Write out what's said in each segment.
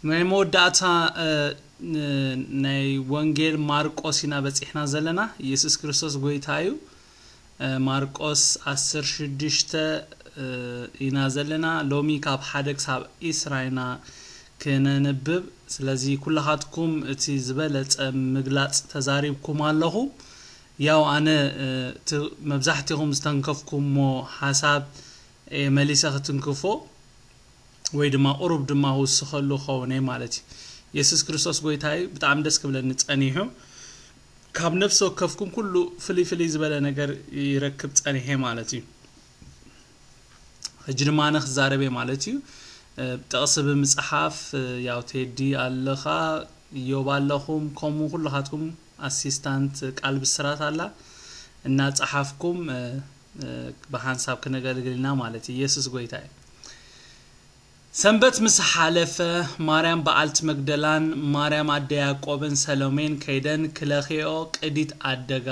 ናይ መወዳእታ ናይ ወንጌል ማርቆስ ኢና በፂሕና ዘለና። ኢየሱስ ክርስቶስ ጎይታ እዩ። ማርቆስ ዓሰርተ ሽዱሽተ ኢና ዘለና። ሎሚ ካብ ሓደ ክሳብ ዒስራ ኢና ክነንብብ። ስለዚ ኩላኻትኩም እቲ ዝበለፀ ምግላፅ ተዛሪብኩም ኣለኹ። ያው ኣነ መብዛሕትኹም ዝተንከፍኩሞ ሓሳብ መሊሰ ክትንክፎ ወይ ድማ ቁሩብ ድማ ውስኸሉ ኸውን እየ ማለት እዩ። የሱስ ክርስቶስ ጎይታ እዩ። ብጣዕሚ ደስ ክብለኒ ጸኒሑ። ካብ ነፍሲ ወከፍኩም ኩሉ ፍልይ ፍልይ ዝበለ ነገር ይረክብ ጸኒሐ ማለት እዩ። ሕጂ ድማ ኣነ ክዛረብ እየ ማለት እዩ። ጥቕሲ ብምጽሓፍ ያው ቴዲ ኣለኻ፣ እዮብ ኣለኹም፣ ከምኡ ኩልኻትኩም ኣሲስታንት ቃል ብስራት ኣላ፣ እናጸሓፍኩም ብሓንሳብ ክነገልግል ኢና ማለት እዩ። የሱስ ጎይታ እዩ። ሰንበት ምስ ሓለፈ ማርያም በዓልቲ መግደላን ማርያም ኣደ ያዕቆብን ሰሎሜን ከይደን ክለኽየኦ ቅዲት ኣደጋ።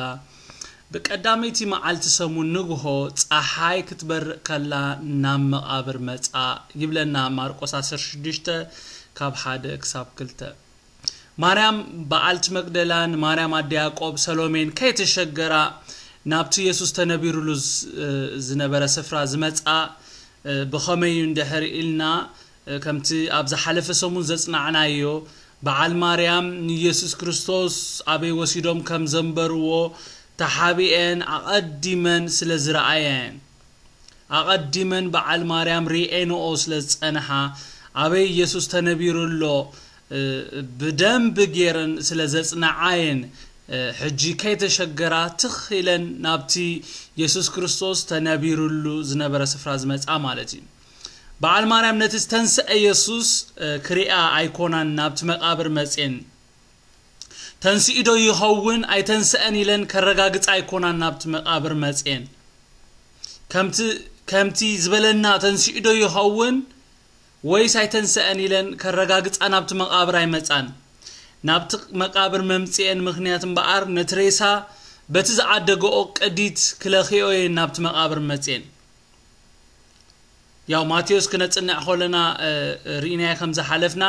ብቀዳመይቲ መዓልቲ ሰሙን ንግሆ ጸሓይ ክትበርቕ ከላ ናብ መቓብር መጻ ይብለና ማርቆስ ዓሰርተ ሽዱሽተ ካብ ሓደ ክሳብ ክልተ። ማርያም በዓልቲ መግደላን ማርያም ኣደ ያዕቆብ ሰሎሜን ከይተሸገራ ናብቲ የሱስ ተነቢሩሉ ዝነበረ ስፍራ ዝመጻ ብኸመይ እዩ እንድሕር ኢልና፣ ከምቲ ኣብ ዝሓለፈ ሰሙን ዘጽናዕናዮ፣ በዓል ማርያም ንየሱስ ክርስቶስ ኣበይ ወሲዶም ከም ዘንበርዎ ተሓቢኤን ኣቐዲመን ስለ ዝረኣየን፣ ኣቐዲመን በዓል ማርያም ሪኤንኦ ስለ ዝጸንሓ፣ ኣበይ የሱስ ተነቢሩ ኣሎ ብደንቢ ጌረን ስለ ዘጽንዓየን፣ ሕጂ ከይተሸገራ ትኽ ኢለን ናብቲ የሱስ ክርስቶስ ተነቢሩሉ ዝነበረ ስፍራ ዝመጻ ማለት እዩ። በዓል ማርያም ነቲ ዝተንስአ የሱስ ክሪኣ ኣይኮናን ናብቲ መቓብር መጽኤን። ተንስኡ ዶ ይኸውን ኣይተንስአን ኢለን ከረጋግጻ ኣይኮናን ናብቲ መቓብር መጽኤን። ከምቲ ከምቲ ዝበለና ተንስኡ ዶ ይኸውን ወይስ ኣይተንስአን ኢለን ከረጋግጻ ናብቲ መቓብር ኣይመጻን። ናብቲ መቓብር መምጽኤን ምኽንያት እምበኣር ነቲ ሬሳ በቲ ዝዓደገኦ ቅዲት ክለኽዮ እየን ናብቲ መቓብር መጽኤን። ያው ማቴዎስ ክነጽንዕ ከለና ርኢናዮ ከም ዝሓለፍና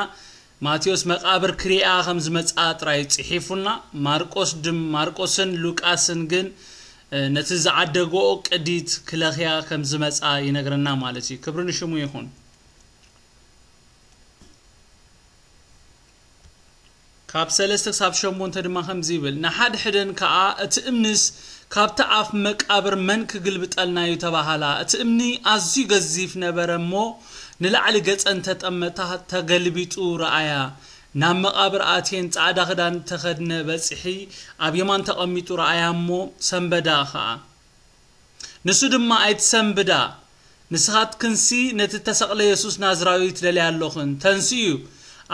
ማቴዎስ መቓብር ክሪኣ ከም ዝመጻ ጥራይ ጽሒፉልና። ማርቆስ ድም ማርቆስን ሉቃስን ግን ነቲ ዝዓደገኦ ቅዲት ክለኽያ ከም ዝመጻ ይነግረና ማለት እዩ። ክብሪ ንሽሙ ይኹን። ካብ ሰለስተ ክሳብ ሸሞንተ ድማ ከምዚ ይብል፣ ንሓድሕደን ከኣ እቲ እምንስ ካብቲ ኣፍ መቃብር መን ክግልብጠልና እዩ ተባሃላ። እቲ እምኒ ኣዝዩ ገዚፍ ነበረ እሞ ንላዕሊ ገጸን ተጠመታ፣ ተገልቢጡ ረኣያ። ናብ መቃብር ኣትየን ጻዕዳ ክዳን ተኸድነ በጽሒ ኣብ የማን ተቐሚጡ ረኣያ እሞ ሰንበዳ ከኣ። ንሱ ድማ ኣይትሰንብዳ፣ ንስኻትክንሲ ነቲ እተሰቕለ የሱስ ናዝራዊ ትደልያ ኣሎኽን፣ ተንስኡ እዩ፣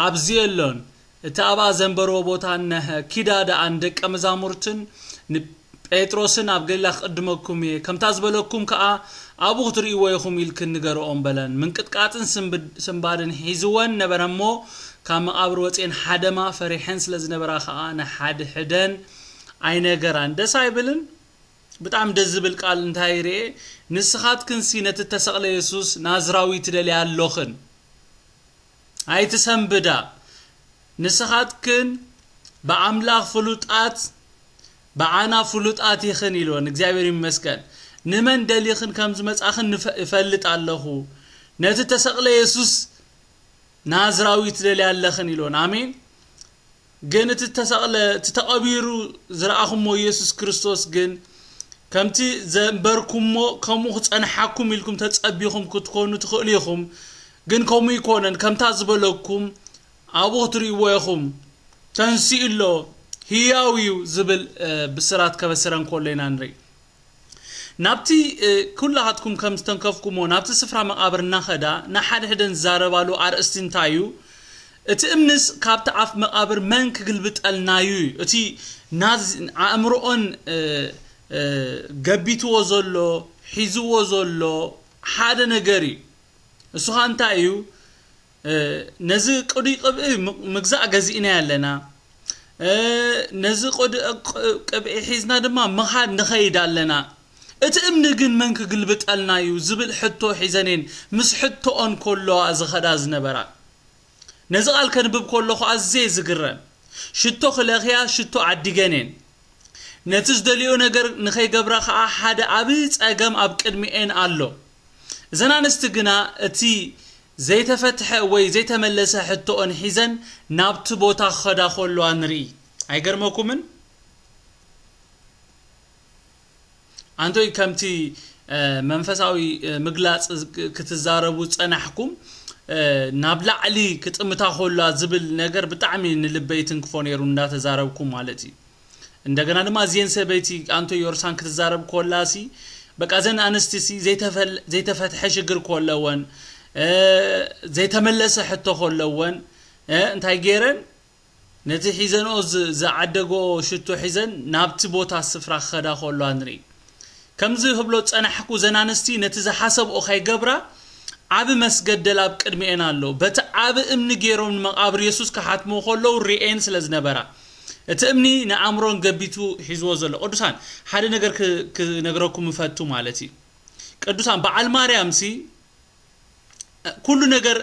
ኣብዚ የሎን፣ እቲ ኣብኣ ዘንበርዎ ቦታ እነሀ፣ ኪዳ ደኣ ንደቀ መዛሙርትን ንጴጥሮስን ኣብ ገሊላ ክቕድመኩም እየ፣ ከምታ ዝበለኩም ከኣ ኣብኡ ክትርእይዎ ኢኹም ኢልክን ንገርኦም በለን። ምንቅጥቃጥን ስንባድን ሒዝወን ነበረ እሞ ካብ መቓብር ወፅኤን ሓደማ፣ ፈሪሐን ስለ ዝነበራ ከኣ ንሓድሕደን ኣይነገራን። ደስ ኣይብልን? ብጣዕሚ ደስ ዝብል ቃል እንታይ ርኤ፣ ንስኻትክንሲ ነቲ እተሰቕለ የሱስ ናዝራዊ ትደልያ ኣሎኽን። ኣይትሰንብዳ። ንስኻትክን ብኣምላኽ ፍሉጣት ብዓና ፍሉጣት ኢኽን ኢልወን። እግዚኣብሔር ይመስገን። ንመን ደሊኽን ከም ዝመጻኽን ንፈ- እፈልጥ ኣለኹ። ነቲ እተሰቕለ የሱስ ናዝራዊ ትደልያ ኣለኽን ኢልወን። ኣሜን። ግን እቲ ተሰቕለ እቲ ተቐቢሩ ዝረኣኹሞ ኢየሱስ ክርስቶስ ግን ከምቲ ዘንበርኩሞ ከምኡ ክጸንሓኩም ኢልኩም ተጸቢኹም ክትኮኑ ትኽእሉ ኢኹም። ግን ከምኡ ይኮነን። ከምታ ዝበለኩም ኣብኡ ክትርእይዎ ኢኹም። ተንሲኡ ኣሎ፣ ህያው እዩ ዝብል ብስራት ከበስረን ከሎ ኢና ንርኢ። ናብቲ ኩላኻትኩም ከም ዝተንከፍኩሞ ናብቲ ስፍራ መቓብር እናኸዳ ንሓድሕደን ዝዛረባሉ ኣርእስቲ እንታይ እዩ? እቲ እምንስ ካብቲ ኣፍ መቓብር መን ክግልብጠልና እዩ? እቲ ናዝ ኣእምሮኦን ገቢትዎ ዘሎ፣ ሒዝዎ ዘሎ ሓደ ነገር እዩ። እሱ ኸኣ እንታይ እዩ? ነዚ ቅዱይ ቅብኢ ምግዛእ ገዚእናዮ ኣለና። ነዚ ቅብኢ ሒዝና ድማ ምኻድ ንኸይድ ኣለና። እቲ እምኒ ግን መን ክግልብጠልና እዩ ዝብል ሕቶ ሒዘን እየን ምስ ሕቶኦን ከለዋ ዝኸዳ ዝነበራ። ነዚ ቃል ከንብብ ከለኹ ኣዝየ ዝግረም። ሽቶ ክለኽያ ሽቶ ዓዲገን እየን። ነቲ ዝደልዮ ነገር ንኸይገብራ ኸዓ ሓደ ዓቢ ጸገም ኣብ ቅድሚኤን ኣሎ። እዘን ኣንስቲ ግና እቲ ዘይተፈትሐ ወይ ዘይተመለሰ ሕቶኦን ሒዘን ናብቲ ቦታ ክኸዳ ከለዋ ንርኢ። ኣይገርመኩምን? ኣንቶይ ከምቲ መንፈሳዊ ምግላጽ ክትዛረቡ ጸናሕኩም ናብ ላዕሊ ክጥምታ ኮላ ዝብል ነገር ብጣዕሚ ንልበይ ትንክፎ ነይሩ እንዳተዛረብኩም ማለት እዩ። እንደገና ድማ እዚን ሰበይቲ ኣንቶ ዮርሳን ክትዛረብ ኮላ ሲ በቃ ዘን ኣንስቲ ሲ ዘይተፈትሐ ሽግር ኮለወን ዘይተመለሰ ሕቶ ኮለወን እንታይ ገይረን ነቲ ሒዘንኦ ዝዓደጎ ሽቶ ሒዘን ናብቲ ቦታ ስፍራ ክኸዳ ከለዋ ንርኢ። ከምዚ ክብሎ ዝጸናሕኩ ዘን ኣንስቲ ነቲ ዝሓሰብኦ ከይገብራ ዓቢ መስገደል ኣብ ቅድሚኤን ኣሎ። በቲ ዓቢ እምኒ ገይሮም ንመቓብር የሱስ ክሓትሞ ከለዉ ርኤን ስለ ዝነበራ እቲ እምኒ ንኣእምሮን ገቢቱ ሒዝዎ ዘሎ። ቅዱሳን ሓደ ነገር ክነግረኩም እፈቱ ማለት እዩ። ቅዱሳን በዓል ማርያም ሲ ኩሉ ነገር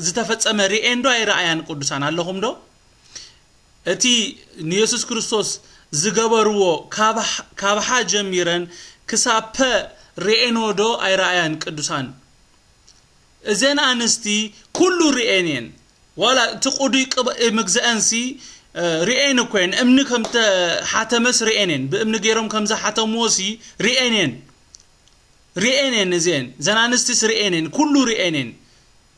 ዝተፈጸመ ርኤን ዶ ኣይረኣያን? ቅዱሳን ኣለኹም ዶ? እቲ ንየሱስ ክርስቶስ ዝገበርዎ ካብ ሓ ጀሚረን ክሳብ ፐ ርኤንዎ ዶ ኣይረኣያን? ቅዱሳን እዘን ኣንስቲ ኩሉ ርኤን እየን። ዋላ እቲ ቅዱይ ቅብኢ ምግዘአንሲ ርኤን እኮ እየን። እምኒ ከም ተሓተመስ ርኤን እየን። ብእምኒ ገይሮም ከም ዝሓተምዎሲ ርኤን እየን። ርኤን እየን። እዘን ዘን ኣንስቲስ ርኤን እየን። ኩሉ ርኤን እየን።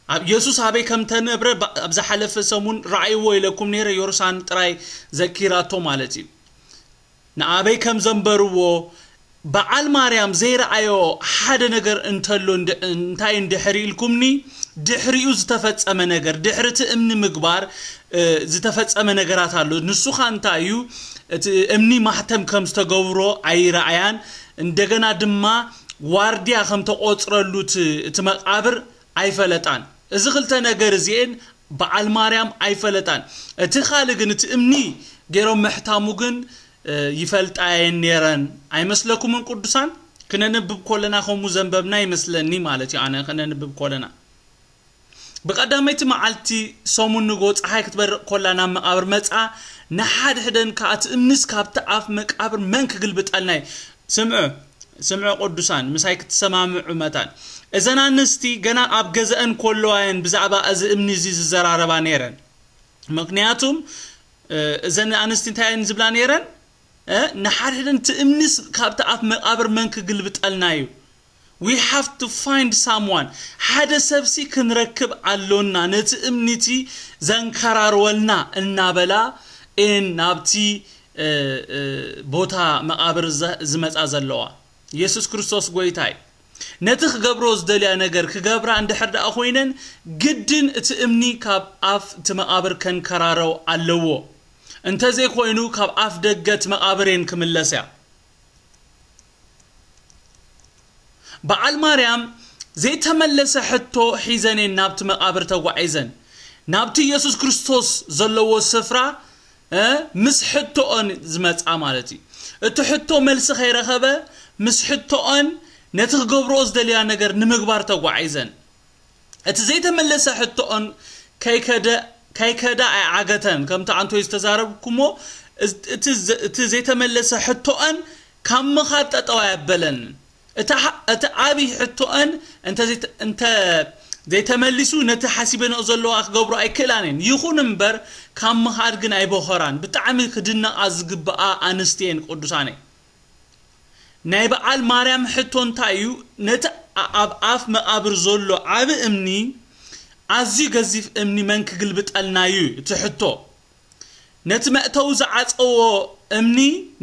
ኣብ የሱስ ኣበይ ከም ተነብረ ኣብ ዝሓለፈ ሰሙን ረኣይዎ ኢለኩም ነይረ። ዮርሳን ጥራይ ዘኪራቶ ማለት እዩ። ንኣበይ ከም ዘንበርዎ በዓል ማርያም ዘይረኣዮ ሓደ ነገር እንተሎ እንታይ እንድሕር ኢልኩምኒ፣ ድሕሪኡ ዝተፈጸመ ነገር፣ ድሕሪ እቲ እምኒ ምግባር ዝተፈጸመ ነገራት ኣሎ። ንሱ ኸ እንታይ እዩ? እቲ እምኒ ማሕተም ከም ዝተገብሮ ኣይረኣያን። እንደገና ድማ ዋርድያ ከም ተቆጽረሉ እቲ መቃብር ኣይፈለጣን። እዚ ክልተ ነገር እዚኤን በዓል ማርያም ኣይፈለጣን። እቲ ካልእ ግን እቲ እምኒ ገይሮም ምሕታሙ ግን ይፈልጣየን ነይረን ኣይመስለኩምን? ቅዱሳን ክነንብብ ኮለና ከምኡ ዘንበብና ይመስለኒ ማለት እዩ። ኣነ ክነንብብ ኮለና ብቀዳመይቲ መዓልቲ ሰሙን ንጎ ፀሓይ ክትበርቕ ኮላ ናብ መቃብር መፃ። ንሓድሕደን ከዓ እቲ እምኒስ ካብቲ ኣፍ መቃብር መን ክግልብጠልና እዩ? ስምዑ ስምዑ ቅዱሳን ምሳይ ክትሰማምዑ መታን። እዘን ኣንስቲ ገና ኣብ ገዘአን ኮለዋ እየን ብዛዕባ እዚ እምኒ እዚ ዝዘራረባ ነይረን። ምክንያቱም እዘን ኣንስቲ እንታይ እየን ዝብላ ነይረን? ንሓድሕደን እቲ እምኒስ ካብቲ ኣፍ መቃብር መን ክግልብጠልና እዩ? We have to find someone። ሓደ ሰብሲ ክንረክብ ኣሎና ነቲ እምኒቲ ዘንከራርወልና እናበላ እየን ናብቲ ቦታ መቃብር ዝመፃ ዘለዋ። የሱስ ክርስቶስ ጎይታይ ነቲ ክገብሮ ዝደልያ ነገር ክገብራ እንድሕር ደኣ ኮይነን ግድን እቲ እምኒ ካብ ኣፍ እቲ መቃብር ከንከራረው ኣለዎ። እንተዘይኮይኑ ካብ ኣፍ ደገ እቲ መቃብር እየን ክምለስያ። በዓል ማርያም ዘይተመለሰ ሕቶ ሒዘን እየን ናብቲ መቃብር ተጓዒዘን። ናብቲ ኢየሱስ ክርስቶስ ዘለዎ ስፍራ ምስ ሕቶኦን ዝመጻ ማለት እዩ። እቲ ሕቶ መልሲ ከይረኸበ ምስ ሕቶኦን ነቲ ክገብርኦ ዝደልያ ነገር ንምግባር ተጓዒዘን። እቲ ዘይተመለሰ ሕቶኦን ከይከደ ከይከዳ ኣይዓገተን። ከምቲ ኣንቶይ ዝተዛረብኩሞ እቲ ዘይተመለሰ ሕቶኦን ካብ ምኻድ ጠጠው ኣየበለን። እቲ ዓብይ ሕቶኦን እንተ ዘይተመሊሱ ነቲ ሓሲበንኦ ዘለዋ ክገብሩ ኣይክእላን እየን። ይኹን እምበር ካብ ምኻድ ግን ኣይበኸራን። ብጣዕሚ ክድነቓ ዝግብኣ ኣንስቲ እየን ቅዱሳነይ። ናይ በዓል ማርያም ሕቶ እንታይ እዩ? ነቲ ኣብ ኣፍ መቓብር ዘሎ ዓቢ እምኒ ኣዝዩ ገዚፍ እምኒ መን ክግልብጠልና እዩ? እቲ ሕቶ ነቲ መእተዊ ዝዓጸዎ እምኒ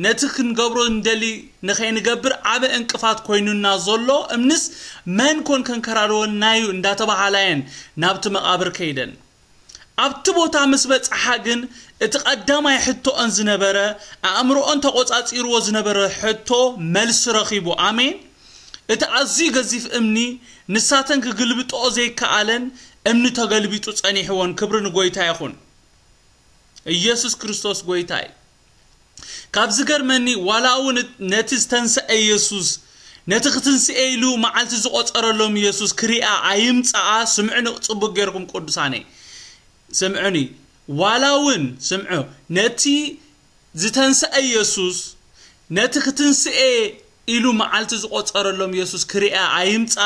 ነቲ ክንገብሮ እንደሊ ንኸይንገብር ዓቢ ዕንቅፋት ኮይኑና ዘሎ እምንስ መን ኮን ከንከራርወልና እዩ እንዳተባሃላ እየን ናብቲ መቓብር ከይደን። ኣብቲ ቦታ ምስ በጽሓ ግን እቲ ቀዳማይ ሕቶኦን ዝነበረ ኣእምሮኦን ተቖጻጺርዎ ዝነበረ ሕቶ መልሲ ረኺቡ። ኣሜን። እቲ ኣዝዩ ገዚፍ እምኒ ንሳተን ክግልብጥኦ ዘይከኣለን እምኒ ተገልቢጡ ጸኒሕወን። ክብሪ ንጎይታ ይኹን። ኢየሱስ ክርስቶስ ጎይታ እዩ። ካብ ዝገርመኒ ዋላ እውን ነቲ ዝተንስአ ኢየሱስ ነቲ ክትንስኤ ኢሉ መዓልቲ ዝቆጸረሎም ኢየሱስ ክሪኣ ኣይምጻኣ። ስምዕኒ ጽቡቅ ጌርኩም ቅዱሳነይ። ስምዑኒ፣ ዋላ እውን ስምዑ፣ ነቲ ዝተንስአ ኢየሱስ፣ ነቲ ክትንስኤ ኢሉ መዓልቲ ዝቆጸረሎም ኢየሱስ ክሪኣ ኣይምጻ፣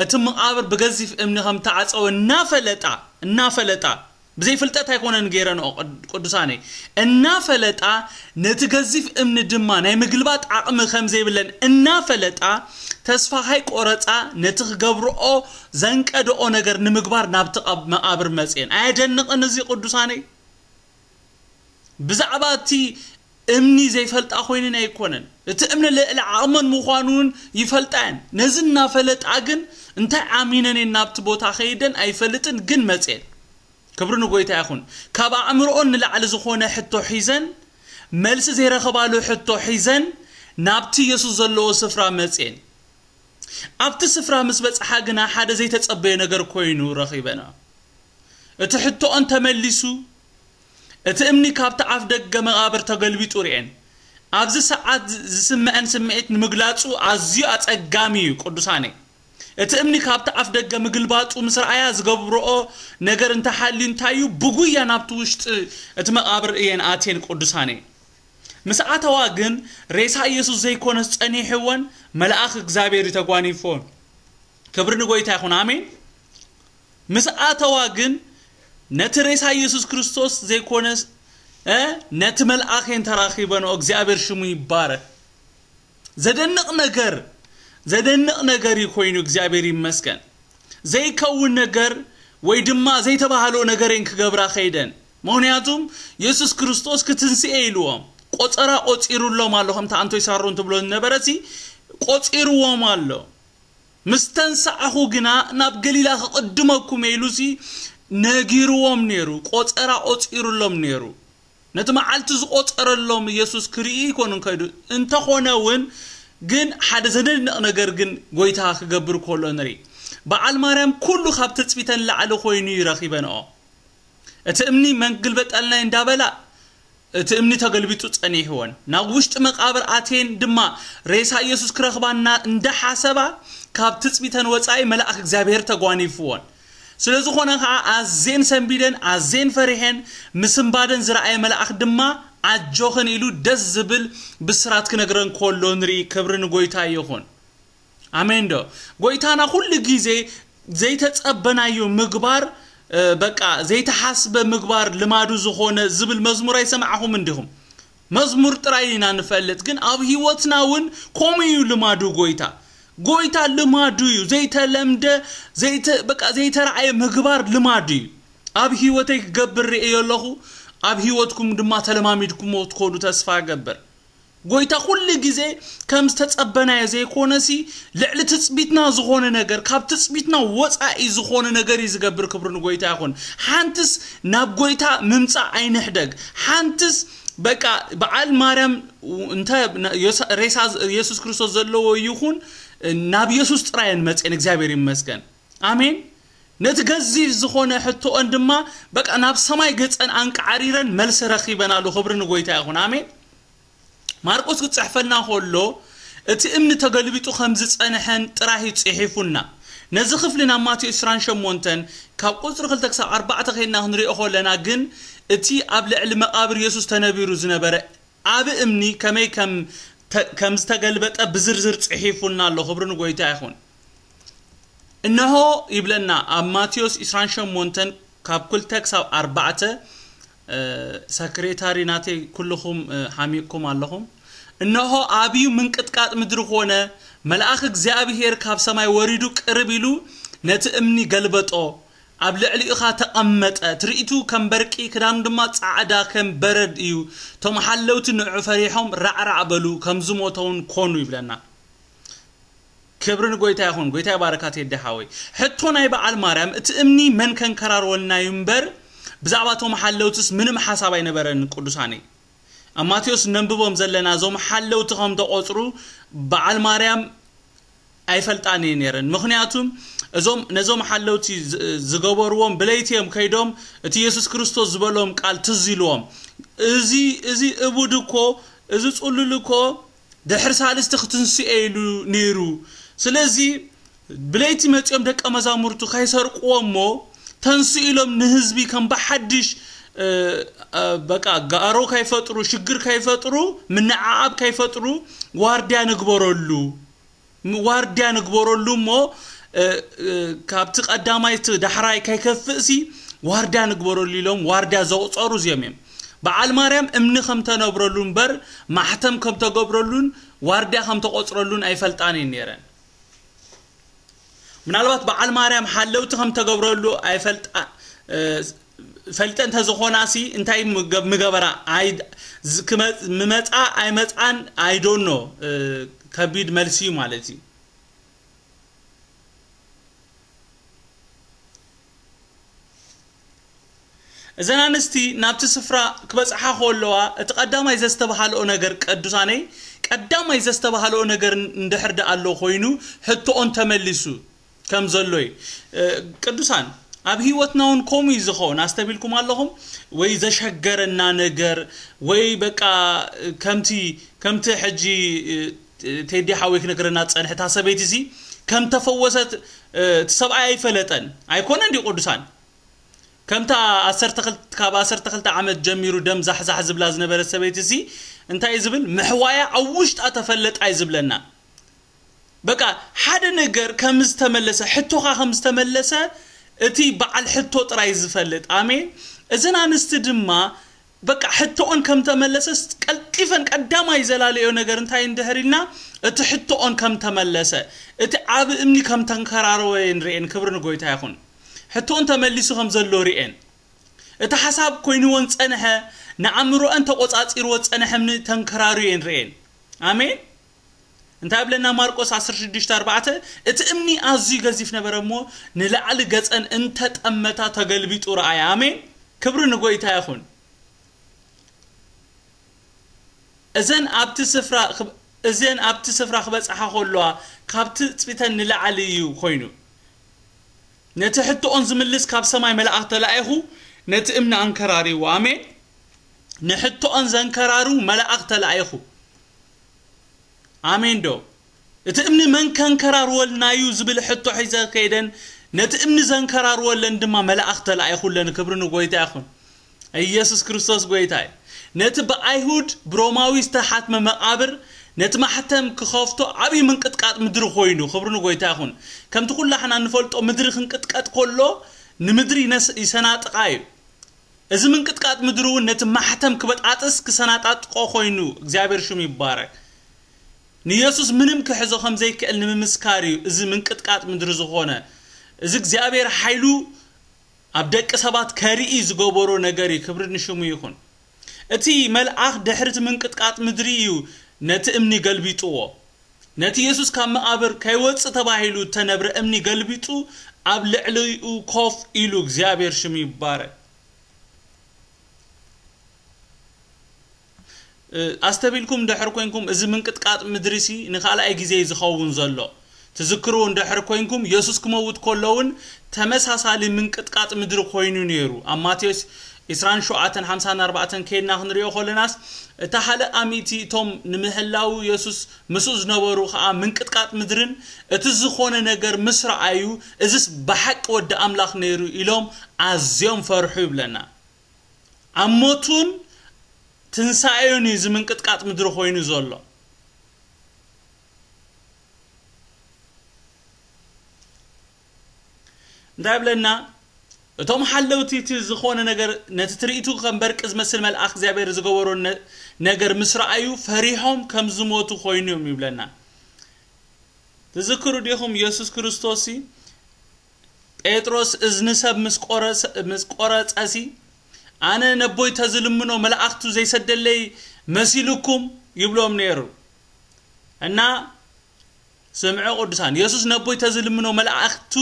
እቲ መቓብር ብገዚፍ እምኒ ከም ተዓጸወ እናፈለጣ እናፈለጣ ብዘይ ፍልጠት ኣይኮነን ገይረንኦ፣ ቅዱሳነይ፣ እናፈለጣ ነቲ ገዚፍ እምኒ ድማ ናይ ምግልባጥ ዓቕሚ ከም ዘይብለን እናፈለጣ፣ ተስፋ ካይቆረጻ፣ ነቲ ክገብርኦ ዘንቀድኦ ነገር ንምግባር ናብቲ ቐብ-፣ መቓብር መጽኤን። ኣየደንቕን እዚ ቅዱሳነይ? ብዛዕባ እቲ እምኒ ዘይፈልጣ ኮይነን ኣይኮነን። እቲ እምኒ ልዕሊ ዓቕመን ምዃኑን ይፈልጣ እየን። ነዚ እናፈለጣ ግን እንታይ ኣሚነን እየን ናብቲ ቦታ ከይደን ኣይፈልጥን፣ ግን መጽኤን። ክብሪ ንጎይታ ይኹን። ካብ ኣእምሮኦን ንላዕሊ ዝኾነ ሕቶ ሒዘን፣ መልሲ ዘይረኸባሉ ሕቶ ሒዘን ናብቲ ኢየሱስ ዘለዎ ስፍራ መጽኤን። ኣብቲ ስፍራ ምስ በጽሓ ግና ሓደ ዘይተጸበየ ነገር ኮይኑ ረኺበና። እቲ ሕቶኦን ተመሊሱ፣ እቲ እምኒ ካብቲ ኣፍ ደገ መቓብር ተገልቢጡ ርእየን። ኣብዚ ሰዓት ዝስምዐን ስምዒት ንምግላጹ ኣዝዩ ኣጸጋሚ እዩ፣ ቅዱሳነይ። እቲ እምኒ ካብቲ ኣፍ ደገ ምግልባጡ ምስ ረኣያ ዝገብርኦ ነገር እንተሃልዩ እንታይ እዩ? ብጉያ ናብቲ ውሽጢ እቲ መቓብር እየን ኣትየን፣ ቅዱሳነይ። ምስ ኣተዋ ግን ሬሳ ኢየሱስ ዘይኮነስ ጸኒሕወን፣ መልኣኽ እግዚኣብሔር እዩ ተጓኒፍወን። ክብሪ ንጎይታ ይኹን። ኣሜን። ምስ ኣተዋ ግን ነቲ ሬሳ ኢየሱስ ክርስቶስ ዘይኮነስ፣ እ፣ ነቲ መልኣኽ እየን ተራኺበንኦ። እግዚኣብሔር ሽሙ ይባረክ። ዘደንቕ ነገር፣ ዘደንቕ ነገር እዩ ኮይኑ፣ እግዚኣብሔር ይመስገን። ዘይከውን ነገር ወይ ድማ ዘይተባህሎ ነገር እየን ክገብራ ከይደን። ምኽንያቱም የሱስ ክርስቶስ ክትንስኤ ኢልዎም፣ ቆጸራ ቆጺሩሎም ኣሎ። ከምቲ ኣንቶይ ሳሮን ትብሎ ዝነበረሲ ቆጺርዎም ኣሎ። ምስ ተንሳእኹ ግና ናብ ገሊላ ክቕድመኩም እየ ኢሉሲ ነጊርዎም ነይሩ፣ ቆጸራ ቆጺሩሎም ነይሩ። ነቲ መዓልቲ ዝቆጸረሎም ኢየሱስ ክርኢ ይኮኑን ከይዱ። እንተኾነ እውን ግን ሓደ ዘደንቕ ነገር ግን ጎይታ ክገብር ከሎ ንርኢ። በዓል ማርያም ኩሉ ካብ ትጽቢተን ላዕሊ ኮይኑ ይረኺበንኦ። እቲ እምኒ መን ግልበጠልና እንዳበላ፣ እቲ እምኒ ተገልቢጡ ጸኒሕወን። ናብ ውሽጢ መቃብር ኣትየን ድማ ሬሳ ኢየሱስ ክረኽባና እንዳሓሰባ፣ ካብ ትጽቢተን ወጻኢ መልኣኽ እግዚኣብሔር ተጓኒፍወን። ስለ ዝኾነ ኸዓ ኣዜን ሰንቢደን፣ ኣዜን ፈሪሐን፣ ምስንባደን ዝረኣየ መልኣኽ ድማ ኣጆኽን ኢሉ ደስ ዝብል ብስራት ክነግረን ከሎ ንርኢ። ክብሪ ንጎይታ ይኹን። ኣሜን ዶ? ጎይታና ኩሉ ግዜ ዘይተጸበናዮ ምግባር፣ እ፣ በቃ ዘይተሓስበ ምግባር ልማዱ ዝኾነ ዝብል መዝሙር ኣይሰማዕኹም እንዲኹም? መዝሙር ጥራይ ኢና ንፈልጥ፣ ግን ኣብ ህይወትና እውን ከምኡ እዩ ልማዱ ጎይታ። ጎይታ ልማዱ እዩ፣ ዘይተለምደ፣ ዘይተ-፣ በቃ ዘይተረኣየ ምግባር ልማዱ እዩ። ኣብ ህይወተይ ክገብር ርእየ ኣለኹ፣ ኣብ ህይወትኩም ድማ ተለማሚድኩምዎ ትኮኑ ተስፋ እገብር። ጎይታ ኩሉ ግዜ ከም ዝተጸበናዮ ዘይኮነሲ፣ ልዕሊ ትጽቢትና ዝኾነ ነገር፣ ካብ ትጽቢትና ወጻኢ ዝኾነ ነገር እዩ ዝገብር። ክብሪ ንጎይታ ይኹን። ሓንትስ ናብ ጎይታ ምምጻእ ኣይንሕደግ። ሓንትስ በቃ በዓል ማርያም እንተ ዮሳ-፣ ሬሳ የሱስ ክርስቶስ ዘለዎ ይኹን፣ ናብ የሱስ ጥራይ እየን መጽኤን። እግዚኣብሔር ይመስገን። ኣሜን። ነቲ ገዚፍ ዝኾነ ሕቶኦን ድማ በቃ ናብ ሰማይ ገጸን ኣንቃዓሪረን መልሲ ረኺበናሉ። ክብሪ ንጎይታ ይኹን። ኣሜን። ማርቆስ ክጽሕፈልና ከሎ እቲ እምኒ ተገልቢጡ ከም ዝጸንሐን ጥራይ እዩ ጽሒፉና። ነዚ ክፍሊ ናብ ማቴዎስ ዕስራን ሸሞንተን ካብ ቁጽሪ ክልተ ክሳብ ኣርባዕተ ከይድና ክንሪኦ ከለና ግን እቲ ኣብ ልዕሊ መቓብር የሱስ ተነቢሩ ዝነበረ ዓቢ እምኒ ከመይ ከም ተ-፣ ከም ዝተገልበጠ ብዝርዝር ጽሒፉልና ኣሎ። ክብሪ ንጎይታ ይኹን። እንሆ ይብለና ኣብ ማቴዎስ ዕስራን ሸሞንተን ካብ ክልተ ክሳብ ኣርባዕተ፣ እ፣ ሰክሬታሪ ናተይ ኩልኹም፣ እ፣ ሓሚቕኩም ኣለኹም። እንሆ ዓብዩ ምንቅጥቃጥ ምድሪ ኾነ፣ መልኣኽ እግዚኣብሔር ካብ ሰማይ ወሪዱ ቅርብ ኢሉ ነቲ እምኒ ገልበጦ፣ ኣብ ልዕሊኡ ኸኣ ተቐመጠ። ትርኢቱ ከም በርቂ፣ ክዳኑ ድማ ጻዕዳ ከም በረድ እዩ። እቶም ሓለውቲ ንዕኡ ፈሪሖም ራዕራዕ በሉ፣ ከም ዝሞተ እውን ኮኑ ይብለና። ክብሪ ንጎይታ ይኹን። ጎይታ ይባርካ ቴዲ ሓወይ። ሕቶ ናይ በዓል ማርያም፣ እቲ እምኒ መን ከንከራርወልና እዩ እምበር፣ ብዛዕባ እቶም ሓለውትስ ምንም ሓሳብ ኣይነበረን ቅዱሳነይ። ኣብ ማቴዎስ ነንብቦም ዘለና እዞም ሓለውቲ ከም ተቖጽሩ በዓል ማርያም ኣይፈልጣን እየን ነይረን። ምኽንያቱም እዞም፣ ነዞም ሓለውቲ ዝ-፣ ዝገበርዎም ብለይቲ እዮም ከይዶም እቲ የሱስ ክርስቶስ ዝበሎም ቃል ትዝ ኢልዎም። እዚ፣ እዚ እቡድ እኮ፣ እዚ ጽሉል እኮ ድሕሪ ሳልስቲ ክትንስኤ ኢሉ ነይሩ። ስለዚ ብለይቲ መጺኦም ደቀ መዛሙርቱ ከይሰርቅዎ እሞ ተንስኡ ኢሎም ንህዝቢ ከም ብሓድሽ በቃ ጋሮ ከይፈጥሩ፣ ሽግር ከይፈጥሩ፣ ምንዓዓብ ከይፈጥሩ ዋርድያ ንግበረሉ። ዋርድያ ንግበረሉ እሞ ካብቲ ቀዳማይ እቲ ዳሕራይ ከይከፍእሲ ዋርድያ ንግበረሉ ኢሎም ዋርድያ ዘቑፀሩ እዚኦም እዮም። በዓል ማርያም እምኒ ከም ተነብረሉ እምበር ማሕተም ከም ተገብረሉን ዋርድያ ከም ተቆፅረሉን ኣይፈልጣን እየን ነይረን። ምናልባት በዓል ማርያም ሓለውቲ ከም ተገብረሉ ኣይፈልጣ ፈልጠ እንተዝኾናሲ እንታይ ምገበራ ምመፃ ኣይመፃን ኣይዶኖ ከቢድ መልሲ እዩ ማለት እዩ። እዘን ኣንስቲ ናብቲ ስፍራ ክበፅሓ ከለዋ እቲ ቀዳማይ ዘስተባሃልኦ ነገር ቅዱሳነይ ቀዳማይ ዘስተባሃልኦ ነገር እንድሕር ደኣ ኣሎ ኮይኑ ሕቶኦን ተመሊሱ ከም ዘሎ እዩ። ቅዱሳን ኣብ ህይወትና እውን ከምኡ እዩ ዝኸውን። ኣስተቢልኩም ኣለኹም ወይ ዘሸገረና ነገር ወይ በቃ ከምቲ ከምቲ ሕጂ ቴዲ ሓወይ ክነግረና ዝፀንሐ እታ ሰበይቲ እዚ ከም ተፈወሰት እቲ ሰብኣይ ኣይፈለጠን ኣይኮነ እንዲ ቅዱሳን ከምታ ዓሰርተ ክልተ ካብ ዓሰርተ ክልተ ዓመት ጀሚሩ ደም ዛሕዛሕ ዝብላ ዝነበረ ሰበይቲ እዚ እንታይ ዝብል ምሕዋያ ኣብ ውሽጣ ተፈለጣ እዩ ዝብለና። በቃ ሓደ ነገር ከም ዝተመለሰ ሕቶኻ ከም ዝተመለሰ እቲ በዓል ሕቶ ጥራይ ዝፈልጥ። ኣሜን። እዘን ኣንስቲ ድማ በቃ ሕቶኦን ከም ተመለሰ ቀልጢፈን ቀዳማይ ዘላለዮ ነገር እንታይ እንድሕር ኢልና እቲ ሕቶኦን ከም ተመለሰ እቲ ዓብ እምኒ ከም ተንከራረወ ንርኤን። ክብሪ ንጎይታ ይኹን። ሕቶኦን ተመሊሱ ከም ዘሎ ርኤን። እቲ ሓሳብ ኮይንዎን ጸንሐ ንኣእምሮአን ተቆጻጺርዎ ጸንሐ እምኒ ተንከራርዮ እየን ርኤን። ኣሜን። እንታይ ብለና ማርቆስ ዓሰርተ ሽዱሽተ ኣርባዕተ እቲ እምኒ ኣዝዩ ገዚፍ ነበረ እሞ ንላዕሊ ገጸን እንተጠመታ ተገልቢጡ ረኣያ። ኣሜን። ክብሪ ንጎይታ ይኹን። እዘን ኣብቲ ስፍራ እዘን ኣብቲ ስፍራ ክበጽሓ ከለዋ ካብ ትጽቢተን ንላዕሊ እዩ ኮይኑ። ነቲ ሕቶኦን ዝምልስ ካብ ሰማይ መልኣኽ ተላኢኹ ነቲ እምኒ ኣንከራሪዎ። ኣሜን። ንሕቶኦን ዘንከራሩ መልኣኽ ተላኢኹ። ኣሜን ዶ? እቲ እምኒ መን ከንከራርወልና እዩ ዝብል ሕቶ ሒዘ ከይደን ነቲ እምኒ ዘንከራርወለን ድማ መልኣኽ ተላኢኹለን። ክብሪ ንጎይታ ይኹን። ኢየሱስ ክርስቶስ ጎይታ እዩ። ነቲ ብኣይሁድ ብሮማዊ ዝተሓትመ መቓብር ነቲ ማሕተም ክኸፍቶ ዓብዪ ምንቅጥቃጥ ምድሪ ኮይኑ። ክብሪ ንጎይታ ይኹን። ከምቲ ኩላሕና እንፈልጦ ምድሪ ክንቅጥቀጥ ከሎ ንምድሪ ይሰናጥቃ እዩ። እዚ ምንቅጥቃጥ ምድሪ እውን ነቲ ማሕተም ክበጣጥስ ክሰናጣጥቆ ኮይኑ። እግዚኣብሔር ሽሙ ይባረክ። ንየሱስ ምንም ክሕዞ ከም ዘይክእል ንምምስካር እዩ እዚ ምንቅጥቃጥ ምድሪ ዝኾነ። እዚ እግዚኣብሔር ሓይሉ ኣብ ደቂ ሰባት ከርኢ ዝገበሮ ነገር እዩ። ክብሪ ንሽሙ ይኹን። እቲ መልኣኽ ድሕሪ እቲ ምንቅጥቃጥ ምድሪ እዩ ነቲ እምኒ ገልቢጥዎ። ነቲ የሱስ ካብ መቓብር ከይወጽእ ተባሂሉ እተነብረ እምኒ ገልቢጡ ኣብ ልዕሊኡ ኮፍ ኢሉ። እግዚኣብሔር ሽሙ ይባረክ። ኣስተቢልኩም እንድሕር ኮንኩም እዚ ምንቅጥቃጥ ምድሪ ሲ ንኻልኣይ ግዜ እዩ ዝኸውን ዘሎ። ትዝክሩ እንድሕር ኮንኩም የሱስ ክመውት ከሎ እውን ተመሳሳሊ ምንቅጥቃጥ ምድሪ ኮይኑ ነይሩ። ኣብ ማቴዎስ ዕስራን ሸውዓተን ሓምሳን ኣርባዕተን ከይድና ክንሪኦ ከለናስ እታ ሓለቃ ሚእቲ እቶም ንምህላው የሱስ ምስኡ ዝነበሩ ከዓ ምንቅጥቃጥ ምድርን እቲ ዝኾነ ነገር ምስ ረኣዩ እዝስ ብሓቂ ወዲ ኣምላኽ ነይሩ ኢሎም ኣዝዮም ፈርሑ ይብለና። ኣብ ሞቱን ትንሳኤኡን እዩ እዚ ምንቅጥቃጥ ምድሪ ኮይኑ ዘሎ። እንታይ ብለና? እቶም ሓለውቲ እቲ ዝኾነ ነገር ነቲ ትርኢቱ ከም በርቂ ዝመስል መልኣኽ እግዚኣብሔር ዝገበሮ ነገር ምስ ረኣዩ ፈሪሖም ከም ዝሞቱ ኮይኑ እዮም ይብለና። ትዝክሩ ዲኹም? ኢየሱስ ክርስቶስ ጴጥሮስ እዝኒ ሰብ ምስ ቆረጸሲ ኣነ ነቦይ ተዝልምኖ መላእኽቱ ዘይሰደለይ መሲልኩም ይብሎም ነይሩ። እና ስምዑ ቅዱሳን፣ የሱስ ነቦይ ተዝልምኖ መላእኽቱ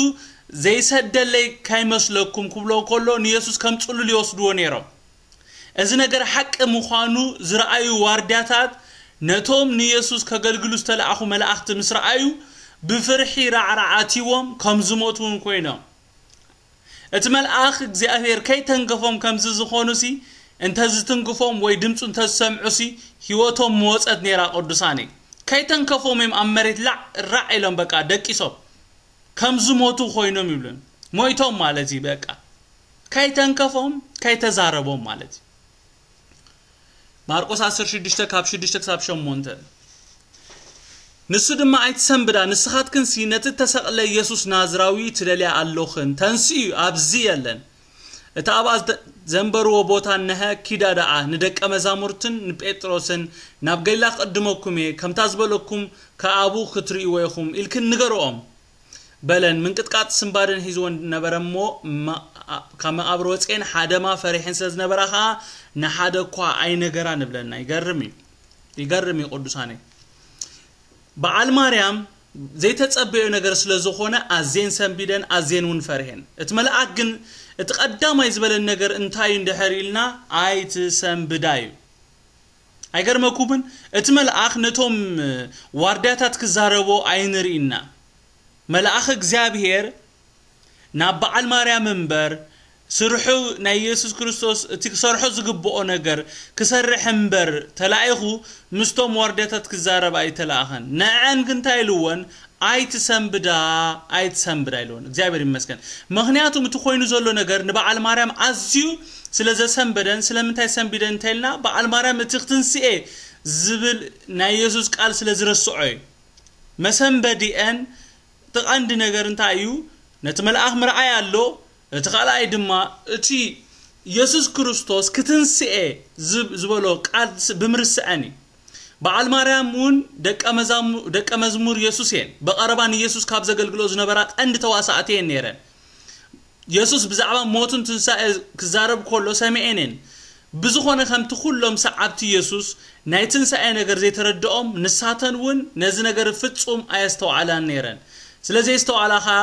ዘይሰደለይ ካይመስለኩም ክብሎ ከሎ ንየሱስ ከም ጽሉል ይወስድዎ ነይሮም። እዚ ነገር ሓቂ ምዃኑ ዝረኣዩ ዋርድያታት ነቶም ንየሱስ ከገልግሉ ዝተለኣኹ መላእኽቲ ምስ ረኣዩ ብፍርሒ ራዕራዕ ኣትይዎም ከም ዝሞቱ እውን ኮይኖም። እቲ መልኣኽ እግዚኣብሔር ከይተንከፎም ከምዚ ዝኾኑሲ እንተዝትንክፎም ወይ ድምፁ እንተዝሰምዑሲ ህይወቶም ምወፀት ነይራ። ቅዱሳኒ ከይተንከፎም እዮም ኣብ መሬት ላዕ ራዕ ኢሎም በቃ ደቂሶም ከም ዝሞቱ ኮይኖም ይብሉን ሞይቶም ማለት እዩ። በቃ ከይተንከፎም ከይተዛረቦም ማለት እዩ። ማርቆስ ዓሰርተ ሽዱሽተ ካብ ሽዱሽተ ክሳብ ሸሞንተ። ንሱ ድማ ኣይትሰንብዳ፣ ንስኻትክንሲ ነቲ እተሰቕለ ኢየሱስ ናዝራዊ ትደልያ ኣሎኽን፣ ተንስኡ፣ ኣብዚ የለን። እቲ ኣብኣ ዝተ-፣ ዘንበርዎ ቦታ እነሀ፣ ኪዳ ደኣ ንደቀ መዛሙርትን ንጴጥሮስን፣ ናብ ገሊላ ክቕድመኩም እየ፣ ከምታ ዝበለኩም ከኣቡ ክትርእይዎ ኢኹም ኢልክን ንገርኦም በለን። ምንቅጥቃጥ ስንባደን ሒዝወን ነበረ እሞ፣ መ-፣ ካብ መቓብር ወፅኤን ሓደማ ፈሪሐን ስለ ዝነበራ ኸዓ ንሓደ እኳ ኣይነገራን እብለና። ይገርም እዩ፣ ይገርም እዩ ቅዱሳነይ። በዓል ማርያም ዘይተጸበዮ ነገር ስለ ዝኾነ ኣዝየን ሰንቢደን ኣዝየን እውን ፈርሔን። እቲ መልኣክ ግን እቲ ቀዳማይ ዝበለን ነገር እንታይ እዩ እንድሕር ኢልና ኣይትሰንብዳ እዩ። ኣይገርመኩምን? እቲ መልኣኽ ነቶም ዋርድያታት ክዛረቦ ኣይንርኢና። መልኣኽ እግዚኣብሔር ናብ በዓል ማርያም እምበር ስርሑ ናይ ኢየሱስ ክርስቶስ እቲ ክሰርሖ ዝግብኦ ነገር ክሰርሕ እምበር ተላኢኹ ምስቶም ዋርድያታት ክዛረብ ኣይተላእኸን። ንዐን ግን እንታይ ኢልወን? ኣይትሰንብዳ፣ ኣይትሰንብዳ ኢልወን። እግዚኣብሔር ይመስገን። ምኽንያቱም እቲ ኮይኑ ዘሎ ነገር ንበዓል ማርያም ኣዝዩ ስለ ዘሰንበደን ስለምንታይ ሰንቢደን እንተልና በዓል ማርያም እቲ ክትንስኤ ዝብል ናይ ኢየሱስ ቃል ስለ ዝረስዖ እዩ። መሰንበዲአን እቲ ቀንዲ ነገር እንታይ እዩ? ነቲ መልኣኽ ምርኣይ ኣሎ። እቲ ካልኣይ ድማ እቲ ኢየሱስ ክርስቶስ ክትንስኤ ዝብ-፣ ዝበሎ ቃል ስ-፣ ብምርስዐን እዩ። በዓል ማርያም እውን ደቀ መዛሙ-፣ ደቀ መዝሙር ኢየሱስ እየን። ብቐረባ ንኢየሱስ ካብ ዘገልግሎ ዝነበራ ቀንዲ ተዋሳእቲ እየን ነይረን። የሱስ ብዛዕባ ሞቱን ትንሳኤ ክዛረብ ከሎ ሰሚዐን እየን። ብዝኾነ ከምቲ ኩሎም ሰዓብቲ የሱስ ናይ ትንሳኤ ነገር ዘይተረድኦም ንሳተን እውን ነዚ ነገር ፍጹም ኣየስተውዓላን ነይረን። ስለ ዘየስተውዓላ ኸኣ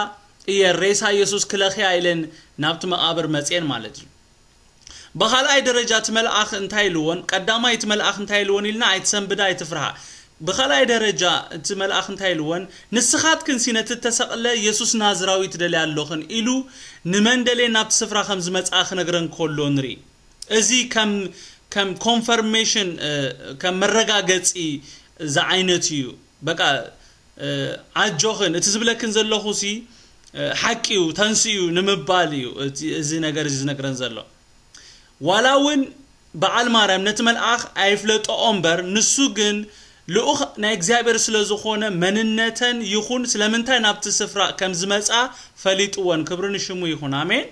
እየ ሬሳ የሱስ ክለኽያ ኢለን ናብቲ መቓብር መጽየን ማለት እዩ። ብኻልኣይ ደረጃ እቲ መልኣኽ እንታይ ኢልወን? ቀዳማይ እቲ መልኣኽ እንታይ ኢልወን ኢልና ኣይትሰንብዳ ኣይትፍርሃ። ብኻልኣይ ደረጃ እቲ መልኣኽ እንታይ ኢልወን? ንስኻትክንሲ ነቲ እተሰቕለ የሱስ ናዝራዊ ትደልያ ኣሎኽን ኢሉ ንመን ደልየን ናብቲ ስፍራ ከም ዝመጽኣ ክነግረን ከሎ ንርኢ። እዚ ከም ከም ኮንፈርሜሽን ከም መረጋገጺ ዝዓይነት እዩ። በቃ ኣጆኽን እቲ ዝብለክን ዘለኹሲ ሓቂ እዩ ተንስኡ ንምባል እዩ። እዚ ነገር እዚ ዝነግረን ዘሎ ዋላ እውን በዓል ማርያም ነቲ መልኣኽ ኣይፍለጠኦ እምበር ንሱ ግን ልኡኽ ናይ እግዚኣብሔር ስለ ዝኾነ መንነተን ይኹን ስለምንታይ ናብቲ ስፍራ ከም ዝመጻ ፈሊጥወን። ክብሪ ንሽሙ ይኹን። ኣሜን።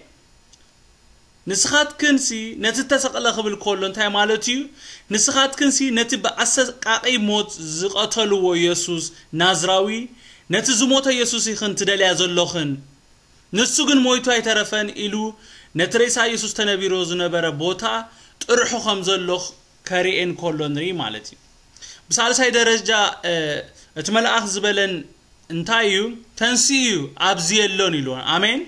ንስኻትክንሲ ነቲ እተሰቕለ ክብል ከሎ እንታይ ማለት እዩ? ንስኻትክንሲ ነቲ ብኣሰቃቒ ሞት ዝቐተልዎ የሱስ ናዝራዊ ነቲ ዝሞተ የሱስ ኢኽን ትደልያ ዘሎኽን። ንሱ ግን ሞይቱ ኣይተረፈን ኢሉ ነቲ ሬሳ የሱስ ተነቢሮ ዝነበረ ቦታ ጥርሑ ከም ዘሎ ከርእየን ከሎ ንርኢ ማለት እዩ። ብሳልሳይ ደረጃ እቲ መልኣኽ ዝበለን እንታይ እዩ? ተንስኡ እዩ ኣብዚ የሎን ኢልዎ። ኣሜን።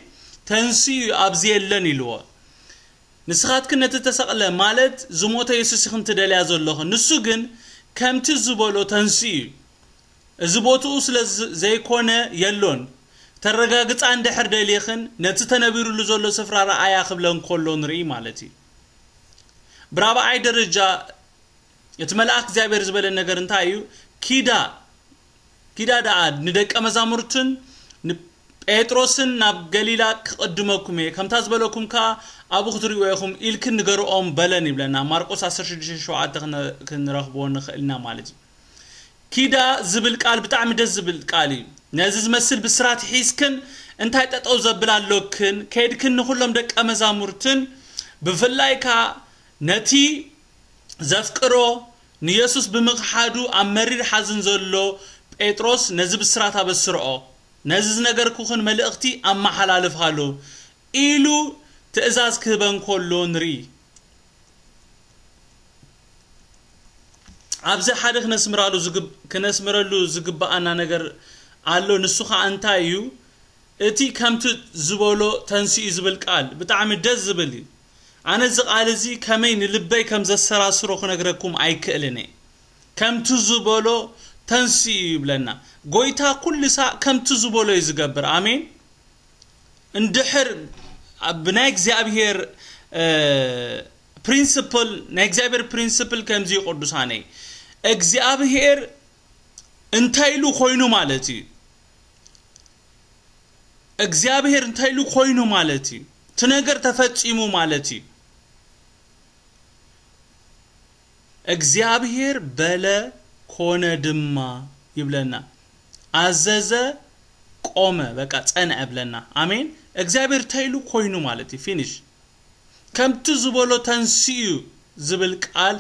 ተንስኡ እዩ ኣብዚ የለን ኢልዎ። ንስኻትክን ነቲ ተሰቕለ ማለት ዝሞተ የሱስ ኢኽን ትደልያ ዘሎኽን። ንሱ ግን ከምቲ ዝበሎ ተንስኡ እዩ። እዚ ቦትኡ ስለ ዘይኮነ የሎን። ተረጋግጻ እንድሕር ደሊኽን ነቲ ተነቢሩሉ ዘሎ ስፍራ ረኣያ ክብለን ከሎ ንርኢ ማለት እዩ። ብራብዓይ ደረጃ እቲ መልኣኽ እግዚኣብሔር ዝበለ ነገር እንታይ እዩ? ኪዳ ኪዳ ደኣ ንደቀ መዛሙርትን ንጴጥሮስን ናብ ገሊላ ክቕድመኩም እየ፣ ከምታ ዝበለኩም ከኣ ኣብኡ ክትርእይዎ ኢኹም ኢልክን ንገርኦም በለን ይብለና። ማርቆስ ዓሰርተ ሽዱሽተ ሸውዓተ ክንረኽብዎ ንኽእል ኢና ማለት እዩ። ኪዳ ዝብል ቃል ብጣዕሚ ደስ ዝብል ቃል እዩ። ነዚ ዝመስል ብስራት ሒዝክን እንታይ ጠጠው ዘብል ኣሎክን ከይድክን ንኹሎም ደቀ መዛሙርትን ብፍላይ ከኣ ነቲ ዘፍቅሮ ንየሱስ ብምኽሓዱ ኣብ መሪር ሓዘን ዘሎ ጴጥሮስ ነዚ ብስራት ኣበስርኦ። ነዚ ዝነገርኩኽን መልእኽቲ ኣመሓላልፋሉ ኢሉ ትእዛዝ ክህበን ከሎ ንርኢ። ኣብዚ ሓደ ክነስምራሉ ዝግብ-፣ ክነስምረሉ ዝግብኣና ነገር ኣሎ። ንሱ ኸኣ እንታይ እዩ? እቲ ከምቲ ዝበሎ ተንስኡ ዝብል ቃል ብጣዕሚ ደስ ዝብል እዩ። ኣነ እዚ ቃል እዚ ከመይ ንልበይ ከም ዘሰራስሮ ክነግረኩም ኣይክእልን እየ። ከምቲ ዝበሎ ተንስኡ ይብለና። ጎይታ ኩሉ ሳዕ ከምቲ ዝበሎ እዩ ዝገብር። ኣሜን። እንድሕር ብናይ እግዚኣብሔር ፕሪንስፕል፣ ናይ እግዚኣብሔር ፕሪንስፕል ከምዚ እዩ ቅዱሳነይ። እግዚኣብሔር እንታይ ኢሉ ኮይኑ ማለት እዩ። እግዚኣብሔር እንታይ ኢሉ ኮይኑ ማለት እዩ። እቲ ነገር ተፈጺሙ ማለት እዩ። እግዚኣብሔር በለ፣ ኮነ ድማ ይብለና። ኣዘዘ፣ ቆመ፣ በቃ ጸንዐ ብለና። ኣሜን። እግዚኣብሔር ተይሉ ኮይኑ ማለት እዩ። ፊኒሽ። ከምቲ ዝበሎ ተንስኡ ዝብል ቃል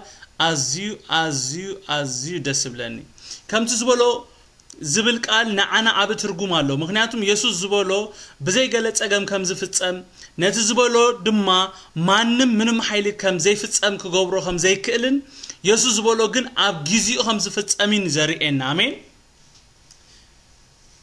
ኣዝዩ ኣዝዩ ኣዝዩ ደስ ይብለኒ። ከምቲ ዝበሎ ዝብል ቃል ንዓና ዓቢ ትርጉም ኣሎ። ምክንያቱም የሱስ ዝበሎ ብዘይ ገለ ጸገም ከም ዝፍጸም፣ ነቲ ዝበሎ ድማ ማንም ምንም ሓይሊ ከም ዘይፍጸም ክገብሮ ከም ዘይክእልን፣ የሱስ ዝበሎ ግን ኣብ ግዜኡ ከም ዝፍጸምን ዘርእየና። ኣሜን።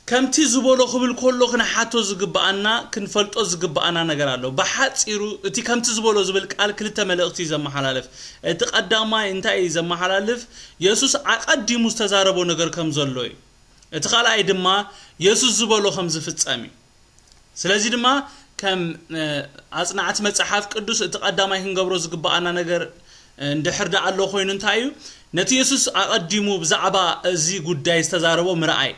ከምቲ ዝበሎ ክብል ከሎ ክንሓቶ ዝግብኣና፣ ክንፈልጦ ዝግብኣና ነገር ኣሎ። ብሓጺሩ እቲ ከምቲ ዝበሎ ዝብል ቃል ክልተ መልእኽቲ እዩ ዘመሓላልፍ። እቲ ቀዳማይ እንታይ እዩ ዘመሓላልፍ? የሱስ ኣቐዲሙ ዝተዛረቦ ነገር ከም ዘሎ እዩ። እቲ ካልኣይ ድማ የሱስ ዝበሎ ከም ዝፍጸም እዩ። ስለዚ ድማ ከም ኣጽናዕቲ መጽሓፍ ቅዱስ እቲ ቀዳማይ ክንገብሮ ዝግብኣና ነገር እንድሕር ደኣ ኣሎ ኮይኑ እንታይ እዩ? ነቲ የሱስ ኣቐዲሙ ብዛዕባ እዚ ጉዳይ ዝተዛረቦ ምርኣይ።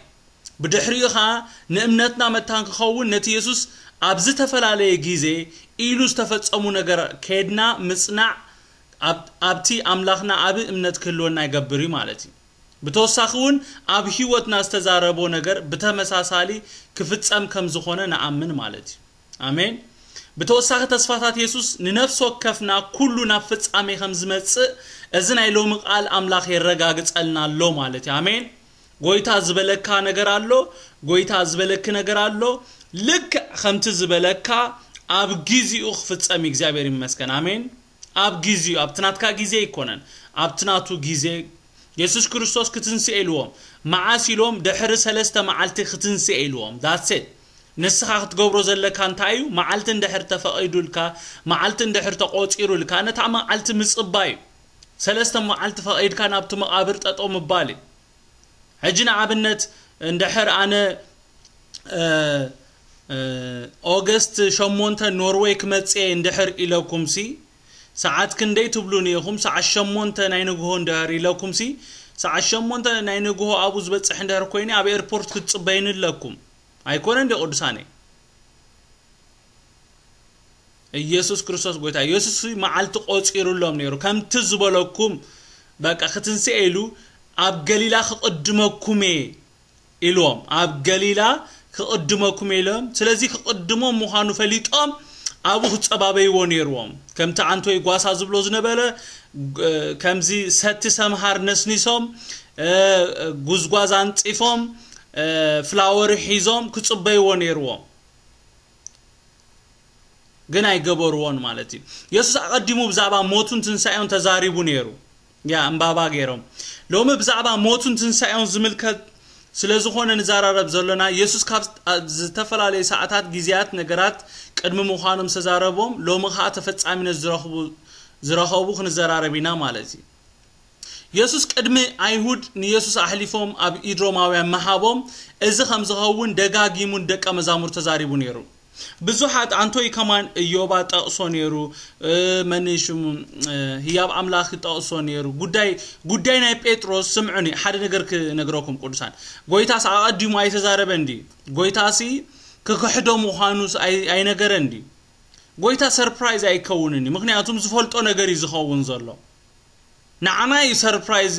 ብድሕሪኡ ኸኣ ንእምነትና መታን ክኸውን ነቲ የሱስ ኣብ ዝተፈላለየ ግዜ ኢሉ ዝተፈጸሙ ነገር ከድና ምጽናዕ ኣብቲ ኣምላኽና ዓቢ እምነት ክህልወና ይገብር እዩ ማለት እዩ። ብተወሳኺ እውን ኣብ ህይወትና ዝተዛረቦ ነገር ብተመሳሳሊ ክፍጸም ከም ዝኾነ ንኣምን ማለት እዩ። ኣሜን። ብተወሳኺ ተስፋታት የሱስ ንነፍሲ ወከፍና ኩሉ ናብ ፍጻሜ ከም ዝመጽእ እዚ ናይ ሎሚ ቃል ኣምላኽ የረጋግጸልና ኣሎ ማለት እዩ። ኣሜን። ጎይታ ዝበለካ ነገር ኣሎ፣ ጎይታ ዝበለኪ ነገር ኣሎ። ልክዕ ከምቲ ዝበለካ ኣብ ግዜኡ ክፍጸም እዩ። እግዚኣብሔር ይመስገን። ኣሜን። ኣብ ግዜኡ፣ ኣብቲ ናትካ ግዜ ኣይኮነን፣ ኣብቲ ናቱ ግዜ። የሱስ ክርስቶስ ክትንስኤ ኢልዎም። መዓስ ኢልዎም? ድሕሪ ሰለስተ መዓልቲ ክትንስኤ ኢልዎም። That's it። ንስኻ ክትገብሮ ዘለካ እንታይ እዩ? መዓልቲ እንድሕር ተፈቒዱልካ፣ መዓልቲ እንድሕር ተቖጺሩልካ፣ ነታ መዓልቲ ምጽባይ እዩ። ሰለስተ መዓልቲ ፈቒድካ ናብቲ መቓብር ጠጠው ምባል እዩ። ሕጂ ንኣብነት እንድሕር ኣነ ኦገስት ሸሞንተ ኖርወይ ክመጽእ እንድሕር ኢለኩምሲ፣ ሰዓት ክንደይ ትብሉኒ ኢኹም? ሰዓት ሸሞንተ ናይ ንግሆ እንድሕር ኢለኩምሲ፣ ሰዓት ሸሞንተ ናይ ንግሆ ኣብኡ ዝበጽሕ እንድሕር ኮይነ ኣብ ኤርፖርት ክትጽበይኒ ኣለኩም። ኣይኮነን ዶ ቅዱሳነይ? ኢየሱስ ክርስቶስ ጎይታ። ኢየሱስ መዓልቲ ቆጺሩሎም ነይሩ። ከምቲ ዝበለኩም በቃ ክትንስኤ ኢሉ ኣብ ገሊላ ክቕድመኩም እየ ኢልዎም። ኣብ ገሊላ ክቕድመኩም እየ ኢሎም። ስለዚ ክቕድሞም ምዃኑ ፈሊጦም ኣብኡ ክጸባበይዎ ነይርዎም። ከምቲ ኣንቶይ ጓሳ ዝብሎ ዝነበረ፣ ግ-፣ ከምዚ ሰቲ ሰምሃር ነስኒሶም፣ እ፣ ጉዝጓዝ ኣንጺፎም፣ እ፣ ፍላወር ሒዞም ክጽበይዎ ነይርዎም። ግን ኣይገበርዎን ማለት እዩ። የሱስ ኣቐዲሙ ብዛዕባ ሞቱን ትንሳኤውን ተዛሪቡ ነይሩ። ያ እምባባ ገይሮም። ሎሚ ብዛዕባ ሞቱን ትንሳኤውን ዝምልከት ስለ ዝኾነ ንዘራረብ ዘሎና፣ የሱስ ካብ ኣብ ዝተፈላለዩ ሰዓታት፣ ግዜያት፣ ነገራት ቅድሚ ምዃኖም ዝተዛረቦም ሎሚ ኸኣ ተፈጻሚነት ዝረኽቡ፣ ዝረኸቡ ክንዘራረብ ኢና ማለት እዩ። የሱስ ቅድሚ ኣይሁድ ንየሱስ ኣሕሊፎም ኣብ ኢድ ሮማውያን ምሃቦም፣ እዚ ከም ዝኸውን ደጋጊሙ ንደቀ መዛሙርቱ ተዛሪቡ ነይሩ። ብዙሓት ኣንቶይ ከማን እዮባ ጠቕሶ ነይሩ፣ እ፣ መን ሽሙ፣ እ፣ ህያብ ኣምላኽ ይጠቕሶ ነይሩ። ጉዳይ፣ ጉዳይ ናይ ጴጥሮስ ስምዑኒ፣ ሓደ ነገር ክነግረኩም ቅዱሳን። ጎይታስ ኣቐዲሙ ኣይተዛረበን ድዩ? ጎይታሲ ክክሕዶ ምዃኑስ ኣይ-፣ ኣይነገረን ድዩ? ጎይታ ሰርፕራይዝ ኣይከውንን እዩ። ምኽንያቱም ዝፈልጦ ነገር እዩ ዝኸውን ዘሎ። ንዓና እዩ ሰርፕራይዝ።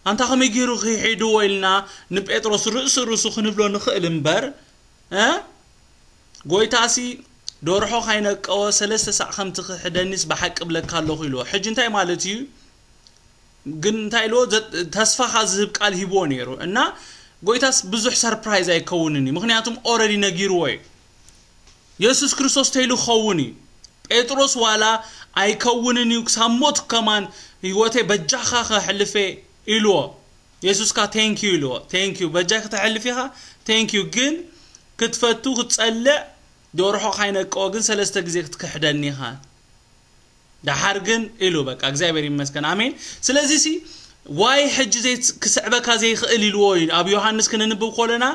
ኣንታ ከመይ ገይሩ ክሒድዎ ኢልና ንጴጥሮስ ርእሲ ርእሱ ክንብሎ ንኽእል እምበር፣ እ? ጎይታሲ ደርሖ ካይነቀወ ሰለስተ ሳዕ ከም ትኽሕደኒስ ብሓቂ እብለካ ኣለኹ ኢልዎ። ሕጂ እንታይ ማለት እዩ? ግን እንታይ ኢልዎ? ዘ-፣ ተስፋኻ ዝህብ ቃል ሂብዎ ነይሩ። እና ጎይታስ ብዙሕ ሰርፕራይዝ ኣይከውንን እዩ። ምኽንያቱም ኦረዲ ነጊርዎ እዩ። የሱስ ክርስቶስ ተይሉ ክኸውን እዩ። ጴጥሮስ ዋላ ኣይከውንን እዩ፣ ክሳብ ሞት ከማን ህይወተይ በጃኻ ከሕልፈ ኢልዎ። የሱስካ ቴንክ ዩ ኢልዎ። ቴንክ ዩ፣ በጃይ ክተሕልፍ ኢኻ፣ ቴንክ ዩ። ግን ክትፈቱ ክትጸልእ፣ ደርሖ ካይነቀወ ግን ሰለስተ ግዜ ክትክሕደኒ ኢኻ። ደሓር ግን ኢሉ በቃ እግዚኣብሔር ይመስገን፣ ኣሜን። ስለዚ ሲ ዋይ ሕጂ ዘይ-፣ ክስዕበካ ዘይኽእል ኢልዎ እዩ። ኣብ ዮሃንስ ክንንብብ ኮለና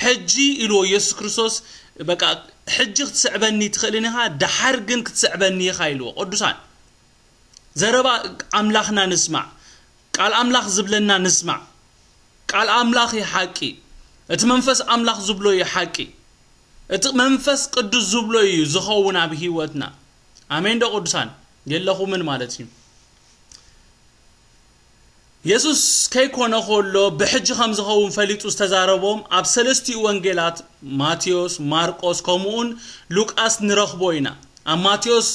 ሕጂ ኢልዎ የሱስ ክርስቶስ፣ በቃ ሕጂ ክትስዕበኒ ትኽእልን ኢኻ፣ ደሓር ግን ክትስዕበኒ ኢኻ ኢልዎ። ቅዱሳን፣ ዘረባ ኣምላኽና ንስማዕ፣ ቃል ኣምላኽ ዝብለና ንስማዕ። ቃል ኣምላኽ እዩ ሓቂ፣ እቲ መንፈስ ኣምላኽ ዝብሎ እዩ ሓቂ። እቲ መንፈስ ቅዱስ ዝብሎ እዩ ዝኸውን ኣብ ህይወትና። ኣሜን ዶ ቅዱሳን? የለኹምን ማለት እዩ። የሱስ ከይኮነ ከሎ ብሕጂ ከም ዝኸውን ፈሊጡ ዝተዛረቦም ኣብ ሰለስቲኡ ወንጌላት ማቴዎስ፣ ማርቆስ ከምኡውን ሉቃስ ንረኽቦ ኢና። ኣብ ማቴዎስ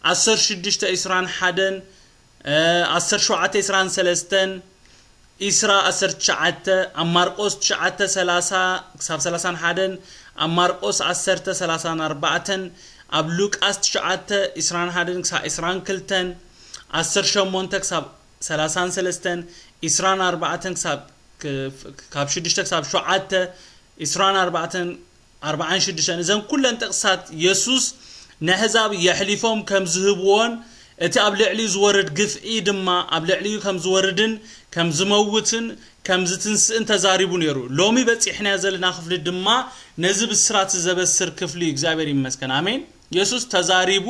ዓሰርተ ሽዱሽተ ዕስራን ሓደን፣ እ፣ ዓሰርተ ሸውዓተ ዕስራን ሰለስተን፣ ዕስራ ዓሰርተ ትሽዓተ፣ ኣብ ማርቆስ ትሽዓተ ሰላሳ ክሳብ ሰላሳን ሓደን፣ ኣብ ማርቆስ ዓሰርተ ሰላሳን ኣርባዕተን፣ ኣብ ሉቃስ ትሽዓተ ዕስራን ሓደን ክሳብ ዕስራን ክልተን፣ ዓሰርተ ሸሞንተ ክሳብ ሰላሳን ሰለስተን፣ ዕስራን ኣርባዕተን ክሳብ ክ-፣ ካብ ሽዱሽተ ክሳብ ሸውዓተ፣ ዕስራን ኣርባዕተን ኣርባዓን ሽዱሽተን። እዘን ኩለን ጥቕሳት የሱስ ነሕዛብ የሕሊፎም ከም ዝህብዎን እቲ ኣብ ልዕሊኡ ዝወርድ ግፍዒ ድማ ኣብ ልዕሊኡ ከም ዝወርድን ከም ዝመውትን ከም ዝትንስእን ተዛሪቡ ነይሩ። ሎሚ በጺሕናዮ ዘለና ክፍሊ ድማ ነዚ ብስራት ዘበስር ክፍሊ እዩ። እግዚኣብሔር ይመስገን። ኣሜን። የሱስ ተዛሪቡ፣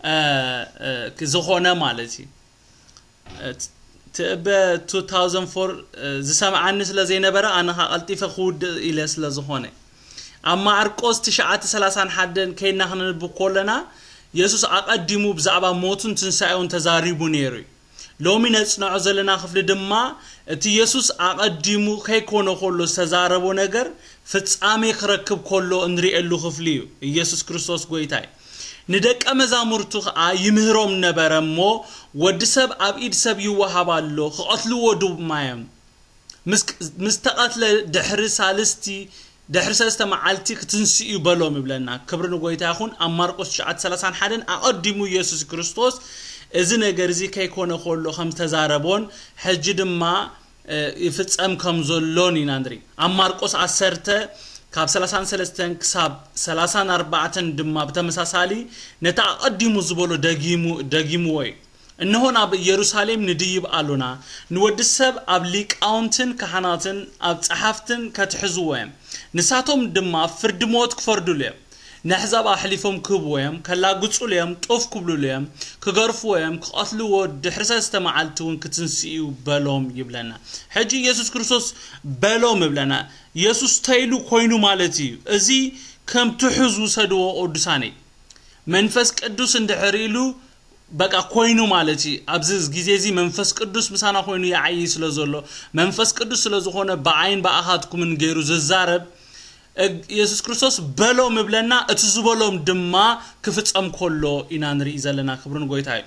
እ፣ እ፣ ዝኾነ ማለት እዩ። እ፣ ትእበ ቱ ታውዘንድ ፎር፣ እ፣ ዝሰምዓኒ ስለ ዘይነበረ፣ ኣነ ኸኣ ቀልጢፈ ክውድእ ኢለ ስለ ዝኾነ። ኣብ ማርቆስ ትሽዓተ ሰላሳን ሓደን ከይድና ክነንብብ ከለና፣ የሱስ ኣቐዲሙ ብዛዕባ ሞቱን ትንሳኤውን ተዛሪቡ ነይሩ እዩ። ሎሚ ነጽንዖ ዘለና ክፍሊ ድማ፣ እቲ የሱስ ኣቐዲሙ ከይኮነ ከሎ ዝተዛረቦ ነገር ፍጻሜ ክረክብ ከሎ እንርእየሉ ክፍሊ እዩ። ኢየሱስ ክርስቶስ ጐይታ እዩ። ንደቀ መዛሙርቱ ኸኣ ይምህሮም ነበረ እሞ፣ ወዲ ሰብ ኣብ ኢድ ሰብ ይወሃብ ኣሎ፣ ክቐትልዎ ድማ እዮም። ምስ፣ ምስ ተቐትለ ድሕሪ ሳልስቲ፣ ድሕሪ ሰለስተ መዓልቲ ክትንስእ እዩ በሎም ይብለና። ክብሪ ንጐይታ ይኹን። ኣብ ማርቆስ ትሽዓተ ሰላሳን ሓደን ኣቐዲሙ ኢየሱስ ክርስቶስ እዚ ነገር እዚ ከይኮነ ከሎ ከም ዝተዛረቦን፣ ሕጂ ድማ፣ እ፣ ይፍጸም ከም ዘሎን ኢና ንርኢ። ኣብ ማርቆስ ዓሰርተ ካብ ሰላሳን ሰለስተን ክሳብ ሰላሳን ኣርባዕተን ድማ ብተመሳሳሊ ነቲ ኣቐዲሙ ዝበሎ ደጊሙ፣ ደጊምዎ እዩ። እንሆ ናብ ኢየሩሳሌም ንድይብ ኣሎና፣ ንወዲ ሰብ ኣብ ሊቃውንትን ካህናትን ኣብ ጸሓፍትን ከትሕዝዎ እዮም። ንሳቶም ድማ ፍርዲ ሞት ክፈርዱሉ እዮም። ነሕዛብ ኣሕሊፎም ክህብዎ እዮም፣ ከላግጹሉ እዮም፣ ጡፍ ክብሉሉ እዮም፣ ክገርፍዎ እዮም፣ ክቐትልዎ፣ ድሕሪ ሰለስተ መዓልቲ እውን ክትንስእ እዩ በሎም ይብለና። ሕጂ ኢየሱስ ክርስቶስ በሎም ይብለና። ኢየሱስ ተይሉ ኮይኑ ማለት እዩ። እዚ ከም ትሑዝ ውሰድዎ ቅዱሳነይ። መንፈስ ቅዱስ እንድሕር ኢሉ በቃ ኮይኑ ማለት እዩ። ኣብዚ ግዜ እዚ መንፈስ ቅዱስ ምሳና ኮይኑ ይዓዪ ስለ ዘሎ፣ መንፈስ ቅዱስ ስለ ዝኾነ ብዓይን ብኣኻትኩምን ገይሩ ዝዛረብ፣ እግ-፣ የሱስ ክርስቶስ በሎም እብለና፣ እቲ ዝበሎም ድማ ክፍጸም ከሎ ኢና ንርኢ ዘለና። ክብሪ ንጎይታ እዩ።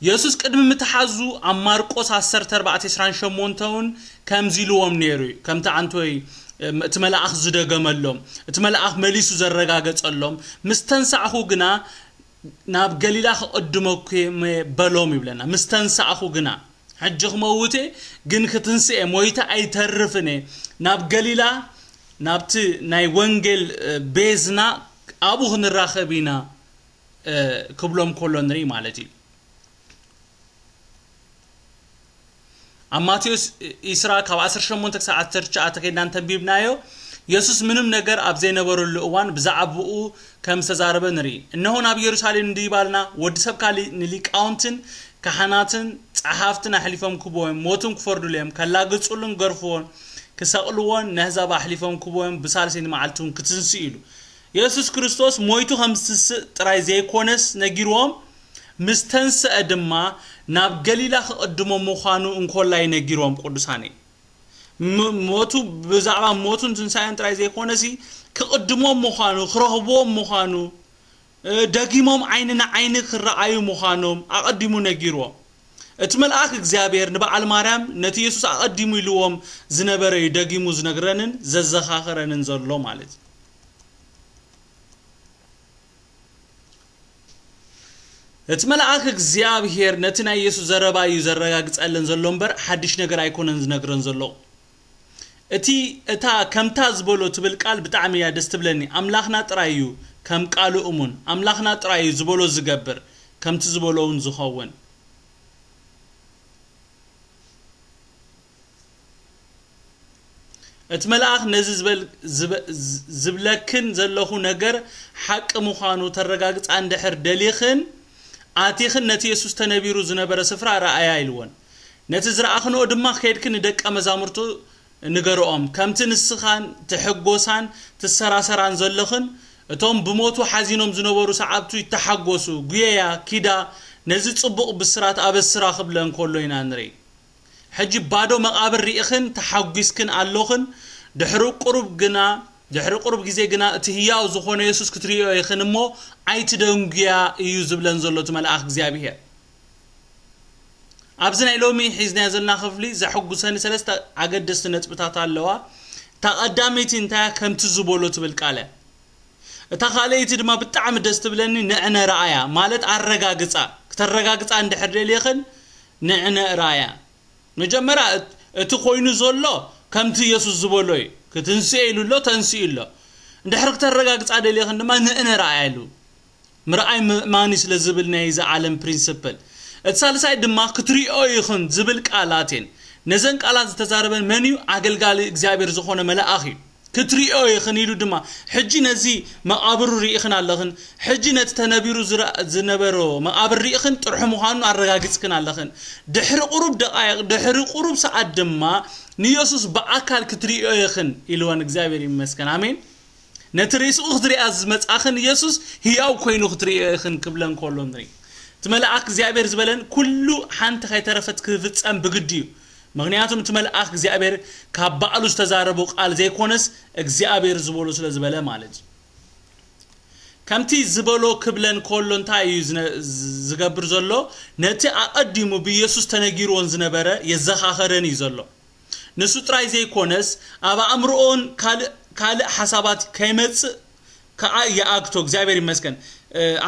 የሱስ ቅድሚ ምትሓዙ ኣብ ማርቆስ ዓሰርተ ኣርባዕተ ዕስራን ሸሞንተ እውን ከምዚ ኢልዎም ነይሩ እዩ። ከምቲ ኣንቶይ፣ እም፣ እቲ መልኣኽ ዝደገመሎም፣ እቲ መልኣኽ መሊሱ ዘረጋገጸሎም፣ ምስ ተንሳዕኹ ግና ናብ ገሊላ ክቕድመኩም እየ በሎም ይብለና። ምስ ተንሳእኹ ግና፣ ሕጂ ክመውት እየ፣ ግን ክትንስእ እየ፣ ሞይተ ኣይተርፍን እየ፣ ናብ ገሊላ፣ ናብቲ ናይ ወንጌል፣ እ፣ ቤዝና ኣብኡ ክንራኸብ ኢና፣ እ፣ ክብሎም ከሎ ንርኢ ማለት እዩ። ኣብ ማቴዎስ ዒስራ ካብ ዓሰርተ ሸሞንተ ክሳብ ዓሰርተ ትሽዓተ ከይድና እንተንቢብናዮ፣ የሱስ ምንም ነገር ኣብ ዘይነበረሉ እዋን ብዛዕባኡ ከም ዝተዛረበ ንርኢ። "እንሆ ናብ ኢየሩሳሌም ንድይብ ኣልና፣ ወዲ ሰብ ካሊ-፣ ንሊቃውንትን ካህናትን ጸሓፍትን ኣሕሊፎም ክህብዎ እዮም፣ ሞትን ክፈርዱሉ እዮም፣ ከላግጹሉን ክገርፍዎን ክሰቕልዎን ነህዛብ ኣሕሊፎም ክህብዎ እዮም፣ ብሳልሰይቲ መዓልቲ እውን ክትንስእ" ኢሉ። የሱስ ክርስቶስ ሞይቱ ከም ዝትስእ ጥራይ ዘይኮነስ ነጊርዎም፣ ምስ ተንስአ ድማ ናብ ገሊላ ክቕድሞም ምዃኑ እንኮላይ ነጊርዎም ቅዱሳነይ። ም-፣ ሞቱ፣ ብዛዕባ ሞቱን ትንሳኤን ጥራይ ዘይኮነሲ ክቕድሞም ምዃኑ፣ ክረኽብዎም ምዃኑ፣ እ፣ ደጊሞም ዓይኒ ንዓይኒ ክረኣዩ ምዃኖም ኣቐዲሙ ነጊርዎም። እቲ መልኣኽ እግዚኣብሔር ንበዓል ማርያም ነቲ የሱስ ኣቐዲሙ ኢልዎም ዝነበረ እዩ ደጊሙ ዝነግረንን ዘዘኻኽረንን ዘሎ ማለት እዩ። እቲ መልኣኽ እግዚኣብሔር ነቲ ናይ የሱስ ዘረባ እዩ ዘረጋግጸለን ዘሎ እምበር፣ ሓድሽ ነገር ኣይኮነን ዝነግረን ዘሎ። እቲ፣ እታ ከምታ ዝበሎ ትብል ቃል ብጣዕሚ እያ ደስ ትብለኒ። ኣምላኽና ጥራይ እዩ ከም ቃሉ እሙን፣ ኣምላኽና ጥራይ እዩ ዝበሎ ዝገብር፣ ከምቲ ዝበሎ እውን ዝኸውን። እቲ መልኣኽ ነዚ ዝበል-፣ ዝብ-፣ ዝብለክን ዘለኹ ነገር ሓቂ ምዃኑ ተረጋግጻ እንድሕር ደሊኽን፣ ኣቲኽን ነቲ የሱስ ተነቢሩ ዝነበረ ስፍራ ረኣያ ኢልወን። ነቲ ዝረኣኽንኦ ድማ ኬድክን ንደቀ መዛሙርቱ፣ ንገርኦም፣ ከምቲ ንስኻን ትሕጎሳን ትሰራሰራን ዘለኽን፣ እቶም ብሞቱ ሓዚኖም ዝነበሩ ሰዓብቱ ይተሓጎሱ። ጉየያ፣ ኪዳ፣ ነዚ ጽቡቕ ብስራት ኣበስራ ክብለን ከሎ ኢና ንርኢ። ሕጂ ባዶ መቓብር ርኢኽን ተሓጒስክን ኣሎኽን፣ ድሕሪ ቁሩብ ግና፣ ድሕሪ ቁሩብ ግዜ ግና እቲ ህያው ዝኾነ የሱስ ክትርእዮ ኢኽን እሞ ኣይትደንጉያ እዩ ዝብለን ዘሎ እቲ መልኣኽ እግዚኣብሄር። ኣብዚ ናይ ሎሚ ሒዝናዮ ዘለና ክፍሊ ዘሐጉሰኒ ሰለስተ ኣገደስቲ ነጥብታት ኣለዋ። እታ ቀዳመይቲ እንታይ ከምቲ ዝበሎ ትብል ቃለ። እታ ካልኣይቲ ድማ ብጣዕሚ ደስ ትብለኒ፣ ንዕነ ረኣያ ማለት ኣረጋግጻ፣ ክተረጋግጻ እንድሕር ደልየኽን ንዕነ ረኣያ። መጀመርያ እት- እቲ ኮይኑ ዘሎ ከምቲ የሱስ ዝበሎ እዩ። ክትንስኤ ኢሉ ኣሎ፣ ተንስኡ ኣሎ። እንድሕር ክተረጋግጻ ደልየኽን ድማ ንዕነ ረኣያ ኢሉ። ምርኣይ ምእማን እዩ ስለ ዝብል ናይ እዚ ዓለም ፕሪንስፕል። እቲ ሳልሳይ ድማ ክትሪኦ ኢኽን ዝብል ቃላት እየን። ነዘን ቃላት ዝተዛረበን መን እዩ? ኣገልጋሊ እግዚኣብሔር ዝኾነ መልኣኽ እዩ። ክትሪኦ ኢኽን ኢሉ ድማ፣ ሕጂ ነዚ መቓብሩ ርኢኽን ኣለኽን፣ ሕጂ ነቲ ተነቢሩ ዝረ- ዝነበሮ መቓብር ርኢኽን ጥርሑ ምዃኑ ኣረጋጊጽክን ኣለኽን። ድሕሪ ቁሩብ ደቃይቕ፣ ድሕሪ ቁሩብ ሰዓት ድማ ንየሱስ ብኣካል ክትሪኦ ኢኽን ኢልወን። እግዚኣብሔር ይመስገን። ኣሜን። ነቲ ሬስኡ ክትሪኣ ዝመጻኽን የሱስ ህያው ኮይኑ ክትሪኦ ኢኽን ክብለን ከሎ ንርኢ። እቲ መልኣኽ እግዚኣብሔር ዝበለን ኩሉ ሓንቲ ከይተረፈት ክፍጸም ብግዲ እዩ። ምኽንያቱም እቲ መልኣኽ እግዚኣብሔር ካብ ባዕሉ ዝተዛረቦ ቃል ዘይኮነስ እግዚኣብሔር ዝበሎ ስለ ዝበለ ማለት እዩ። ከምቲ ዝበሎ ክብለን ከሎ እንታይ እዩ ዝነ- ዝገብር ዘሎ? ነቲ ኣቐዲሙ ብየሱስ ተነጊርዎን ዝነበረ የዘኻኸረን እዩ ዘሎ። ንሱ ጥራይ ዘይኮነስ ኣብ ኣእምሮኦን ካልእ ካልእ ሓሳባት ከይመጽእ ከዓ ይኣግቶ። እግዚኣብሔር ይመስገን።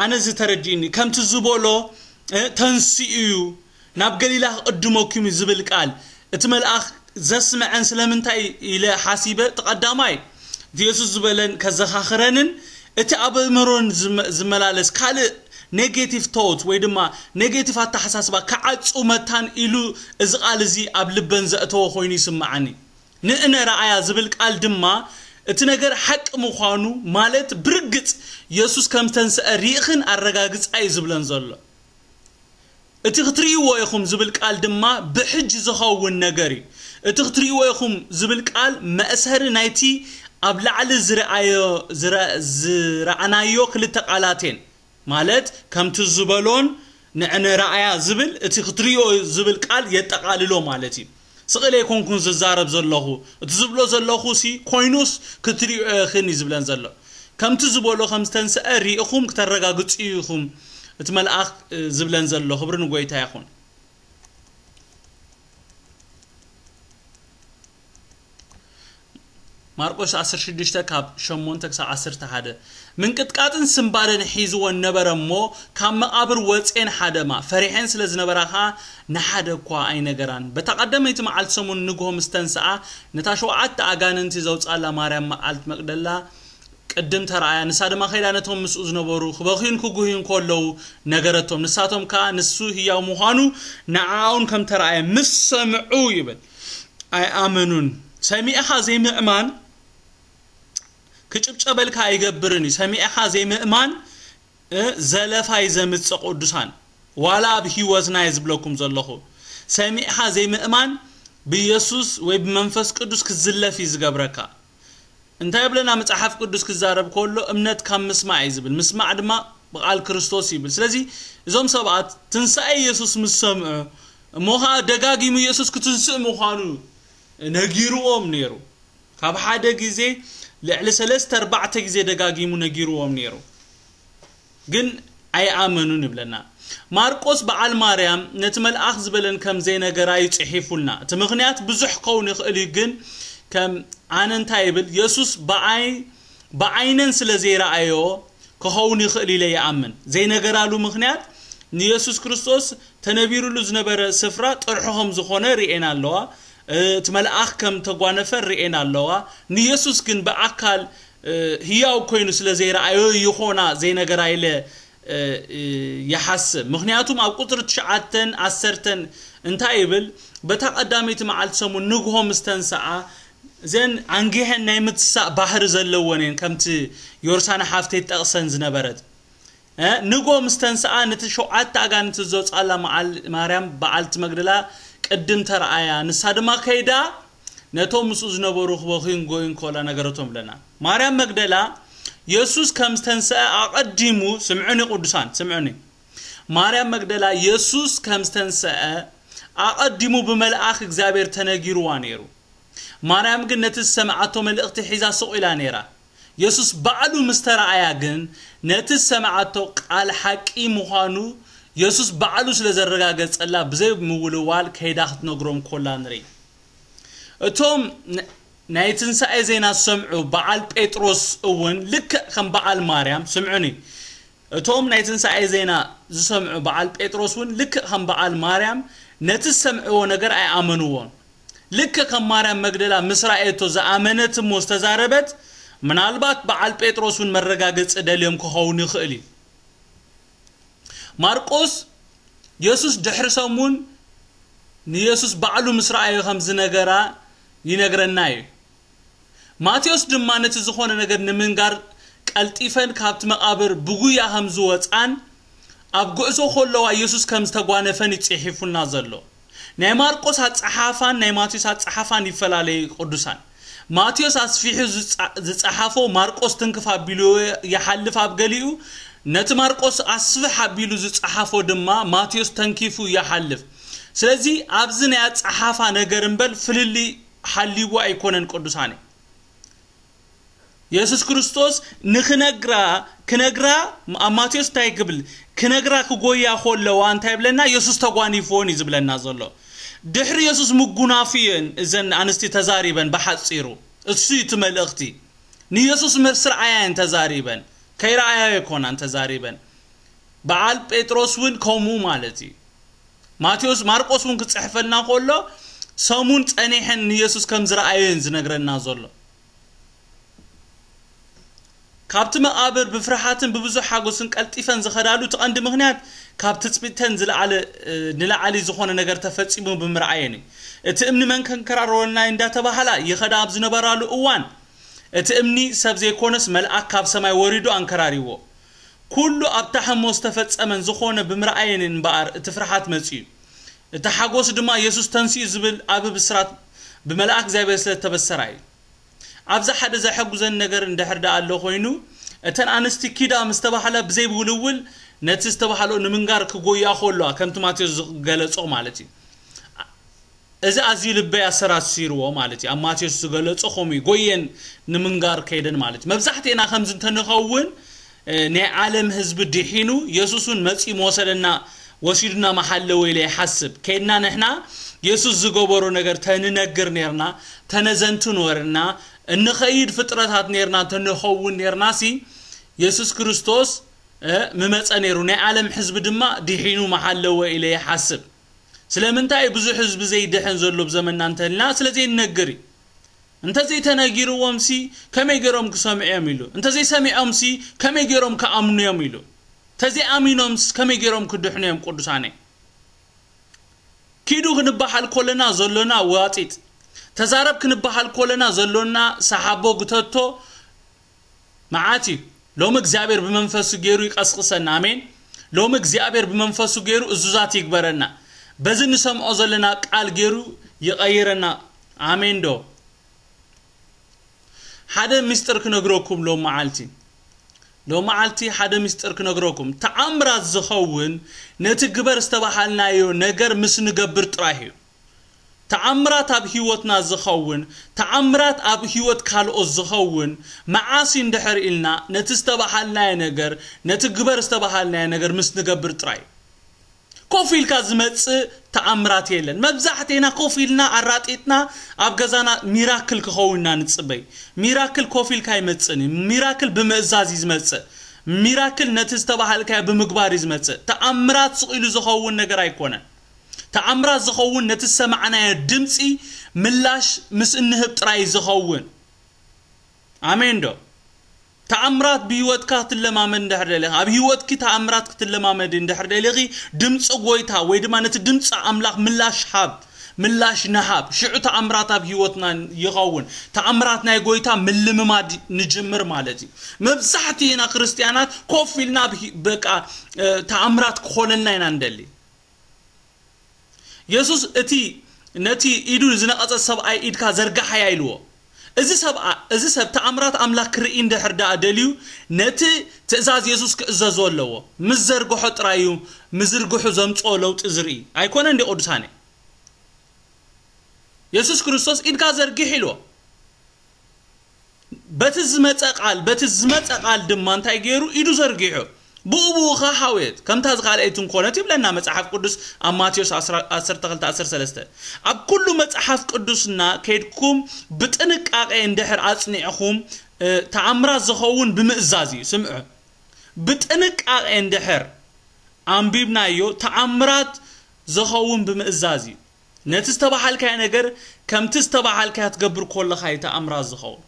ኣነ እዚ ተረዲእኒ። ከምቲ ዝበሎ ተንስኡ እዩ፣ ናብ ገሊላ ክቕድመኩም እዩ ዝብል ቃል እቲ መልኣኽ ዘስምዐን ስለምንታይ ኢለ ሓሲበ፣ እቲ ቀዳማይ እቲ የሱስ ዝበለን ከዘኻኽረንን እቲ ኣብ ኣእምሮን ዝመ- ዝመላለስ ካልእ ኔጌቲቭ ቶት ወይ ድማ ኔጌቲቭ ኣተሓሳስባ ክዓጹ መታን ኢሉ እዚ ቃል እዚ ኣብ ልበን ዘእተወ ኮይኑ ይስምዓኒ። ንእነ ረኣያ ዝብል ቃል ድማ እቲ ነገር ሓቂ ምዃኑ፣ ማለት ብርግጽ የሱስ ከም ዝተንስአ ርኢኽን ኣረጋግጻ እዩ ዝብለን ዘሎ። እቲ ክትርእይዎ ኢኹም ዝብል ቃል ድማ ብሕጂ ዝኸውን ነገር እዩ። እቲ ክትርእይዎ ኢኹም ዝብል ቃል መእሰሪ ናይቲ ኣብ ላዕሊ ዝረኣዮ ዝረ- ዝረኣናዮ ክልተ ቃላት እየን። ማለት ከምቲ ዝበሎን ንዕነ ረኣያ ዝብል እቲ ክትርእዮ ዝብል ቃል የጠቓልሎ ማለት እዩ። ስቕለ ኣይኮንኩን ዝዛረብ ዘለኹ፣ እቲ ዝብሎ ዘለኹ ሲ ኮይኑስ ክትርእዮ ኢኽን እዩ ዝብለን ዘሎ። ከምቲ ዝበሎ ከም ዝተንስአ ርኢኹም ክተረጋግጹ ኢኹም እቲ መልኣኽ ዝብለን ዘሎ። ክብሪ ንጎይታ ይኹን። ማርቆስ ዓሰርተ ሽዱሽተ ካብ ሸሞንተ ክሳብ ዓሰርተ ሓደ። ምንቅጥቃጥን ስንባደን ሒዝወን ነበረ እሞ፣ ካብ መቓብር ወጼን ሓደማ። ፈሪሐን ስለ ዝነበራ ኸኣ ንሓደ እኳ ኣይነገራን። በታ ቀዳመይቲ መዓልቲ ሰሙን ንግሆ ምስ ተንስኣ፣ ነታ ሸውዓተ ኣጋንንቲ ዘውጻላ ማርያም መዓልት መቅደላ ቅድም ተረኣያ። ንሳ ድማ ከይዳ ነቶም ምስኡ ዝነበሩ ክበኽዩን ክጉህዩን ከለዉ ነገረቶም። ንሳቶም ከኣ ንሱ ህያው ምዃኑ ንዓኣውን ከም ተረኣየ ምስ ሰምዑ ይብል። ኣይኣመኑን። ሰሚዕኻ ዘይምእማን ክጭብጨበልካ ኣይገብርን እዩ። ሰሚዕኻ ዘይምእማን እ፣ ዘለፋ እዩ ዘምጽእ ቅዱሳን። ዋላ ኣብ ህይወትና እየ ዝብለኩም ዘለኹ። ሰሚዕኻ ዘይምእማን ብየሱስ ወይ ብመንፈስ ቅዱስ ክዝለፍ እዩ ዝገብረካ። እንታይ ይብለና መጽሓፍ ቅዱስ ክዛረብ ከሎ፣ እምነት ካብ ምስማዕ እዩ ዝብል፣ ምስማዕ ድማ ብቓል ክርስቶስ ይብል። ስለዚ እዞም ሰባት ትንሳኤ የሱስ ምስ ሰምዑ፣ እሞ ኸዓ ደጋጊሙ የሱስ ክትንስእ ምዃኑ ነጊርዎም ነይሩ። ካብ ሓደ ግዜ ልዕሊ ሰለስተ ኣርባዕተ ግዜ ደጋጊሙ ነጊርዎም ነይሩ፣ ግን ኣይኣመኑን ይብለና። ማርቆስ በዓል ማርያም ነቲ መልኣኽ ዝበለን ከም ዘይነገራ እዩ ጽሒፉልና። እቲ ምኽንያት ብዙሕ ከውን ይኽእል እዩ፣ ግን ከም ኣነ እንታይ ይብል፣ የሱስ ብዓይ- ብዓይነን ስለ ዘይረኣዮ ክኸውን ይኽእል ኢለ ይኣምን። ዘይነገራሉ ምኽንያት ንየሱስ ክርስቶስ ተነቢሩሉ ዝነበረ ስፍራ ጥርሑ ከም ዝኾነ ርኤን ኣለዋ። እቲ መልኣኽ ከም ተጓነፈ ርኤን ኣለዋ። ንየሱስ ግን ብኣካል ህያው ኮይኑ ስለ ዘይረኣዮ ይኾና ዘይነገራ ኢለ ይሓስብ። ምኽንያቱም ኣብ ቁጽሪ ትሽዓተን ዓሰርተን እንታይ ይብል? በታ ቀዳመይቲ መዓልቲ ሰሙን ንግሆ ምስ ተንስኣ፣ እዘን ኣንጊሐን ናይ ምትሳእ ባህሪ ዘለወን እየን፣ ከምቲ ዮርሳና ሓፍተይ ትጠቕሰን ዝነበረት። እ፣ ንግሆ ምስ ተንስኣ፣ ነቲ ሸውዓተ ኣጋንንቲ ዘውጻላ መዓል-፣ ማርያም በዓልቲ መግደላ ቅድም ተረኣያ። ንሳ ድማ ከይዳ ነቶም ምስኡ ዝነበሩ ክበኽዩን ጎዩን ከላ ነገረቶም ኣለና። ማርያም መግደላ የሱስ ከም ዝተንስአ ኣቐዲሙ፣ ስምዑኒ ቅዱሳን፣ ስምዑኒ። ማርያም መግደላ የሱስ ከም ዝተንስአ ኣቐዲሙ ብመልኣኽ እግዚኣብሔር ተነጊርዋ ነይሩ። ማርያም ግን ነቲ ዝሰምዓቶ መልእኽቲ ሒዛ ስቕ ኢላ ነይራ። የሱስ ባዕሉ ምስ ተረኣያ ግን ነቲ ዝሰምዓቶ ቃል ሓቂ ምዃኑ የሱስ ባዕሉ ስለ ዘረጋገጸላ ብዘይ ምውልዋል ከይዳ ክትነግሮም ኮላ ንርኢ። እቶም ን-፣ ናይ ትንሳኤ ዜና ዝሰምዑ በዓል ጴጥሮስ እውን ልክዕ ከም በዓል ማርያም፣ ስምዑኒ፣ እቶም ናይ ትንሳኤ ዜና ዝሰምዑ በዓል ጴጥሮስ እውን ልክዕ ከም በዓል ማርያም ነቲ ዝሰምዕዎ ነገር ኣይኣመንዎን። ልክዕ ከም ማርያም መግደላ ምስ ረኣየቶ ዝኣመነት እሞ ዝተዛረበት፣ ምናልባት በዓል ጴጥሮስ እውን መረጋገጺ ደልዮም ክኸውን ይኽእል እዩ። ማርቆስ የሱስ ድሕሪ ሰሙን ንየሱስ ባዕሉ ምስ ረኣዮ ከም ዝነገራ ይነግረና እዩ። ማቴዎስ ድማ ነቲ ዝኾነ ነገር ንምንጋር ቀልጢፈን ካብቲ መቓብር ብጉያ ከም ዝወጻን ኣብ ጉዕዞ ከለዋ የሱስ ከም ዝተጓነፈን እዩ ጽሒፉና ዘሎ። ናይ ማርቆስ ኣጸሓፋን ናይ ማቴዎስ ኣጸሓፋን ይፈላለዩ ቅዱሳን። ማቴዎስ ኣስፊሑ ዝጸ-፣ ዝጸሓፎ ማርቆስ ትንክፍ ኣቢሉ ይሓልፍ ኣብ ገሊኡ፣ ነቲ ማርቆስ ኣስፍሕ ኣቢሉ ዝጸሓፎ ድማ ማቴዎስ ተንኪፉ ይሓልፍ። ስለዚ ኣብዚ ናይ ኣጸሓፋ ነገር እምበር ፍልልይ ሓልይዎ ኣይኮነን ቅዱሳነ። የሱስ ክርስቶስ ንኽነግራ፣ ክነግራ፣ ኣብ ማቴዎስ እንታይ ክብል? ክነግራ ክጎያ ከለዋ እንታይ ይብለና? የሱስ ተጓኒፍዎን እዩ ዝብለና ዘሎ። ድሕሪ የሱስ ምጉናፉ እየን እዘን ኣንስቲ ተዛሪበን ብሓጺሩ። እሱ እዩ እቲ መልእኽቲ። ንየሱስ ምስ ረኣያ እየን ተዛሪበን። ከይረኣያ ኣይኮናን ተዛሪበን። በዓል ጴጥሮስ እውን ከምኡ ማለት እዩ። ማቴዎስ፣ ማርቆስ እውን ክጽሕፈልና ከሎ ሰሙን ጸኒሐን ንየሱስ ከም ዝረኣዮ እየን ዝነግረና ዘሎ። ካብቲ መቓብር ብፍርሃትን ብብዙሕ ሓጎስን ቀልጢፈን ዝኸዳሉ እቲ ቀንዲ ምኽንያት ካብ ትጽቢተን ዝለዓለ፣ እ፣ ንላዕሊ ዝኾነ ነገር ተፈጺሙ ብምርኣየን እዩ። እቲ እምኒ መን ከንከራርወልና እዩ እንዳተባሃላ ይኸዳ ኣብ ዝነበራሉ እዋን፣ እቲ እምኒ ሰብ ዘይኮነስ መልኣክ ካብ ሰማይ ወሪዱ ኣንከራሪዎ። ኩሉ ኣብታ ሕሞ ዝተፈጸመን ዝኾነ ብምርኣየን እምበኣር እቲ ፍርሃት መጺኡ። እቲ ሓጎስ ድማ የሱስ ተንሲኡ ዝብል ዓቢ ብስራት ብመልኣክ እግዚኣብሔር ስለ እተበሰራ እዩ። ኣብዚ ሓደ ዘሐጉዘን ነገር እንድሕር ደኣ ኣሎ ኮይኑ፣ እተን ኣንስቲ ኪዳ ምስ ተባህላ ብዘይ ውልውል ነቲ ዝተባህሎ ንምንጋር ክጎያ ከለዋ፣ ከምቲ ማቴዎስ ዝገለጾ ማለት እዩ። እዚ ኣዝዩ ልበይ ኣሰራሲርዎ ማለት እዩ። ኣብ ማቴዎስ ዝገለጾ ከምኡ እዩ። ጎየን ንምንጋር ከይደን ማለት እዩ። መብዛሕትኤና ከምዚ እንተንኸውን፣ እ፣ ናይ ዓለም ህዝቢ ድሒኑ፣ የሱስ እውን መጺኡ ምወሰደና፣ ወሲዱና መሓለወ ኢለ ይሓስብ። ከይድና ንሕና የሱስ ዝገበሮ ነገር ተንነግር ኔርና፣ ተነዘንቱ ኖርና፣ እንኸይድ ፍጥረታት ኔርና፣ ተንኸውን ኔርናሲ፣ የሱስ ክርስቶስ፣ እ፣ ምመጸ ኔሩ። ናይ ዓለም ህዝቢ ድማ ድሒኑ መሓለወ ኢለ ይሓስብ። ስለምንታይ ብዙሕ ህዝቢ ዘይድሕን ዘሎ ብዘመንና እንተልና፣ ስለ ዘይንነግር እዩ። እንተ ዘይተነጊርዎምሲ ከመይ ገይሮም ክሰምዑ እዮም ኢሉ። እንተ ዘይሰሚዖምሲ ከመይ ገይሮም ክኣምኑ እዮም ኢሉ። እንተ ዘይኣሚኖምስ ከመይ ገይሮም ክድሕኑ እዮም ቅዱሳነይ? ኪዱ ክንበሃል ከለና ዘሎና ዋጢጥ፣ ተዛረብ ክንበሃል ከለና ዘሎና ሰሓቦ ግተቶ መዓት እዩ። ሎሚ እግዚኣብሔር ብመንፈሱ ገይሩ ይቀስቅሰና። ኣሜን። ሎሚ እግዚኣብሔር ብመንፈሱ ገይሩ እዙዛት ይግበረና። በዚ ንሰምዖ ዘለና ቃል ገይሩ ይቐይረና። ኣሜን ዶ? ሓደ ምስጢር ክነግረኩም ሎም መዓልቲ። ሎም መዓልቲ ሓደ ምስጢር ክነግረኩም። ተኣምራት ዝኸውን ነቲ ግበር ዝተባሃልናዮ ነገር ምስ ንገብር ጥራይ እዩ። ተኣምራት ኣብ ህይወትና ዝኸውን፣ ተኣምራት ኣብ ህይወት ካልኦት ዝኸውን መዓስ እዩ እንድሕር ኢልና፣ ነቲ ዝተባሃልናዮ ነገር፣ ነቲ ግበር ዝተባሃልናዮ ነገር ምስ ንገብር ጥራይ እዩ። ኮፍ ኢልካ ዝመጽእ ተኣምራት የለን። መብዛሕቴና ኮፍ ኢልና ኣራጢጥና ኣብ ገዛና ሚራክል ክኸውን ኢና ንጽበይ። ሚራክል ኮፍ ኢልካ ኣይመጽእን እዩ። ሚራክል ብምእዛዝ እዩ ዝመጽእ። ሚራክል ነቲ ዝተባሃልካዮ ብምግባር እዩ ዝመጽእ። ተኣምራት ስቕ ኢሉ ዝኸውን ነገር ኣይኮነን። ተኣምራት ዝኸውን ነቲ ዝሰማዕናዮ ድምጺ ምላሽ ምስ እንህብ ጥራይ እዩ ዝኸውን። ኣሜን ዶ? ተኣምራት ብህይወትካ ክትለማመድ እንድሕር ደሊኻ፣ ኣብ ህይወትኪ ተኣምራት ክትለማመድ እንድሕር ደሊኺ፣ ድምፂ ጎይታ ወይ ድማ ነቲ ድምፂ ኣምላኽ ምላሽ ሃብ፣ ምላሽ ንሃብ። ሽዑ ተኣምራት ኣብ ህይወትና ይኸውን። ተኣምራት ናይ ጎይታ ምልምማድ ንጅምር ማለት እዩ። መብዛሕትኡ ኢና ክርስትያናት ኮፍ ኢልና ኣብ ሂ-፣ በቃ፣ እ፣ ተኣምራት ክኾነልና ኢና እንደሊ። የሱስ እቲ፣ ነቲ ኢዱ ዝነቐጸ ሰብኣይ፣ "ኢድካ ዘርግሓያ" ኢልዎ። እዚ ሰብኣ፣ እዚ ሰብ ተኣምራት ኣምላኽ ክርኢ እንድሕር ደኣ ደልዩ፣ ነቲ ትእዛዝ የሱስ ክእዘዞ ኣለዎ። ምስ ዘርግሖ ጥራይ እዩ ምዝርግሑ ዘምጽኦ ለውጢ ዝርኢ። ኣይኮነን ድዩ ቅዱሳነ? የሱስ ክርስቶስ፣ "ኢድካ ዘርጊሕ" ኢልዎ። በቲ ዝመጸ ቃል፣ በቲ ዝመጸ ቃል ድማ እንታይ ገይሩ? ኢዱ ዘርጊሑ። ብኡ ብኡ ኸዓ ሓወየት፣ ከምታ ዝኻልኣይትን ኮነት ይብለና መጽሓፍ ቅዱስ ኣብ ማቴዎስ ዓሰርተ ክልተ ዓሰርተ ሰለስተ። ኣብ ኩሉ መጽሓፍ ቅዱስና ከይድኩም ብጥንቃቄ እንድሕር ኣጽኒዕኹም፣ እ፣ ተኣምራት ዝኸውን ብምእዛዝ እዩ። ስምዑ። ብጥንቃቄ እንድሕር ኣንቢብናዮ፣ ተኣምራት ዝኸውን ብምእዛዝ እዩ። ነቲ ዝተባሃልካዮ ነገር ከምቲ ዝተባሃልካዮ ትገብር ከለኻ እዩ ተኣምራት ዝኸውን።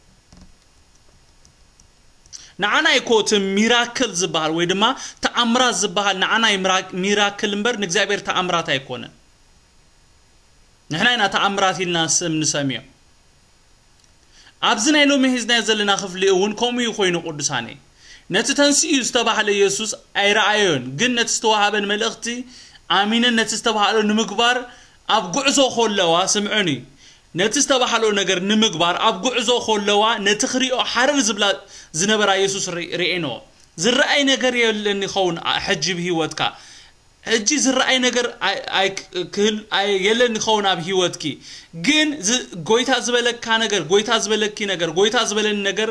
ንዓና እኮ እቲ ሚራክል ዝበሃል ወይ ድማ ተኣምራት ዝበሃል ንዓና እዩ ሚራ-፣ ሚራክል እምበር ንእግዚኣብሔር ተኣምራት ኣይኮነን። ንሕና ኢና ተኣምራት ኢልና ስም ንሰምዮ። ኣብዚ ናይ ሎሚ ሒዝናዮ ዘለና ክፍሊ እውን ከምኡ እዩ ኮይኑ ቅዱሳነይ። ነቲ ተንሲኡ ዝተባህለ የሱስ ኣይረኣዮን፣ ግን ነቲ ዝተዋሃበን መልእኽቲ ኣሚነን ነቲ ዝተባህሎ ንምግባር ኣብ ጉዕዞ ከለዋ፣ ስምዑኒ፣ ነቲ ዝተባህሎ ነገር ንምግባር ኣብ ጉዕዞ ከለዋ ነቲ ክሪኦ ሓርር ዝብላ ዝነበራ የሱስ ሪ-፣ ርኤንኦ። ዝረኣይ ነገር የለን ይኸውን ኣ-፣ ሕጂ ብህይወትካ። ሕጂ ዝረኣይ ነገር ኣይ-፣ ኣይ-፣ ክህል-፣ ኣይ-፣ የለን ይኸውን ኣብ ህይወትኪ። ግን ዝ-፣ ጎይታ ዝበለካ ነገር፣ ጎይታ ዝበለኪ ነገር፣ ጎይታ ዝበለኒ ነገር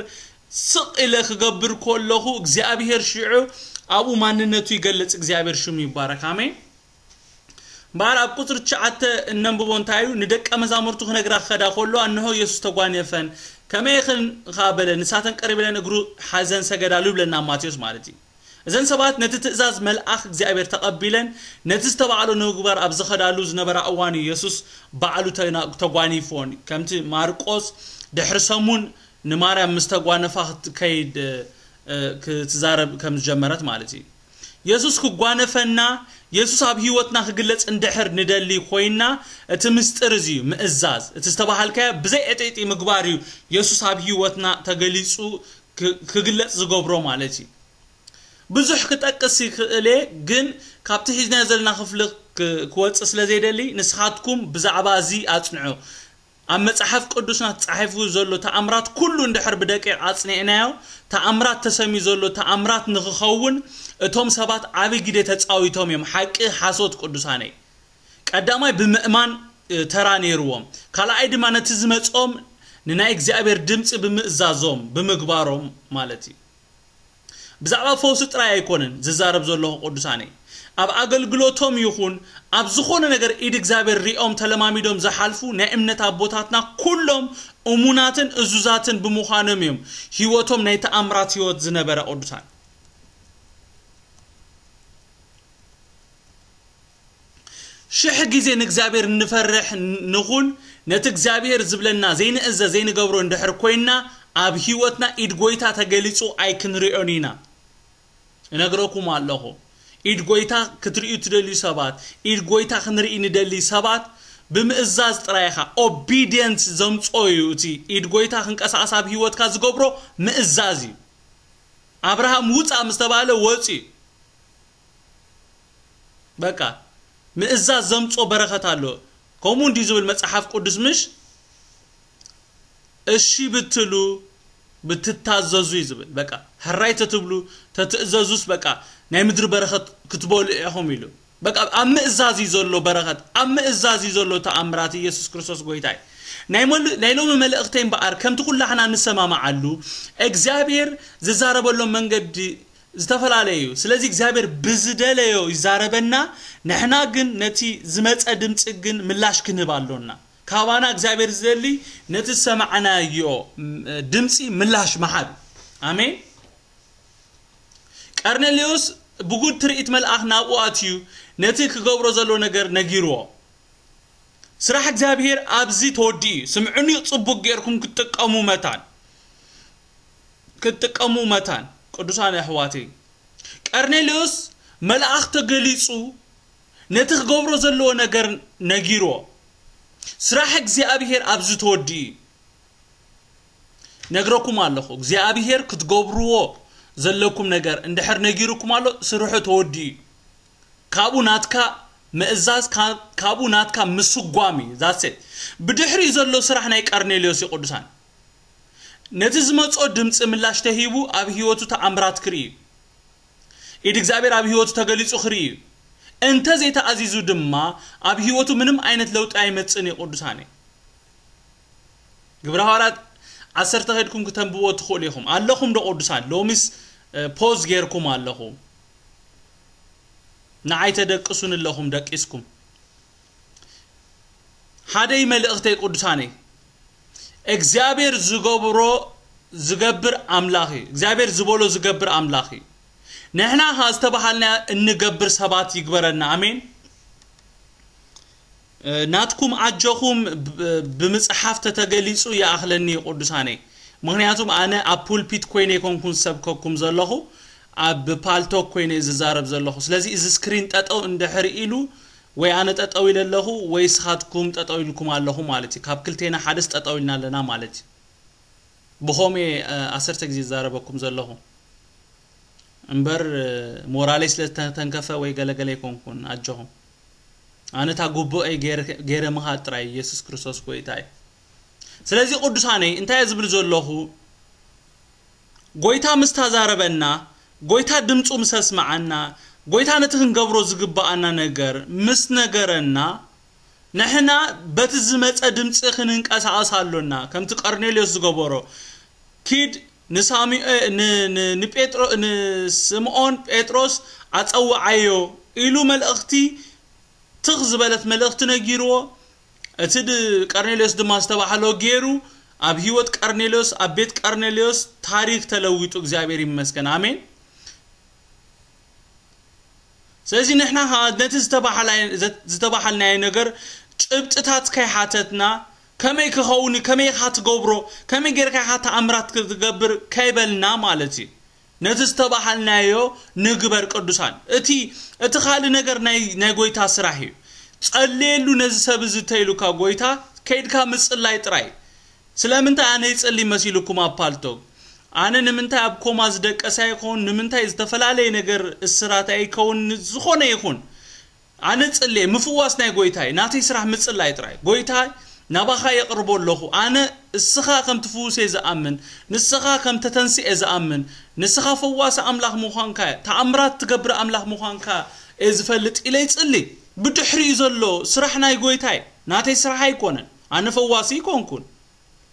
ስቕ ኢለ ክገብር ከለኹ እግዚኣብሔር ሽዑ ኣብኡ ማንነቱ ይገልጽ። እግዚኣብሔር ሽሙ ይባረክ። ኣሜን። እምበኣር ኣብ ቁጽሪ ትሽዓተ እነንብቦ እንታይ እዩ? ንደቀ መዛሙርቱ ክነግራ ክኸዳ ከሎ፣ እንሆ የሱስ ተጓነፈን። ከመይ ኢኽን ኸኣ በለ። ንሳተን ቀሪብ ኢለን እግሩ ሓዘን ሰገዳሉ ይብለና ማቴዎስ ማለት እዩ። እዘን ሰባት ነቲ ትእዛዝ መልኣኽ እግዚኣብሔር ተቐቢለን ነቲ ዝተባዕሎ ንምግባር ኣብ ዝኸዳሉ ዝነበራ እዋን እዩ የሱስ ባዕሉ ተና-፣ ተጓኒፍዎን። ከምቲ ማርቆስ ድሕሪ ሰሙን ንማርያም ምስ ተጓነፋ ክትከይድ፣ እ፣ ክትዛረብ ከም ዝጀመረት ማለት እዩ። የሱስ ክጓነፈና፣ የሱስ ኣብ ህይወትና ክግለጽ እንድሕር ንደሊ ኮይና፣ እቲ ምስጢር እዚ እዩ፣ ምእዛዝ። እቲ ዝተባሃልካዮ ብዘይ ዕጥይጥይ ምግባር እዩ የሱስ ኣብ ህይወትና ተገሊጹ ክ-፣ ክግለጽ ዝገብሮ ማለት እዩ። ብዙሕ ክጠቅስ ይኽእል እየ፣ ግን ካብቲ ሒዝናዮ ዘለና ክፍሊ ክ-፣ ክወጽእ ስለ ዘይደሊ፣ ንስኻትኩም ብዛዕባ እዚ ኣጽንዑ። ኣብ መጽሓፍ ቅዱስና ተጻሒፉ ዘሎ ተኣምራት ኩሉ እንድሕር ብደቂቕ ኣጽኒዕናዮ፣ ተኣምራት ተሰምዩ ዘሎ ተኣምራት ንኽኸውን እቶም ሰባት ዓቢ ግደ ተጻዊቶም እዮም። ሓቂ ሓሶት ቅዱሳነይ። ቀዳማይ ብምእማን፣ እ፣ ተራ ነይርዎም። ካልኣይ ድማ ነቲ ዝመጾም ንናይ እግዚኣብሔር ድምጺ ብምእዛዞም፣ ብምግባሮም ማለት እዩ። ብዛዕባ ፈውሲ ጥራይ ኣይኮነን ዝዛረብ ዘለኹ ቅዱሳነይ። ኣብ ኣገልግሎቶም ይኹን ኣብ ዝኾነ ነገር ኢድ እግዚኣብሔር ሪኦም ተለማሚዶም ዝሓልፉ ናይ እምነት ኣቦታትና ኩሎም እሙናትን እዙዛትን ብምዃኖም እዮም ህይወቶም ናይ ተኣምራት ህይወት ዝነበረ ቅዱሳን። ሽሕ ግዜ ንእግዚኣብሔር እንፈርሕ ንኹን፣ ነቲ እግዚኣብሔር ዝብለና ዘይንእዘዝ ዘይንገብሮ እንድሕር ኮይንና፣ ኣብ ህይወትና ኢድ ጎይታ ተገሊጹ ኣይክንሪኦን ኢና። እነግረኩም ኣለኹ፣ ኢድ ጎይታ ክትርእዩ ትደልዩ ሰባት፣ ኢድ ጎይታ ክንርኢ ንደሊ ሰባት፣ ብምእዛዝ ጥራይ ኢኻ። ኦቢድየንስ ዘምጽኦ እዩ። እቲ ኢድ ጎይታ ክንቀሳቐስ ኣብ ህይወትካ ዝገብሮ ምእዛዝ እዩ። ኣብርሃም ውጻእ ምስ ተባህለ ወጺኡ። በቃ ምእዛዝ ዘምጾ በረኸት ኣሎ። ከምኡ እንዲዩ ዝብል መጽሓፍ ቅዱስ፣ ምሽ? እሺ ብትሉ፣ ብትታዘዙ እዩ ዝብል። በቃ ሕራይ ተትብሉ፣ ተትእዘዙስ፣ በቃ ናይ ምድሪ በረኸት ክትበሉ ኢኹም ኢሉ። በቃ ኣብ ምእዛዝ እዩ ዘሎ በረኸት፣ ኣብ ምእዛዝ እዩ ዘሎ ተኣምራት። ኢየሱስ ክርስቶስ ጎይታ እዩ። ናይ መሉ-፣ ናይ ሎሚ መልእኽተይ እምበኣር፣ ከምቲ ኩላሕና እንሰማማዓሉ፣ እግዚኣብሔር ዝዛረበሎም መንገዲ ዝተፈላለየ እዩ። ስለዚ እግዚኣብሔር ብዝደለዮ ይዛረበና፣ ንሕና ግን ነቲ ዝመጸ ድምጺ ግን ምላሽ ክንህብ ኣሎና። ካባና እግዚኣብሔር ዝደሊ ነቲ ዝሰማዕናዮ፣ ም-፣ ድምጺ ምላሽ ምሃብ። ኣሜን። ቀርኔሌዎስ ብጉድ ትርኢት መልኣኽ ናብኡ ኣትዩ ነቲ ክገብሮ ዘሎ ነገር ነጊርዎ። ስራሕ እግዚኣብሔር ኣብዚ ተወዲኡ እዩ። ስምዑኒ ጽቡቕ ጌርኩም ክትጥቀሙ መታን፣ ክትጥቀሙ መታን፣ ቅዱሳን ኣሕዋተይ። ቀርኔሌዎስ መልኣኽ ተገሊጹ ነቲ ክገብሮ ዘለዎ ነገር ነጊርዎ። ስራሕ እግዚኣብሔር ኣብዚ ተወዲኡ እዩ። ነግረኩም ኣለኹ፣ እግዚኣብሔር ክትገብርዎ ዘለኩም ነገር እንድሕር ነጊሩኩም ኣሎ፣ ስርሑ ተወዲኡ እዩ። ካብኡ ናትካ ምእዛዝ ካብ- ካብኡ ናትካ ምስጓም እዩ። ዛሴት ብድሕሪኡ ዘሎ ስራሕ ናይ ቀርኔልዮስ እዩ። ቅዱሳን፣ ነቲ ዝመጾ ድምፂ ምላሽ ተሂቡ ኣብ ህይወቱ ተኣምራት ክርኢ እዩ። ኢድ እግዚኣብሔር ኣብ ህይወቱ ተገሊጹ ክርኢ እዩ። እንተ ዘይተኣዚዙ ድማ ኣብ ህይወቱ ምንም ዓይነት ለውጢ ኣይመጽእን እዩ። ቅዱሳን፣ ግብረ ሃዋርያት ዓሰርተ ከይድኩም ክተንብቦ ትኽእሉ ኢኹም። ኣለኹም ዶ ቅዱሳን? ሎሚስ ፖዝ ጌርኩም ኣለኹ። ንዓይ ተደቅሱን ኣለኹም ደቂስኩም። ሓደይ መልእኽተይ ቅዱሳነይ፣ እግዚኣብሔር ዝገብሮ ዝገብር ኣምላኽ እዩ። እግዚኣብሔር ዝበሎ ዝገብር ኣምላኽ እዩ። ንሕና ኸዓ ዝተባሃልና እንገብር ሰባት ይግበረና። ኣሜን። ናትኩም ኣጆኹም ብምጽሓፍ ተተገሊጹ ይኣኽለኒ እዩ ቅዱሳነይ። ምኽንያቱም ኣነ ኣብ ፑልፒት ኮይነ ኣይኮንኩን ዝሰብከኩም ዘለኹ፣ ኣብ ፓልቶክ ኮይነ ዝዛረብ ዘለኹ። ስለዚ እዚ ስክሪን ጠጠው እንድሕር ኢሉ፣ ወይ ኣነ ጠጠው ኢለ ኣለኹ ወይ ስኻትኩም ጠጠው ኢልኩም ኣለኹ ማለት እዩ። ካብ ክልቴና ሓደስ ጠጠው ኢልና ኣለና ማለት እዩ። ብኸምኡ ዓሰርተ ግዜ ዝዛረበኩም ዘለኹ እምበር፣ ሞራለይ ስለ ዝተንከፈ ወይ ገለገለ ኣይኮንኩን። ኣጆኹም፣ ኣነ እታ ግቡአይ ገይረ ምኻድ ጥራይ። ኢየሱስ ክርስቶስ ጎይታ እዩ። ስለዚ ቅዱሳነይ፣ እንታይ እየ ዝብል ዘለኹ? ጎይታ ምስ ታዛረበና፣ ጎይታ ድምፁ ምስ ኣስመዓና፣ ጎይታ ነቲ ክንገብሮ ዝግብኣና ነገር ምስ ነገረና፣ ንሕና በቲ ዝመፀ ድምፂ ክንንቀሳቐስ ኣሎና። ከምቲ ቀርኔልዮስ ዝገበሮ፣ ኪድ ንሳሙኤ- ን- ን- ንጴጥሮ- ንስምዖን ጴጥሮስ ኣፀውዓዮ ኢሉ መልእኽቲ፣ ትኽ ዝበለት መልእኽቲ ነጊርዎ። እቲ ድ- ቀርኔልዮስ ድማ ዝተባህሎ ገይሩ፣ ኣብ ህይወት ቀርኔልዮስ፣ ኣብ ቤት ቀርኔልዮስ ታሪክ ተለዊጡ። እግዚኣብሔር ይመስገን። ኣሜን። ስለዚ ንሕና ኸዓ ነቲ ዝተባህላይ- ዘ- ዝተባሃልናዮ ነገር ጭብጥታት ከይሓተትና፣ ከመይ ክኸውን እዩ፣ ከመይ ኢኻ ትገብሮ፣ ከመይ ጌርካ ኢኻ ተኣምራት ክትገብር ከይበልና ማለት እዩ። ነቲ ዝተባሃልናዮ ንግበር ቅዱሳን። እቲ- እቲ ካልእ ነገር ናይ- ናይ ጎይታ ስራሕ እዩ። ጸልየሉ ነዚ ሰብ እዚ እንተኢሉካ ጎይታ፣ ከይድካ ምጽላይ ጥራይ። ስለምንታይ ኣነ ይጸሊ መሲልኩም ኣብ ፓልቶግ? ኣነ ንምንታይ ኣብ ኮማ ዝደቀሰ ኣይኮን? ንምንታይ ዝተፈላለየ ነገር እስራት ኣይከውን? ዝኾነ ይኹን፣ ኣነ ጽልየ ምፍዋስ ናይ ጎይታይ፣ ናተይ ስራሕ ምጽላይ ጥራይ። ጎይታይ፣ ናባኻ የቕርቦ ኣለኹ። ኣነ እስኻ ከም ትፍውስ እየ ዝኣምን፣ ንስኻ ከም ተተንስእ እየ ዝኣምን። ንስኻ ፈዋሲ ኣምላኽ ምዃንካ፣ ተኣምራት ትገብር ኣምላኽ ምዃንካ እየ ዝፈልጥ ኢለ ይጽሊ። ብድሕሪኡ ዘሎ ስራሕ ናይ ጎይታይ፣ ናተይ ስራሕ ኣይኮነን። ኣነ ፈዋሲ ኣይኮንኩን።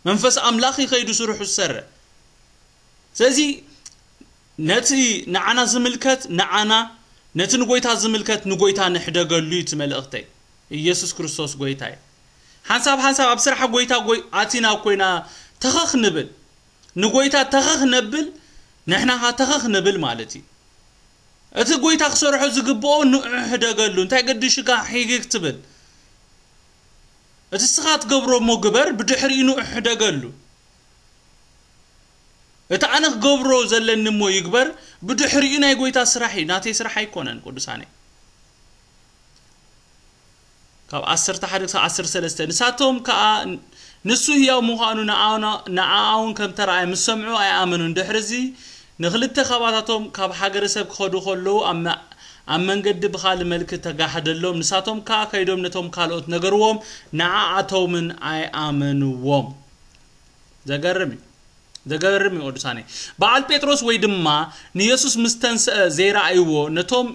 መንፈስ ኣምላኽ ይኸይዱ ስርሑ ዝሰርሕ። ስለዚ ነቲ ንዓና ዝምልከት ንዓና፣ ነቲ ንጎይታ ዝምልከት ንጎይታ ንሕደገሉ እዩ እቲ መልእኽተይ። ኢየሱስ ክርስቶስ ጎይታ እዩ። ሓንሳብ ሓንሳብ ኣብ ስራሕ ጎይታ ጎይ- ኣቲና ኮይና ተኸኽ ንብል፣ ንጎይታ ተኸኽ ነብል፣ ንሕና ኸዓ ተኸኽ ንብል ማለት እዩ። እቲ ጎይታ ክሰርሖ ዝግብኦ ንዑ ሕደገሉ። እንታይ ገድሽካ ሒግግ ትብል? እቲ ስኻ ትገብሮ እሞ ግበር፣ ብድሕሪኡ ንዑ ሕደገሉ። እቲ ኣነ ክገብሮ ዘለኒ እሞ ይግበር፣ ብድሕሪኡ ናይ ጎይታ ስራሕ እዩ፣ ናተይ ስራሕ ኣይኮነን። ቅዱሳነይ፣ ካብ ዓሰርተ ሓደ ክሳብ ዓሰርተ ሰለስተ፣ ንሳቶም ከኣ ንሱ ህያው ምዃኑ ንኣና- ንኣኣውን ከም ተረኣየ ምስ ሰምዑ ኣይኣመኑን። ድሕሪ እዚ ንኽልተ ካባታቶም ካብ ሃገረ ሰብ ክኸዱ ከለዉ ኣብ መ- ኣብ መንገዲ ብኻልእ መልክ ተጋህደሎም። ንሳቶም ከኣ ከይዶም ነቶም ካልኦት ነገርዎም፣ ንዓኣቶምን ኣይኣመንዎም። ዘገርም እዩ። ዘገርም እዩ ቅዱሳነይ። በዓል ጴጥሮስ ወይ ድማ ንየሱስ ምስ ተንስአ ዘይረኣይዎ፣ ነቶም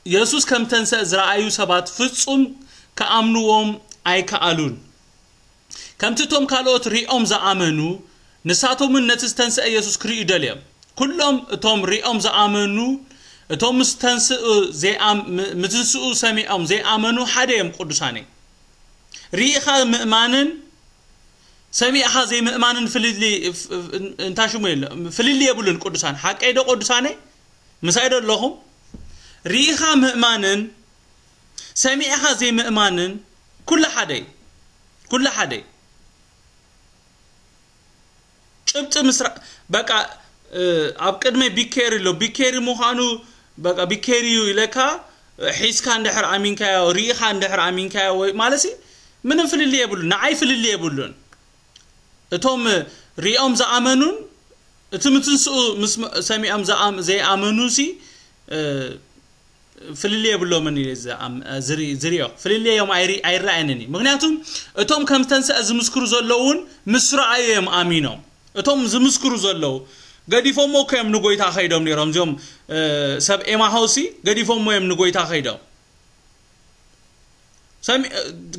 የሱስ ከም ተንስአ ዝረኣዩ ሰባት ፍጹም ክኣምንዎም ኣይከኣሉን። ከምቲ እቶም ካልኦት ሪኦም ዝኣመኑ፣ ንሳቶም እውን ነቲ ዝተንስአ የሱስ ክርእዩ ደልዮም። ኩሎም እቶም ሪኦም ዝኣመኑ፣ እቶም ምስ ተንስኡ ዘይኣም- ም- ምትንስኡ ሰሚዖም ዘይኣመኑ ሓደ እዮም ቅዱሳነይ። ርኢኻ ምእማንን ሰሚዕኻ ዘይምእማንን ፍልልይ- ፍ- ፍ- እንታይ ሽሙ የለ- ፍልልይ የብሉን ቅዱሳን። ሓቀይ ዶ ቅዱሳነይ? ምሳይ ዶ ኣለኹም? ርኢኻ ምእማንን ሰሚዕኻ ዘይምእማንን ኩሉ ሓደ እዩ። ኩሉ ሓደ እዩ። ጭብጢ ምስራ- በቃ፣ እ፣ ኣብ ቅድመይ ቢኬሪ ኣሎ። ቢኬሪ ምዃኑ፣ በቃ ቢኬሪ እዩ ኢለካ፣ እ፣ ሒዝካ እንድሕር ኣሚንካዮ፣ ርኢኻ እንድሕር ኣሚንካዮ ወይ ማለት ሲ ምንም ፍልልይ የብሉን። ንዓይ ፍልልይ የብሉን። እቶም ሪኦም ዝኣመኑን እቲ ምትንስኡ ምስ መ- ሰሚዖም ዝኣም- ዘይኣመኑ ሲ፣ እ፣ ፍልልይ የብሎምን ኢለ ዝኣም- ዝሪ- ዝሪኦ ፍልልዮም ኣይሪ- ኣይረኣየንን እዩ። ምክንያቱም እቶም ከም ዝተንስአ ዝምስክሩ ዘለውን ምስ ረኣዩ እዮም ኣሚኖም። እቶም ዝምስክሩ ዘለዉ ገዲፎሞ እኮ እዮም ንጎይታ ከይዶም ነይሮም። እዚኦም እ፣ ሰብ ኤማሆሲ ገዲፎሞ እዮም ንጎይታ ከይዶም። ሰሚ-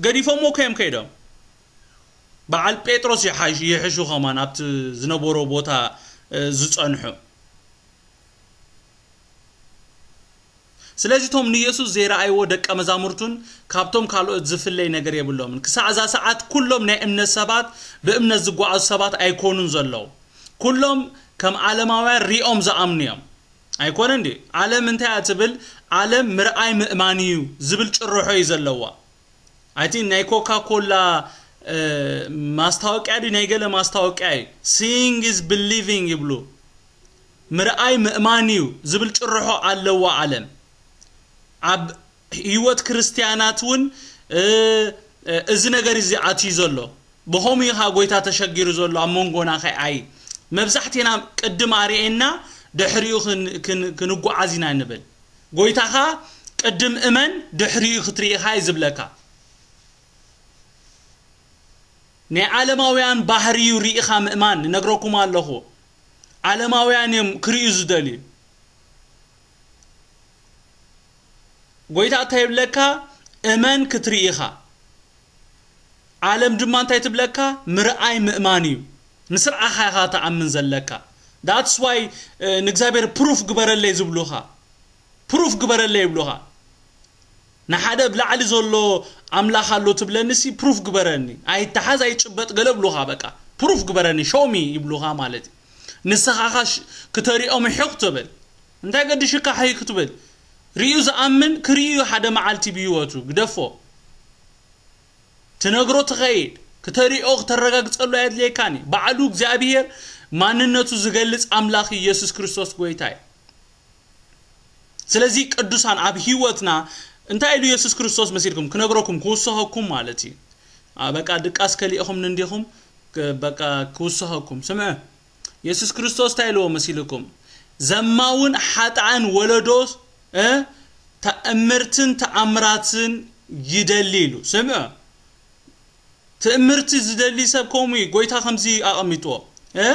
ገዲፎሞ እኮ እዮም ከይዶም። በዓል ጴጥሮስ ይሓሽ- ይሕሹ ከማን ኣብቲ ዝነበሮ ቦታ እ፣ ዝጸንሑ። ስለዚ እቶም ንየሱስ ዘይረኣይዎ ደቀ መዛሙርቱን ካብቶም ካልኦት ዝፍለይ ነገር የብሎምን። ክሳዕ እዛ ሰዓት ኩሎም ናይ እምነት ሰባት ብእምነት ዝጓዓዙ ሰባት ኣይኮኑን ዘለዉ። ኩሎም ከም ዓለማውያን ሪኦም ዝኣምኑ እዮም። ኣይኮነ እንዲ ዓለም እንታይ እያ ትብል? ዓለም ምርኣይ ምእማን እዩ ዝብል ጭርሖ እዩ ዘለዋ። ኣይቲ ናይ ኮካ ኮላ እ፣ ማስታወቂያ ድዩ ናይ ገለ ማስታወቂያ እዩ። Seeing is believing ይብሉ። ምርኣይ ምእማን እዩ ዝብል ጭርሖ ኣለዋ ዓለም። ኣብ ህይወት ክርስትያናት እውን እ፣ እ፣ እዚ ነገር እዚ ኣትዩ ዘሎ። ብኸምኡ ኢኻ ጎይታ ተሸጊሩ ዘሎ ኣብ መንጎና ከይ ኣይ መብዛሕቴና ቅድም ኣርእየና ድሕሪኡ ክን- ክን- ክንጓዓዝ ኢና ንብል። ጎይታኻ ቅድም እመን ድሕሪኡ ክትርኢ ኢኻ እዩ ዝብለካ። ናይ ዓለማውያን ባህሪ እዩ ርኢኻ ምእማን። እነግረኩም ኣለኹ፣ ዓለማውያን እዮም ክርእዩ ዝደልዩ። ጎይታ እንታይ ይብለካ? እመን ክትርኢ ኢኻ። ዓለም ድማ እንታይ ትብለካ? ምርኣይ ምእማን እዩ። ምስ ረኣኻ ኢኻ ትኣምን ዘለካ። That's why ንእግዚኣብሔር ፕሩፍ ግበረለይ ዝብሉኻ። ፕሩፍ ግበረለይ ይብሉኻ። ንሓደ ብላዕሊ ዘሎ ኣምላኽ ኣሎ ትብለኒ ሲ ፕሩፍ ግበረኒ። ኣይተሓዝ ኣይጭበጥ ገለ ብሉኻ። በቃ ፕሩፍ ግበረኒ፣ ሾሚ ይብሉኻ ማለት እዩ። ንስኻ ኻሽ ክተሪኦም ሕቕ ትብል። እንታይ ገድሽካ ሕይ ክትብል? ርእዩ ዝኣምን ክርእዩ ሓደ መዓልቲ ብህይወቱ ግደፎ። ትነግሮ ትኸይድ፣ ክተሪኦ ክተረጋግጸሉ ኣየድልየካን እዩ። ባዕሉ እግዚኣብሔር ማንነቱ ዝገልጽ ኣምላኽ ኢየሱስ ክርስቶስ ጎይታ እዩ። ስለዚ ቅዱሳን ኣብ ህይወትና እንታይ ኢሉ ኢየሱስ ክርስቶስ መሲልኩም ክነግረኩም ክውስኸኩም ማለት እዩ። አ፣ በቃ ድቃስ ከሊእኹም እንዲኹም ክ- በቃ ክውስኸኩም። ስምዑ፣ ኢየሱስ ክርስቶስ እንታይ ኢልዎ መሲልኩም? ዘማውን ሓጥኣን ወለዶ እ፣ ተኣምርትን ተኣምራትን ይደሊ ኢሉ። ስምዑ፣ ትእምርቲ ዝደሊ ሰብ ከምኡ እዩ። ጎይታ ከምዚ ኣቐሚጥዎ እ፣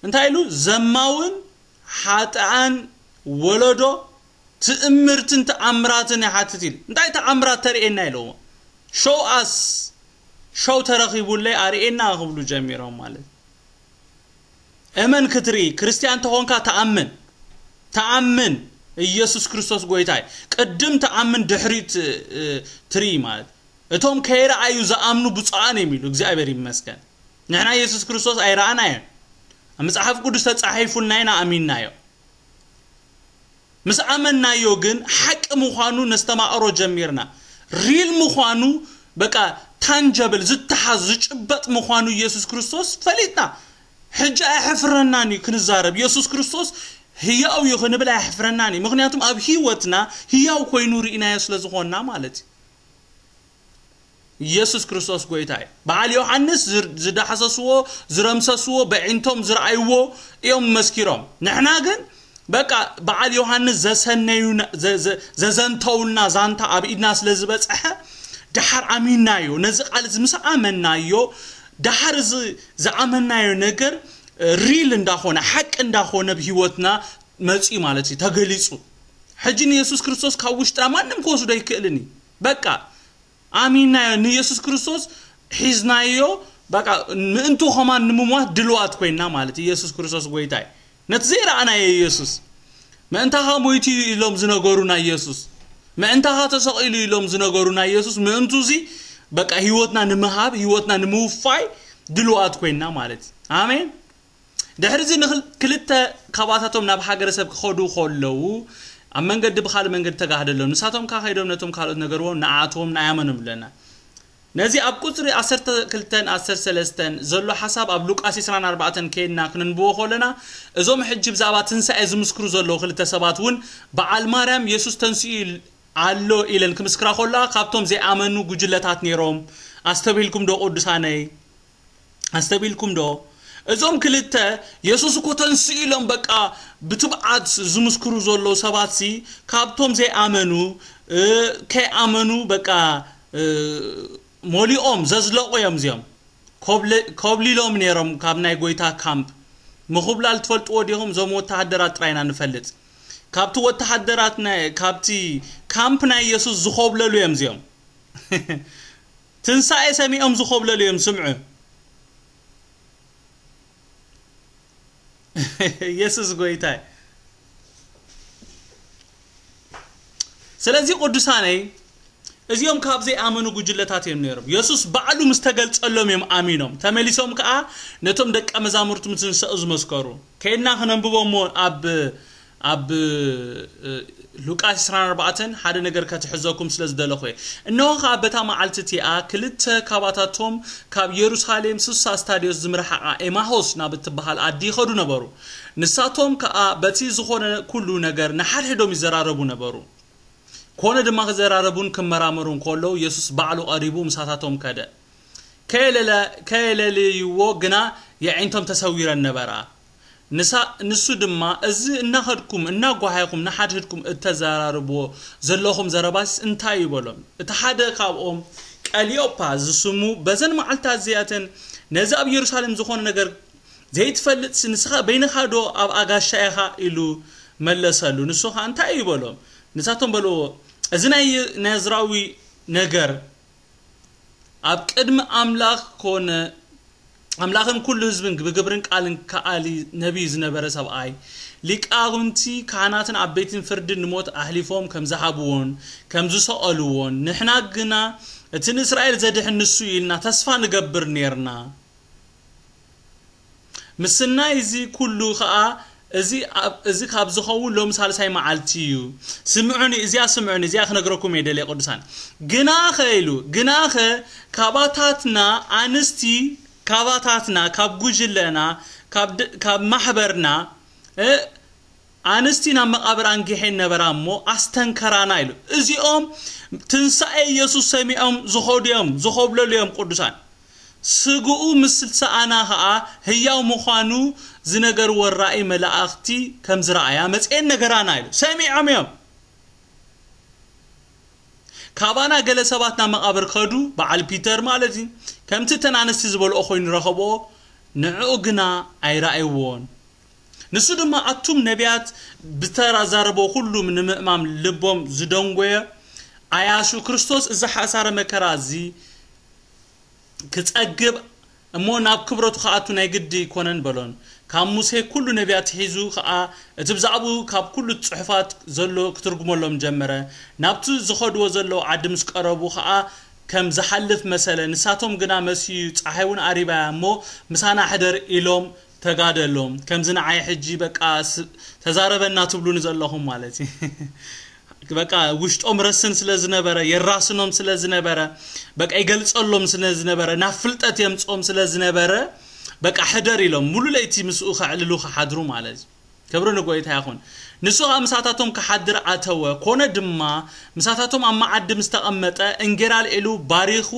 እንታይ ኢሉ? ዘማውን ሓጥኣን ወለዶ ትእምርትን ተኣምራትን ይሓትት ኢሉ። እንታይ ተኣምራት ተርእየና ኢለዎ? ሾው ኣስ፣ ሾው ተረኺቡለይ ኣርእየና ክብሉ ጀሚሮም ማለት። እመን ክትርኢ፣ ክርስትያን ተኾንካ ተኣምን። ተኣምን፣ ኢየሱስ ክርስቶስ ጎይታይ። ቅድም ተኣምን፣ ድሕሪት እ፣ ትርኢ ማለት። እቶም ከይረኣዩ ዝኣምኑ ብፁዓን እዮም ኢሉ። እግዚኣብሔር ይመስገን። ንሕና ኢየሱስ ክርስቶስ ኣይረኣናዮን። ኣብ መጽሓፍ ቅዱስ ተጻሒፉልና ኢና ኣሚንናዮ። ምስ ኣመንናዮ ግን ሓቂ ምዃኑ ነስተማቕሮ ጀሚርና። ሪል ምዃኑ፣ በቃ ታንጀብል፣ ዝተሓዝ ዝጭበጥ ምዃኑ ኢየሱስ ክርስቶስ ፈሊጥና። ሕጂ ኣየሕፍረናን እዩ ክንዛረብ። ኢየሱስ ክርስቶስ ህያው እዩ ክንብል ኣየሕፍረናን እዩ። ምኽንያቱም ኣብ ህይወትና ህያው ኮይኑ ርኢናዮ ስለ ዝኾንና ማለት እዩ። ኢየሱስ ክርስቶስ ጎይታ እዩ። በዓል ዮሃንስ ዝር- ዝዳሕሰስዎ፣ ዝረምሰስዎ፣ በዒንቶም ዝረኣይዎ እዮም መስኪሮም። ንሕና ግን በቃ በዓል ዮሃንስ ዘሰነዩና- ዘ- ዘ- ዘዘንተውና ዛንታ ኣብ ኢድና ስለ ዝበጽሐ ድሓር ኣሚንናዮ። ነዚ ቃል እዚ ምስ ኣመንናዮ፣ ድሓር እዚ ዝኣመንናዮ ነገር እ፣ ሪል እንዳኾነ፣ ሓቂ እንዳኾነ ብህይወትና መጺኡ ማለት እዩ፣ ተገሊጹ። ሕጂ ንየሱስ ክርስቶስ ካብ ውሽጥና ማንም ክወስዶ ኣይክእልን እዩ። በቃ ኣሚንናዮ፣ ንየሱስ ክርስቶስ ሒዝናዮ። በቃ ምእንቱ ኸማን ንምሟት ድልዋት ኮይና ማለት እዩ። ኢየሱስ ክርስቶስ ጎይታ እዩ። ነቲ ዘይረኣናዮ ኢየሱስ፣ ምእንታኻ ሞይቱ እዩ ኢሎም ዝነገሩና ኢየሱስ፣ ምእንታኻ ተሰቒሉ ኢሎም ዝነገሩና ኢየሱስ፣ ምእንቱ እዚ በቃ ህይወትና ንምሃብ፣ ህይወትና ንምውፋይ ድልዋት ኮይና ማለት እዩ። ኣሜን። ድሕሪ እዚ ንክል- ክልተ ካብኣታቶም ናብ ሃገረ ሰብ ክኸዱ ከለዉ፣ ኣብ መንገዲ ብኻልእ መንገዲ ተጋህደሎም። ንሳቶም ከኣ ከይዶም ነቶም ካልኦት ነገርዎም፣ ንኣቶም ንኣያመኖም ብለና። ነዚ ኣብ ቁጽሪ ዓሰርተ ክልተን ዓሰርተ ሰለስተን ዘሎ ሓሳብ ኣብ ሉቃስ ዕስራን ኣርባዕተን ከይድና ክንንብቦ ከለና፣ እዞም ሕጂ ብዛዕባ ትንሳኤ ዝምስክሩ ዘለዉ ክልተ ሰባት እውን በዓል ማርያም የሱስ ተንሲኡ ኣሎ ኢለን ክምስክራ ከለዋ፣ ካብቶም ዘይኣመኑ ጉጅለታት ነይሮም። ኣስተብሂልኩም ዶ ቅዱሳነይ? ኣስተብሂልኩም ዶ? እዞም ክልተ የሱስ እኮ ተንስኡ ኢሎም በቃ ብትብዓት ዝምስክሩ ዘለዉ ሰባት ሲ ካብቶም ዘይኣመኑ፣ እ፣ ከይኣመኑ በቃ፣ እ፣ ሞሊኦም ዘዝለቑ እዮም እዚኦም። ኮብለ-፣ ኮብሊሎም ነይሮም ካብ ናይ ጎይታ ካምፕ። ምኹብላል ትፈልጥዎ ዲኹም? እዞም ወተሃደራት ጥራይና ንፈልጥ። ካብቲ ወተሃደራት ናይ፣ ካብቲ ካምፕ ናይ የሱስ ዝኾብለሉ እዮም እዚኦም። ትንሳኤ ሰሚዖም ዝኾብለሉ እዮም። ስምዑ። የሱስ ጎይታይ። ስለዚ ቅዱሳነይ፣ እዚኦም ካብ ዘይኣመኑ ጉጅለታት እዮም ነይሮም። የሱስ ባዕሉ ምስ ተገልጸሎም እዮም ኣሚኖም። ተመሊሶም ከኣ ነቶም ደቀ መዛሙርቱ ምስ ንስኡ ዝመስከሩ። ከይድና ክነንብቦ እሞ ኣብ፣ ኣብ፣ እ፣ ሉቃስ ዕስራን ኣርባዕተን ሓደ ነገር ከትሕዘኩም ስለ ዝደለኹ እየ። እነሆ ከኣ በታ መዓልቲ እቲኣ ክልተ ካባታቶም ካብ የሩሳሌም ስሳ ስታድዮስ ዝምርሓቓ ኤማሆስ ናብ እትበሃል ዓዲ ይኸዱ ነበሩ። ንሳቶም ከኣ በቲ ዝኾነ ኩሉ ነገር ንሓድሕዶም ይዘራረቡ ነበሩ። ኮነ ድማ ክዘራረቡን ክመራመሩን ከለዉ የሱስ ባዕሉ ቀሪቡ ምሳታቶም ከደ። ከየለለ-፣ ከየለልይዎ ግና የዒንቶም ተሰዊረን ነበራ። ንሳ-፣ ንሱ ድማ፣ "እዚ እናኸድኩም እናጓሃይኹም ንሓድሕድኩም እተዘራርብዎ ዘለኹም ዘረባስ እንታይ እዩ?" በሎም። እቲ ሓደ ካብኦም ቀልዮጳ ዝስሙ፣ በዘን መዓልታት እዚኣተን ነዚ ኣብ የሩሳሌም ዝኾነ ነገር ዘይትፈልጥሲ ንስኻ በይንኻ ዶ ኣብ ኣጋሻ ኢኻ? ኢሉ መለሰሉ። ንሱ ኸኣ እንታይ እዩ? በሎም። ንሳቶም በልዎ፣ "እዚ ናይ ናዝራዊ ነገር ኣብ ቅድሚ ኣምላኽ ኮነ፣ ኣምላኽን ኩሉ ህዝብን ብግብርን ቃልን ከኣሊ ነቢይ ዝነበረ ሰብኣይ፣ ሊቃውንቲ ካህናትን ዓበይትን ፍርድን ንሞት ኣሕሊፎም ከም ዝሃብዎን ከም ዝሰቐልዎን፣ ንሕና ግና እቲ ንእስራኤል ዘድሕን ንሱ እዩ ኢልና ተስፋ ንገብር ኔርና። ምስናይ እዚ ኩሉ ኸኣ እዚ ኣብ-፣ እዚ ካብ ዝኸውን ሎሚ ሳልሳይ መዓልቲ እዩ። ስምዑኒ፣ እዚኣ ስምዑኒ፣ እዚኣ ክነግረኩም እየ ደልየ ቅዱሳን። ግናኸ ኢሉ፣ ግናኸ ካባታትና ኣንስቲ፣ ካባታትና፣ ካብ ጉጅለና፣ ካብ ድ-፣ ካብ ማሕበርና፣ እ፣ ኣንስቲ ናብ መቓብር ኣንጊሐን ነበራ እሞ ኣስተንከራና ኢሉ። እዚኦም ትንሳኤ ኢየሱስ ሰሚዖም ዝኸዱ እዮም፣ ዝኾብለሉ እዮም ቅዱሳን። ስግኡ ምስ ሰኣና ኸኣ ህያው ምዃኑ ዝነገርዎ ራእይ መላእኽቲ ከም ዝረኣያ መጺኤን ነገራና ኢሉ። ሰሚዖም እዮም። ካባና ገለ ሰባት ናብ መቓብር ከዱ፣ በዓል ፒተር ማለት እዩ። ከምቲ እተን ኣንስቲ ዝበልኦ ኮይኑ ረኸብኦ፣ ንዕኡ ግና ኣይረኣይዎን። ንሱ ድማ ኣቱም ነቢያት ብተዛረቦ ኩሉ ንምእማም ልቦም ዝደንጎየ ኣያሹ፣ ክርስቶስ እዚ ሓሳረ መከራ እዚ ክጸግብ እሞ ናብ ክብረቱ ክኣቱ ናይ ግዲ ኣይኮነን በሎን። ካብ ሙሴ ኩሉ ነቢያት ሒዙ ኸኣ እቲ ብዛዕባኡ ካብ ኩሉ ጽሑፋት ዘሎ ክትርጉመሎም ጀመረ። ናብቲ ዝኸድዎ ዘለዉ ዓዲ ምስ ቀረቡ ኸኣ ከም ዝሓልፍ መሰለ። ንሳቶም ግና መስዩ፣ ጸሓይ እውን ኣሪባያ እሞ ምሳና ሕደር ኢሎም ተጋደሎም። ከምዚ ንዓይ ሕጂ በቃ ስ-፣ ተዛረበና ትብሉኒ ዘለኹም ማለት እዩ። በቃ ውሽጦም ረስን ስለ ዝነበረ፣ የራስኖም ስለ ዝነበረ፣ በቃ ይገልጸሎም ስለ ዝነበረ፣ ናብ ፍልጠት የምጾም ስለ ዝነበረ፣ በቃ ሕደር ኢሎም ሙሉ ለይቲ ምስኡ ከዕልሉ ክሓድሩ ማለት እዩ። ክብሪ ንጎይታ ይኹን። ንሱ ኸኣ ምሳታቶም ክሓድር ኣተወ። ኮነ ድማ ምሳታቶም ኣብ መዓዲ ምስ ተቐመጠ እንጌራ ኣልዒሉ ባሪኹ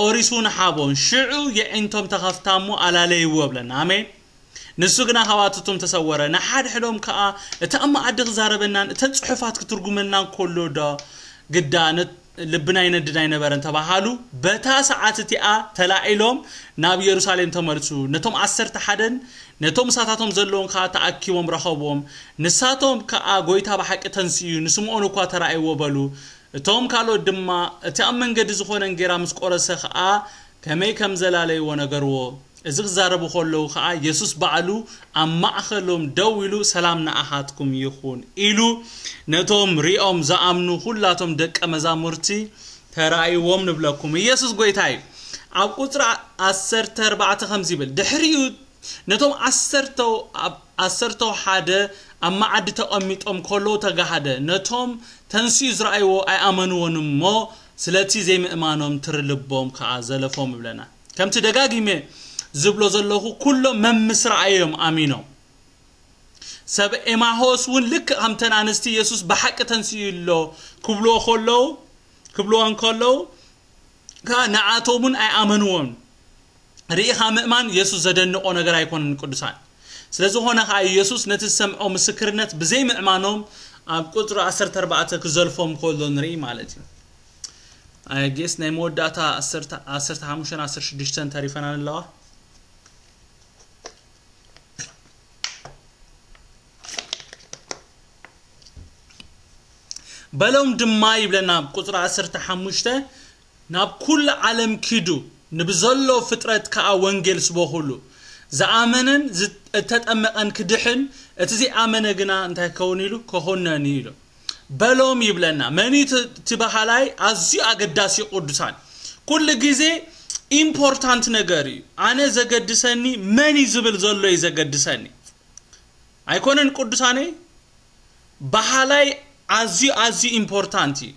ቆሪሱ ንሃቦን። ሽዑ የዒንቶም ተኸፍታ እሞ ኣላለይዎ ብለና። ኣሜን። ንሱ ግና ካብኣቶም ተሰወረ። ንሓድሕዶም ከኣ፣ "እቲ ኣብ መኣዲ ክዛረበናን እተን ጽሑፋት ክትርጉመልናን ከሎ ዶ ግዳ ነ-፣ ልብና ይነድድ ኣይነበረን?" ተባሃሉ። በታ ሰዓት እቲኣ ተላዒሎም ናብ የሩሳሌም ተመልሱ። ነቶም ዓሰርተ ሓደን ነቶም ምሳታቶም ዘለዉን ከኣ ተኣኪቦም ረኸብዎም። ንሳቶም ከኣ፣ "ጐይታ ብሓቂ ተንሲኡ፣ ንስምዖን እኳ ተራእይዎ" በሉ። እቶም ካልኦት ድማ፣ "እቲ ኣብ መንገዲ ዝኾነ እንጌራ ምስ ቆረሰ ኸኣ ከመይ ከም ዘላለይዎ ነገርዎ። እዚ ክዛረቡ ከለዉ ኸኣ የሱስ ባዕሉ ኣብ ማእከሎም ደው ኢሉ፣ 'ሰላም ንኣኻትኩም ይኹን' ኢሉ ነቶም ሪኦም ዝኣምኑ ኹላቶም ደቀ መዛሙርቲ ተራእይዎም ንብለኩም። ኢየሱስ ጐይታ እዩ። ኣብ ቁጽሪ ዓሰርተ ኣርባዕተ ከምዚ ይብል፣ ድሕሪኡ ነቶም ዓሰርተው-፣ ኣብ ዓሰርተው ሓደ ኣብ መዓዲ ተቐሚጦም ከለዉ ተጋህደ። ነቶም ተንሲኡ ዝረኣይዎ ኣይኣመንዎን እሞ፣ ስለቲ ዘይምእማኖም ትሪ ልቦም ከኣ ዘለፎም ይብለና። ከምቲ ደጋጊመ ዝብሎ ዘለኹ፣ ኩሎም መምስ ረኣዮም ኣሚኖም። ሰብ ኤማሆስ እውን ልክእ ከምተን ኣንስቲ የሱስ ብሓቂ ተንሲኡ ኣሎ ክብልዎ ከለዉ፣ ክብልዎ እንከለዉ፣ ከኣ ንዓቶም እውን ኣይኣመንዎን። ርኢኻ ምእማን የሱስ ዘደንቆ ነገር ኣይኮነን ቅዱሳን። ስለዝኾነ ከዓ የሱስ ነቲ ዝሰምዖ ምስክርነት ብዘይ ምእማኖም ኣብ ቁፅሪ ዓሰርተ ኣርባዕተ ክዘልፎም ከሎ ንርኢ ማለት እዩ። ኣይ ጌስ ናይ መወዳእታ ዓሰርተ ሓሙሽተ ዓሰርተ ሽዱሽተ ተሪፈና ኣለዋ። በሎም ድማ ይብለና ኣብ ቁፅሪ ዓሰርተ ሓሙሽተ፣ ናብ ኩሉ ዓለም ኪዱ፣ ንብዘሎ ፍጥረት ከዓ ወንጌል ስበኹሉ። ዝኣመነን ዝ- እተጠመቐን ክድሕን፣ እቲ ዘይኣመነ ግና እንታይ ክኸውን ኢሉ? ክኹነን እዩ ኢሉ። በሎም ይብለና። መን እዩ እቲ እቲ በሃላይ? ኣዝዩ ኣገዳሲ ቅዱሳን። ኩሉ ግዜ ኢምፖርታንት ነገር እዩ። ኣነ ዘገድሰኒ መን እዩ ዝብል ዘሎ እዩ ዘገድሰኒ። ኣይኮነን ቅዱሳነይ? በሃላይ ኣዝዩ ኣዝዩ ኢምፖርታንት እዩ።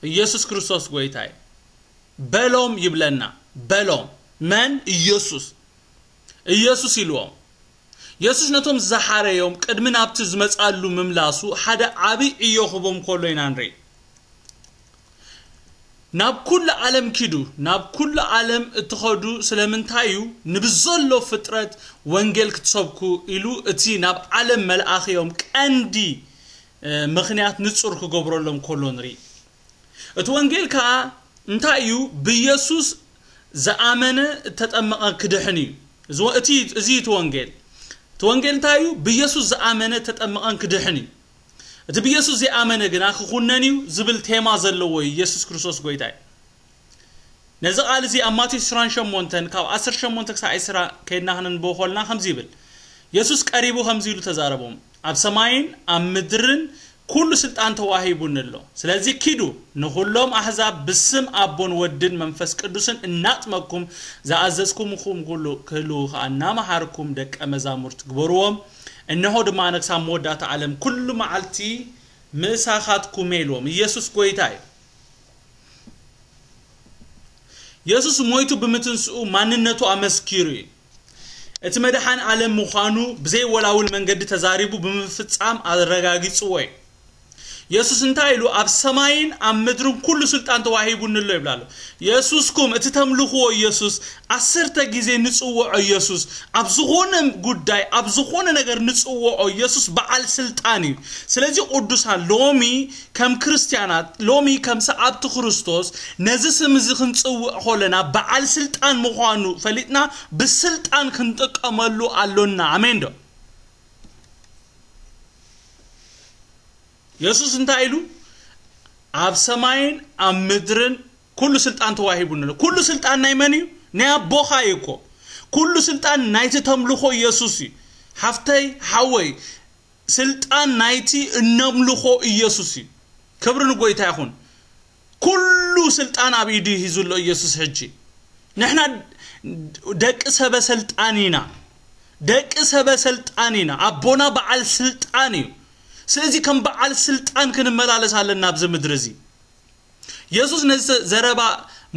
ኢየሱስ ክርስቶስ ጎይታይ በሎም ይብለና። በሎም መን? ኢየሱስ። ኢየሱስ ኢልዎም። ኢየሱስ ነቶም ዝሓረዮም ቅድሚ ናብቲ ዝመጻሉ ምምላሱ ሓደ ዓቢ ዕዮ ክቦም ከሎ ኢና ንርኢ። ናብ ኩሉ ዓለም ኪዱ። ናብ ኩሉ ዓለም እትኸዱ ስለምንታይ እዩ? ንብዘሎ ፍጥረት ወንጌል ክትሰብኩ ኢሉ እቲ ናብ ዓለም መልኣኽዮም ቀንዲ እ፣ ምኽንያት ንጹር ክገብረሎም ከሎ ንርኢ። እቲ ወንጌል ከኣ እንታይ እዩ? ብኢየሱስ ዝኣመነ እተጠመቐ ክድሕን እዩ። እዚ ወ- እቲ እዚ እቲ ወንጌል እቲ ወንጌል እንታይ እዩ? ብኢየሱስ ዝኣመነ እተጠመቐን ክድሕን እዩ። እቲ ብኢየሱስ ዘይኣመነ ግና ክኹነን እዩ ዝብል ቴማ ዘለዎ እዩ። ኢየሱስ ክርስቶስ ጎይታ እዩ። ነዚ ቃል እዚ ኣብ ማቴዎስ ዕስራን ሸሞንተን ካብ ዓሰርተ ሸሞንተ ክሳብ ዕስራ ከይድና ክነንብቦ ከለና ከምዚ ይብል። የሱስ ቀሪቡ ከምዚ ኢሉ ተዛረቦም፣ ኣብ ሰማይን ኣብ ምድርን ኩሉ ስልጣን ተዋሂቡኒ ኣሎ። ስለዚ ኪዱ ንኹሎም ኣሕዛብ ብስም ኣቦን ወድን መንፈስ ቅዱስን እናጥመቅኩም ዝኣዘዝኩምኹም ኩሉ ክህልዉ ከኣ እናመሃርኩም ደቀ መዛሙርት ግበርዎም። እንሆ ድማ ኣነ ክሳብ መወዳእታ ዓለም ኩሉ መዓልቲ ምሳኻትኩም እየ ኢልዎም። ኢየሱስ ጎይታ እዩ። የሱስ ሞይቱ ብምትንስኡ ማንነቱ ኣመስኪሩ እዩ። እቲ መድሓን ዓለም ምዃኑ ብዘይወላውል መንገዲ ተዛሪቡ ብምፍጻም ኣረጋጊጽዎ እዩ። የሱስ እንታይ ኢሉ? ኣብ ሰማይን ኣብ ምድርን ኩሉ ስልጣን ተዋሂቡኒ ኣሎ ይብል ኣሎ። የሱስኩም እቲ ተምልኽዎ የሱስ፣ ዓሰርተ ግዜ ንጽውዖ የሱስ፣ ኣብ ዝኾነ ጉዳይ ኣብ ዝኾነ ነገር ንጽውዖ የሱስ በዓል ስልጣን እዩ። ስለዚ ቅዱሳን ሎሚ ከም ክርስትያናት ሎሚ ከም ሰዓብቲ ክርስቶስ ነዚ ስም እዚ ክንጽውዕ ከለና በዓል ስልጣን ምዃኑ ፈሊጥና ብስልጣን ክንጥቀመሉ ኣሎና። ኣሜን ዶ? የሱስ እንታይ ኢሉ? ኣብ ሰማይን ኣብ ምድርን ኩሉ ስልጣን ተዋሂቡኒ ኣሎ። ኩሉ ስልጣን ናይ መን እዩ? ናይ ኣቦኻ እዩ እኮ። ኩሉ ስልጣን ናይቲ ተምልኾ ኢየሱስ እዩ። ሓፍተይ ሓወይ፣ ስልጣን ናይቲ እነምልኾ ኢየሱስ እዩ። ክብሪ ንጎይታ ይኹን። ኩሉ ስልጣን ኣብ ኢዱ ሂዙ ኣሎ ኢየሱስ። ሕጂ ንሕና ደቂ ሰበ ሰልጣን ኢና። ደቂ ሰበ ሰልጣን ኢና። ኣቦና በዓል ስልጣን እዩ። ስለዚ ከም በዓል ስልጣን ክንመላለስ ኣለና ኣብዚ ምድሪ እዚ። የሱስ ነዚ ዘረባ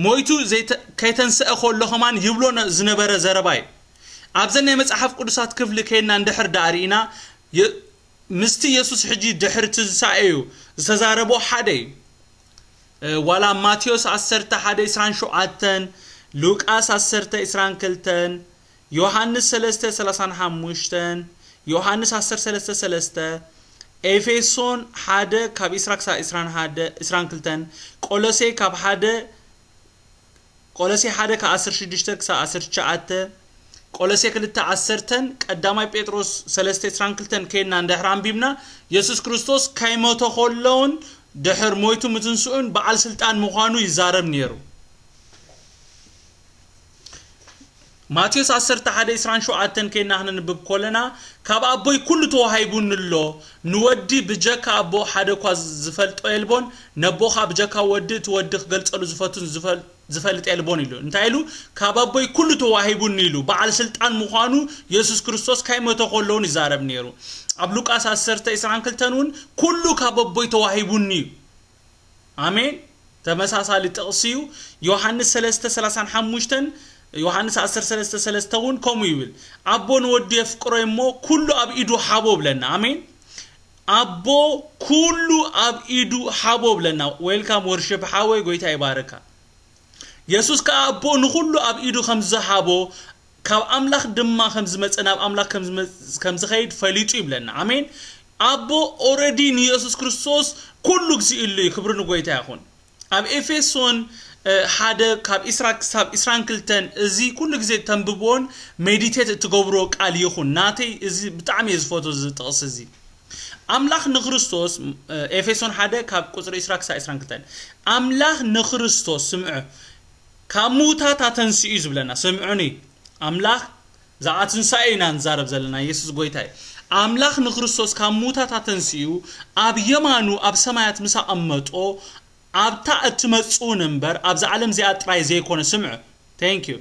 ሞይቱ ዘይተ- ከይተንስአ ከሎ ከማን ይብሎ ነ- ዝነበረ ዘረባ እዩ። ኣብዘን ናይ መጽሓፍ ቅዱሳት ክፍሊ ከይና እንድሕር ደኣ ርኢና የ- ምስቲ የሱስ ሕጂ ድሕሪ ትንሳኤኡ ዝተዛረቦ ሓደ እዩ። እ፣ ዋላ ማቴዎስ ዓሰርተ ሓደ ዕስራን ሸውዓተን፣ ሉቃስ ዓሰርተ ዕስራን ክልተን፣ ዮሃንስ ሰለስተ ሰላሳን ሓሙሽተን፣ ዮሃንስ ዓሰርተ ሰለስተ ሰለስተ፣ ኤፌሶን ሓደ ካብ ዕስራ ክሳብ ዕስራን ሓደ ዕስራን ክልተን፣ ቆሎሴ ካብ ሓደ ቆሎሴ ሓደ ካብ ዓሰርተ ሽዱሽተ ክሳብ ዓሰርተ ትሽዓተ፣ ቆሎሴ ክልተ ዓሰርተን ቀዳማይ ጴጥሮስ ሰለስተ ዕስራን ክልተን ከይድና እንድሕር ኣንቢብና፣ የሱስ ክርስቶስ ከይሞተ ከሎውን ድሕር ሞይቱ ምትንስኡን በዓል ስልጣን ምዃኑ ይዛረብ ነይሩ። ማቴዎስ ዓሰርተ ሓደ ዕስራን ሸውዓተን ከይድና ክነንብብ ከለና፣ ካብ ኣቦይ ኩሉ ተዋሂቡኒ ኣሎ፣ ንወዲ ብጀካ ኣቦ ሓደ እኳ ዝፈልጦ የልቦን፣ ነቦኻ ብጀካ ወዲ እቲ ወዲ ክገልጸሉ ዝፈቱን ዝፈል- ዝፈልጥ የልቦን ኢሉ። እንታይ ኢሉ? ካብ ኣቦይ ኩሉ ተዋሂቡኒ ኢሉ። በዓል ስልጣን ምዃኑ የሱስ ክርስቶስ ከይሞተ ከሎ እውን ይዛረብ ነይሩ። ኣብ ሉቃስ ዓሰርተ ዕስራን ክልተን እውን ኩሉ ካብ ኣቦይ ተዋሂቡኒ እዩ። ኣሜን። ተመሳሳሊ ጥቕሲ እዩ። ዮሃንስ ሰለስተ ሰላሳን ሓሙሽተን፣ ዮሃንስ ዓሰርተ ሰለስተ ሰለስተ እውን ከምኡ ይብል። ኣቦ ንወዱ የፍቅሮ እሞ ኩሉ ኣብ ኢዱ ሃቦ ብለና። ኣሜን። ኣቦ ኩሉ ኣብ ኢዱ ሃቦ ብለና። ዌልካም ወርሽፕ ሓወይ፣ ጎይታ ይባርካ። የሱስ ከኣ ኣቦ ንኹሉ ኣብ ኢዱ ከም ዝሃቦ፣ ካብ ኣምላኽ ድማ ከም ዝመጸ፣ ናብ ኣምላኽ ከም ዝመ-፣ ከም ዝኸይድ ፈሊጡ ይብለና። ኣሜን። ኣቦ ኦረዲ ንየሱስ ክርስቶስ ኩሉ ግዜኡ ኢሉ እዩ። ክብሪ ንጎይታ ይኹን። ኣብ ኤፌሶን እ፣ ሓደ ካብ ዒስራ ክሳብ ዒስራን ክልተን፣ እዚ ኩሉ ግዜ ተንብቦን ሜዲቴት እትገብሮ ቃል ይኹን። ናተይ እዚ ብጣዕሚ እየ ዝፈትዎ እዚ ጥቕሲ እዚ። ኣምላኽ ንክርስቶስ፣ እ፣ ኤፌሶን ሓደ ካብ ቁጽሪ ዒስራ ክሳብ ዒስራን ክልተን፣ ኣምላኽ ንክርስቶስ፣ ስምዑ፣ ካብ ምዉታት ኣተንስኡ እዩ ዝብለና። ስምዑኒ፣ ኣምላኽ፣ ብዛዕባ ትንሳኤ ኢና ንዛረብ ዘለና። የሱስ ጎይታ እዩ። ኣምላኽ ንክርስቶስ ካብ ምዉታት ኣተንስኡ ኣብ የማኑ ኣብ ሰማያት ምስ ኣቐመጦ፣ ኣብታ እትመጽእ እውን እምበር ኣብዛ ዓለም እዚኣ ጥራይ ዘይኮነ። ስምዑ። Thank you።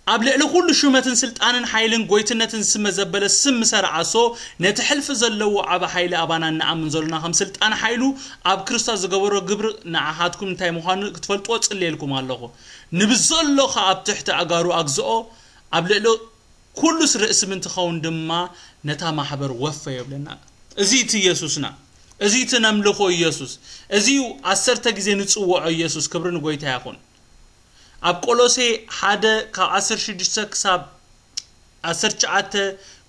ኣብ ልዕሊ ኩሉ ሹመትን ስልጣንን ሓይልን ጎይትነትን ስመ ዘበለ ስም ምሰ ረኣሶ፣ ነቲ ሕልፊ ዘለዎ ዓቢ ሓይሊ ኣባና እንኣምን ዘሎና ከም ስልጣን ሓይሉ ኣብ ክርስቶስ ዝገበሮ ግብሪ ንዓኻትኩም እንታይ ምዃኑ ክትፈልጥዎ ጽልየልኩም ኣለኹ። ንብዘሎ ኸኣ ኣብ ትሕቲ ኣጋሩ ኣግዝኦ፣ ኣብ ልዕሊ ኩሉስ ርእሲ ምእንቲ ኸውን ድማ ነታ ማሕበር ወፈዮ ይብለና። እዚ እቲ ኢየሱስና፣ እዚ እቲ ነምልኾ ኢየሱስ፣ እዚ እዩ ዓሰርተ ግዜ ንጽውዖ ኢየሱስ። ክብሪ ንጎይታ ይኹን። ኣብ ቆሎሴ ሓደ ካብ ዓሰርተ ሽዱሽተ ክሳብ ዓሰርተ ትሽዓተ፣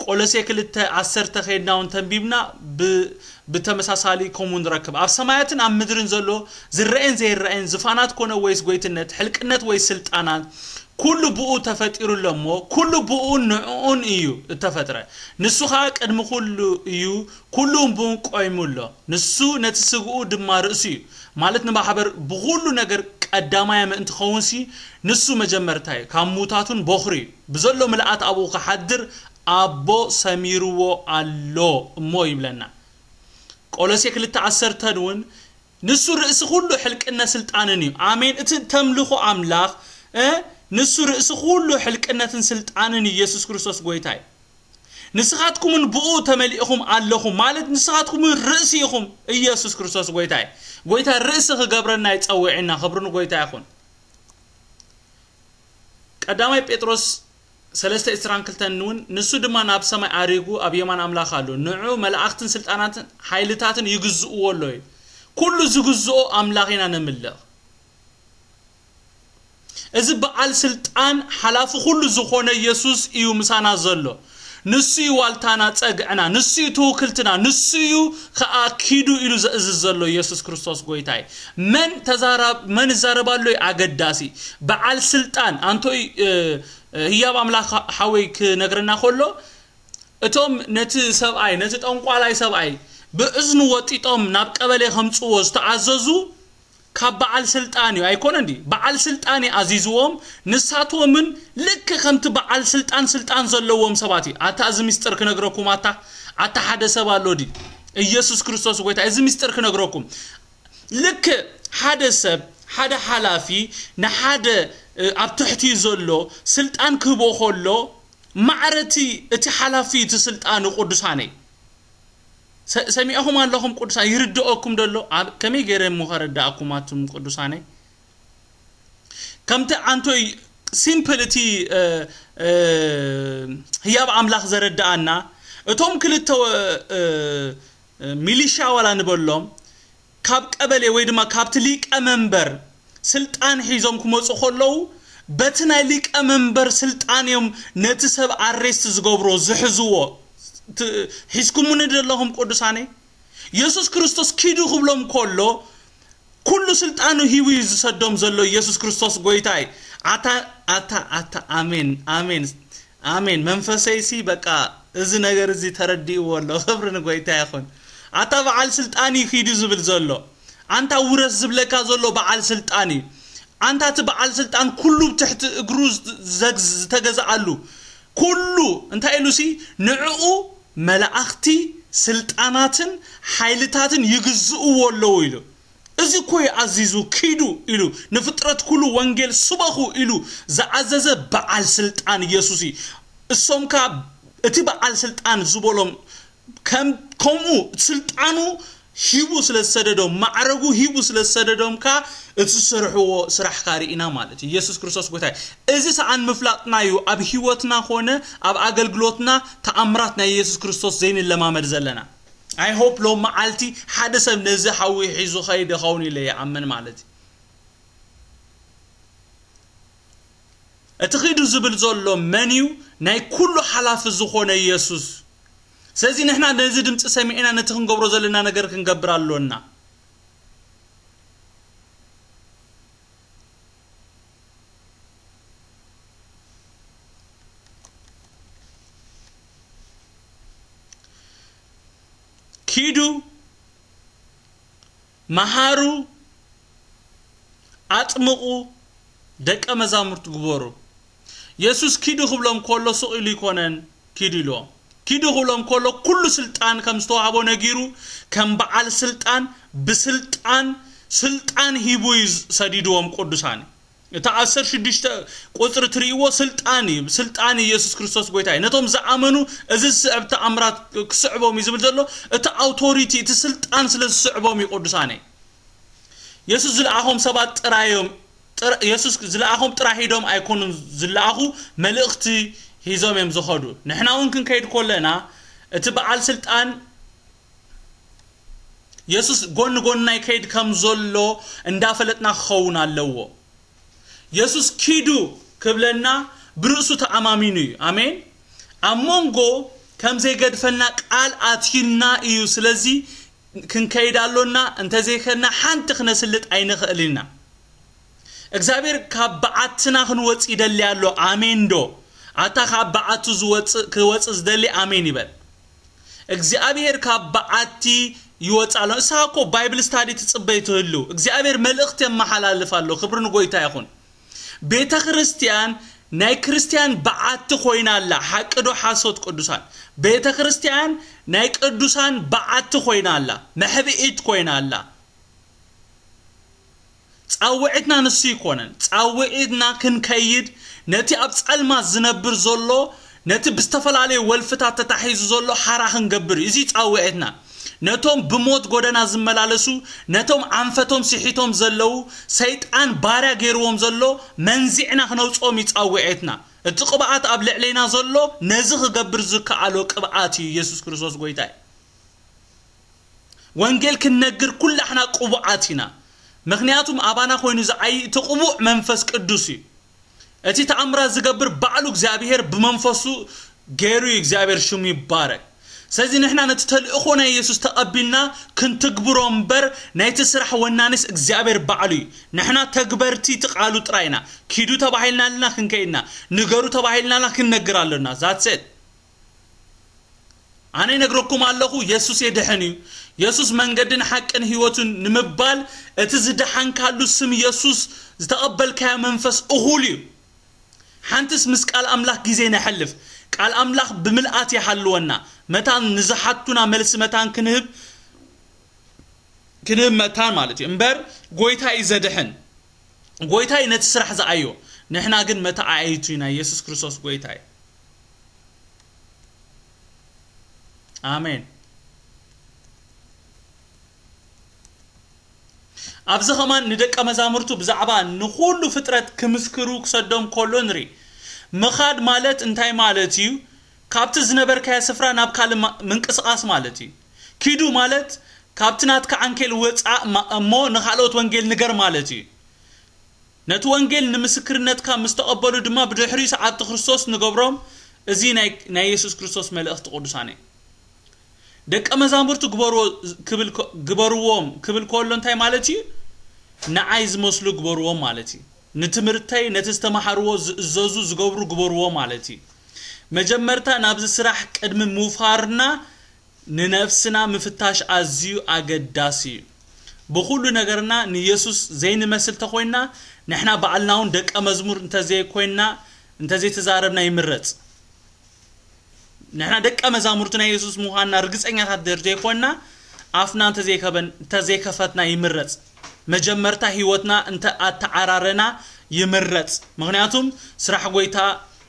ቆሎሴ ክልተ ዓሰርተ ከይድና እውን ተንቢብና ብ-፣ ብተመሳሳሊ ከምኡ ንረክብ። ኣብ ሰማያትን ኣብ ምድርን ዘሎ ዝረአን ዘይረአን ዝፋናት ኮነ ወይስ ጎይትነት፣ ሕልቅነት ወይስ ስልጣናት፣ ኩሉ ብኡ ተፈጢሩ ኣሎ እሞ፣ ኩሉ ብኡን ንዕኡን እዩ እተፈጥረ። ንሱ ኸኣ ቅድሚ ኩሉ እዩ፣ ኩሉ ብኡን ቆይሙ ኣሎ። ንሱ ነቲ ስግኡ ድማ ርእሱ እዩ፣ ማለት ንማሕበር ብኹሉ ነገር ቀዳማይ ምእንቲ ኸውንሲ፣ ንሱ መጀመርታ እዩ፣ ካብ ምዉታቱን በኹሪ እዩ። ብዘሎ ምልኣት ኣብኡ ክሓድር ኣቦ ሰሚርዎ ኣሎ እሞ ይብለና። ቆሎሴ ክልተ ዓሰርተን እውን ንሱ ርእሲ ኩሉ ሕልቅነ ስልጣንን እዩ። ኣሜን። እቲ ተምልኹ ኣምላኽ፣ እ፣ ንሱ ርእሲ ኩሉ ሕልቅነትን ስልጣንን እዩ፣ ኢየሱስ ክርስቶስ ጎይታ እዩ። ንስኻትኩምን ብኡ ተመሊእኹም ኣለኹም፣ ማለት ንስኻትኩምን ርእሲ ኢኹም። ኢየሱስ ክርስቶስ ጎይታ እዩ። ጎይታ ርእሲ ክገብረና ይጸውዕና። ክብሪ ንጎይታ ይኹን። ቀዳማይ ጴጥሮስ ሰለስተ ዕስራን ክልተን እውን፣ ንሱ ድማ ናብ ሰማይ ኣሪጉ ኣብ የማን ኣምላኽ ኣሎ። ንዑ መላእኽትን ስልጣናትን ሓይልታትን ይግዝእዎ ኣሎ እዩ። ኩሉ ዝግዝኦ ኣምላኽ ኢና ነምልኽ። እዚ በዓል ስልጣን ሓላፊ ኩሉ ዝኾነ ኢየሱስ እዩ ምሳና ዘሎ። ንሱ እዩ ዋልታና፣ ጸግዕና፣ ንሱ እዩ ትውክልትና፣ ንሱ እዩ ከኣ ኪዱ ኢሉ ዘእዝዝ ዘሎ። ኢየሱስ ክርስቶስ ጎይታ እዩ። መን ተዛራብ-፣ መን ይዛረብ ኣሎ እዩ ኣገዳሲ። በዓል ስልጣን፣ ኣንቶይ፣ እ፣ እ፣ ህያብ ኣምላኽ ሓወይ ክነግረና ከሎ፣ እቶም ነቲ ሰብኣይ፣ ነቲ ጠንቋላይ ሰብኣይ ብእዝኑ ወጢጦም ናብ ቀበሌ ከምጽዎ ዝተኣዘዙ ካብ በዓል ስልጣን እዩ፣ ኣይኮነን ድዩ? በዓል ስልጣን እዩ ኣዚዝዎም። ንሳቶምን ልክ ከምቲ በዓል ስልጣን፣ ስልጣን ዘለዎም ሰባት እዩ። ኣታ እዚ ምስጢር ክነግረኩም፣ ኣታ፣ ኣታ ሓደ ሰብ ኣሎ ድዩ? ኢየሱስ ክርስቶስ ጎይታ፣ እዚ ምስጢር ክነግረኩም። ልክ ሓደ ሰብ፣ ሓደ ሓላፊ ንሓደ፣ እ፣ ኣብ ትሕቲ ዘሎ ስልጣን ክህቦ ከሎ፣ ማዕረ እቲ፣ እቲ ሓላፊ እቲ ስልጣኑ፣ ቅዱሳነይ። ሰ-፣ ሰሚዕኹም ኣለኹም ቅዱሳን? ይርድኦኩም ደሎ? ኣብ-፣ ከመይ ገይረ እሞ ከረዳእኩም ኣቱም ቅዱሳነይ? ከምቲ ኣንቶይ ሲምፕል እቲ፣ እ፣ እ፣ ህያብ ኣምላኽ ዘረድኣና፣ እቶም ክልተ፣ እ፣ እ፣ ሚሊሻ ዋላ ንበሎም፣ ካብ ቀበሌ ወይ ድማ ካብቲ ሊቀ መንበር ስልጣን ሒዞም ክመጹ ከለዉ፣ በቲ ናይ ሊቀ መንበር ስልጣን እዮም ነቲ ሰብ ኣሬስት ዝገብሮ፣ ዝሕዝዎ። ት-፣ ሒዝኩምኒ ዘለኹም ቅዱሳነይ? የሱስ ክርስቶስ ኪዱ ክብሎም ከሎ፣ ኩሉ ስልጣኑ ሂቡ እዩ ዝሰዶም ዘሎ። ኢየሱስ ክርስቶስ ጎይታ እዩ። ኣታ፣ ኣታ፣ ኣታ፣ ኣሜን፣ ኣሜን፣ ኣሜን። መንፈሰይሲ በቃ እዚ ነገር እዚ ተረዲእዎ ኣሎ። ክብሪ ንጎይታ ይኹን። ኣታ በዓል ስልጣን እዩ ኪዱ ዝብል ዘሎ። ኣንታ ውረስ ዝብለካ ዘሎ በዓል ስልጣን እዩ። ኣንታ እቲ በዓል ስልጣን ኩሉ ትሕቲ እግሩ ዘግ-፣ ዝተገዝኣሉ፣ ኩሉ እንታይ ኢሉሲ፣ ንዕኡ መላእኽቲ፣ ስልጣናትን ሓይልታትን ይግዝእዎ ኣለዉ ኢሉ። እዚ እኮ እዩ ኣዚዙ፣ ኪዱ ኢሉ፣ ንፍጥረት ኩሉ ወንጌል ስበኹ ኢሉ ዝኣዘዘ በዓል ስልጣን ኢየሱስ እዩ። እሶም ከኣ እቲ በዓል ስልጣን ዝበሎም ከም-፣ ከምኡ ስልጣኑ ሂቡ ስለ ዝሰደዶም፣ ማዕረጉ ሂቡ ስለ ዝሰደዶም ከኣ እቲ ዝሰርሕዎ ስራሕ ከኣ ርኢና ማለት እዩ። ኢየሱስ ክርስቶስ ጎይታ እዩ። እዚ ሰኣን ምፍላጥና እዩ ኣብ ህይወትና ኮነ ኣብ ኣገልግሎትና ተኣምራት ናይ ኢየሱስ ክርስቶስ ዘይንለማመድ ዘለና። I hope ሎም መዓልቲ ሓደ ሰብ ነዚ ሓዊ ሒዙ ኸይድ ኸውን ኢለ ይኣምን ማለት እዩ። እቲ ኺዱ ዝብል ዘሎ መን እዩ? ናይ ኩሉ ሓላፊ ዝኾነ ኢየሱስ። ስለዚ ንሕና ነዚ ድምፂ ሰሚዕና ነቲ ክንገብሮ ዘለና ነገር ክንገብር ኣሎና። ኪዱ፣ መሃሩ፣ ኣጥምቑ፣ ደቀ መዛሙርት ግበሩ። የሱስ ኪዱ ክብሎም ከሎ ሱቕ ኢሉ ይኮነን ኪዱ ኢልዎም። ኪዱ ክብሎም ከሎ ኩሉ ስልጣን ከም ዝተዋህቦ ነጊሩ፣ ከም በዓል ስልጣን፣ ብስልጣን፣ ስልጣን ሂቡ እዩ ሰዲድዎም ቅዱሳን። እታ ዓሰርተ ሽዱሽተ ቁጽሪ ትርእይዎ ስልጣን እዩ። ስልጣን ኢየሱስ ክርስቶስ ጎይታ እዩ። ነቶም ዝኣመኑ እዚ ዝስዕብ ተኣምራት ክስዕቦም እዩ ዝብል ዘሎ፣ እቲ ኣውቶሪቲ፣ እቲ ስልጣን ስለ ዝስዕቦም እዩ ቅዱሳነይ። የሱስ ዝለኣኾም ሰባት ጥራዮም፣ ጥራ-፣ የሱስ ዝለኣኾም ጥራይ ሂዶም ኣይኮኑን ዝለኣኹ፣ መልእኽቲ ሂዞም እዮም ዝኸዱ። ንሕና እውን ክንከይድ ከለና እቲ በዓል ስልጣን የሱስ ጎኒ ጎንና ይከይድ ከም ዘሎ እንዳፈለጥና ክኸውን ኣለዎ። የሱስ ኪዱ ክብለና ብርእሱ ተኣማሚኑ እዩ። ኣሜን። ኣብ መንጎ ከም ዘይገድፈልና ቃል ኣትዩልና እዩ። ስለዚ ክንከይድ ኣሎና። እንተዘይከድና ሓንቲ ክነስልጥ ኣይንኽእል ኢና። እግዚኣብሔር ካብ በዓትና ክንወጽእ ይደሊ ኣሎ። ኣሜን ዶ? ኣታ ካብ በዓቱ ዝወጽእ፣ ክወጽእ ዝደሊ ኣሜን ይበል። እግዚኣብሔር ካብ በዓቲ ይወጽእ ኣሎ። ንስኻ እኮ ባይብል ስታዲ ትጽበይ ትህሉ። እግዚኣብሔር መልእኽቲ የመሓላልፍ ኣሎ። ክብሪ ንጎይታ ይኹን። ቤተ ክርስቲያን ናይ ክርስቲያን በዓቲ ኮይና ኣላ። ሓቂ ዶ ሓሶት ቅዱሳን? ቤተ ክርስቲያን ናይ ቅዱሳን በዓቲ ኮይና ኣላ። መሕብኢት ኮይና ኣላ። ጻውዒትና ንሱ ይኮነን። ጻውዒትና ክንከይድ፣ ነቲ ኣብ ጸልማት ዝነብር ዘሎ፣ ነቲ ብዝተፈላለየ ወልፍታት ተታሒዙ ዘሎ ሓራ ክንገብር እዩ። እዚ ጻውዒትና። ነቶም ብሞት ጎደና ዝመላለሱ፣ ነቶም ኣንፈቶም ስሒቶም ዘለዉ፣ ሰይጣን ባርያ ገይርዎም ዘሎ፣ መንዚዕና ክነውጽኦም እዩ ጻውዒትና። እቲ ቅብኣት ኣብ ልዕሌና ዘሎ፣ ነዚ ክገብር ዝከኣሎ ቅብኣት እዩ ኢየሱስ ክርስቶስ ጎይታ እዩ። ወንጌል ክንነግር ኩላሕና ቅቡዓት ኢና። ምኽንያቱም ኣባና ኮይኑ ዝዓዪ እቲ ቅቡዕ መንፈስ ቅዱስ እዩ። እቲ ተኣምራት ዝገብር ባዕሉ እግዚኣብሔር ብመንፈሱ ገይሩ እዩ። እግዚኣብሔር ሽሙ ይባረክ። ስለዚ ንሕና ነቲ ተልእኾ ናይ የሱስ ተቐቢልና ክንትግብሮ እምበር፣ ናይቲ ስራሕ ወናኒስ እግዚኣብሔር ባዕሉ እዩ። ንሕና ተግበርቲ እቲ ቃሉ ጥራይ ኢና። ኪዱ ተባሂልና ኣለና፣ ክንከይድና። ንገሩ ተባሂልና ኣለና፣ ክንነግር ኣለና። That's it። ኣነ ይነግረኩም ኣለኹ፣ የሱስ የድሕን እዩ። የሱስ መንገድን ሓቅን ህይወትን ንምባል፣ እቲ ዝደሓንካሉ ስም የሱስ፣ ዝተቐበልካዮ መንፈስ እኹል እዩ። ሓንትስ ምስ ቃል ኣምላኽ ግዜ ነሕልፍ። ቃል ኣምላኽ ብምልኣት ይሃልወና። መታን ንዝሓቱና መልሲ መታን ክንህብ፣ ክንህብ መታን ማለት እዩ። እምበር ጎይታ እዩ ዘድሕን። ጎይታ እዩ ነቲ ስራሕ ዝኣዮ። ንሕና ግን መተዓይቱ ኢና። የሱስ ክርስቶስ ጎይታ እዩ። ኣሜን። ኣብዚ ኸማን ንደቀ መዛሙርቱ ብዛዕባ ንኹሉ ፍጥረት ክምስክሩ ክሰዶም ከሎ ንርኢ። ምኻድ ማለት እንታይ ማለት እዩ? ካብቲ ዝነበርካዮ ስፍራ ናብ ካልእ ማ-፣ ምንቅስቓስ ማለት እዩ። ኪዱ ማለት ካብቲ ናትካ ዓንኬል ወጻእ ማ-፣ እሞ ንኻልኦት ወንጌል ንገር ማለት እዩ። ነቲ ወንጌል ንምስክርነትካ ምስ ተቐበሉ ድማ ብድሕሪኡ ሰዓብቲ ክርስቶስ ንገብሮም። እዚ ናይ፣ ናይ የሱስ ክርስቶስ መልእኽቲ ቅዱሳን እዩ። ደቀ መዛሙርቱ ግበርዎ ክብል ከ-፣ ግበርዎም ክብል ከሎ እንታይ ማለት እዩ? ንዓይ ዝመስሉ ግበርዎም ማለት እዩ። ንትምህርተይ፣ ነቲ ዝተማሃርዎ ዝእዘዙ ዝገብሩ ግበርዎ ማለት እዩ። መጀመርታ ናብዚ ስራሕ ቅድሚ ምውፋርና ንነፍስና ምፍታሽ ኣዝዩ ኣገዳሲ እዩ። ብኹሉ ነገርና ንየሱስ ዘይንመስል ተኾይንና፣ ንሕና ባዕልና እውን ደቀ መዝሙር እንተዘይኮይንና፣ እንተዘይተዛረብና ይምረጽ። ንሕና ደቀ መዛሙርቲ ናይ የሱስ ምዃንና ርግጸኛታት እንድሕር ዘይኮንና፣ ኣፍና እንተዘይከበን-፣ እንተዘይከፈትና ይምረጽ። መጀመርታ ህይወትና እንተ ኣተዓራረና ይምረጽ። ምኽንያቱም ስራሕ ጎይታ፣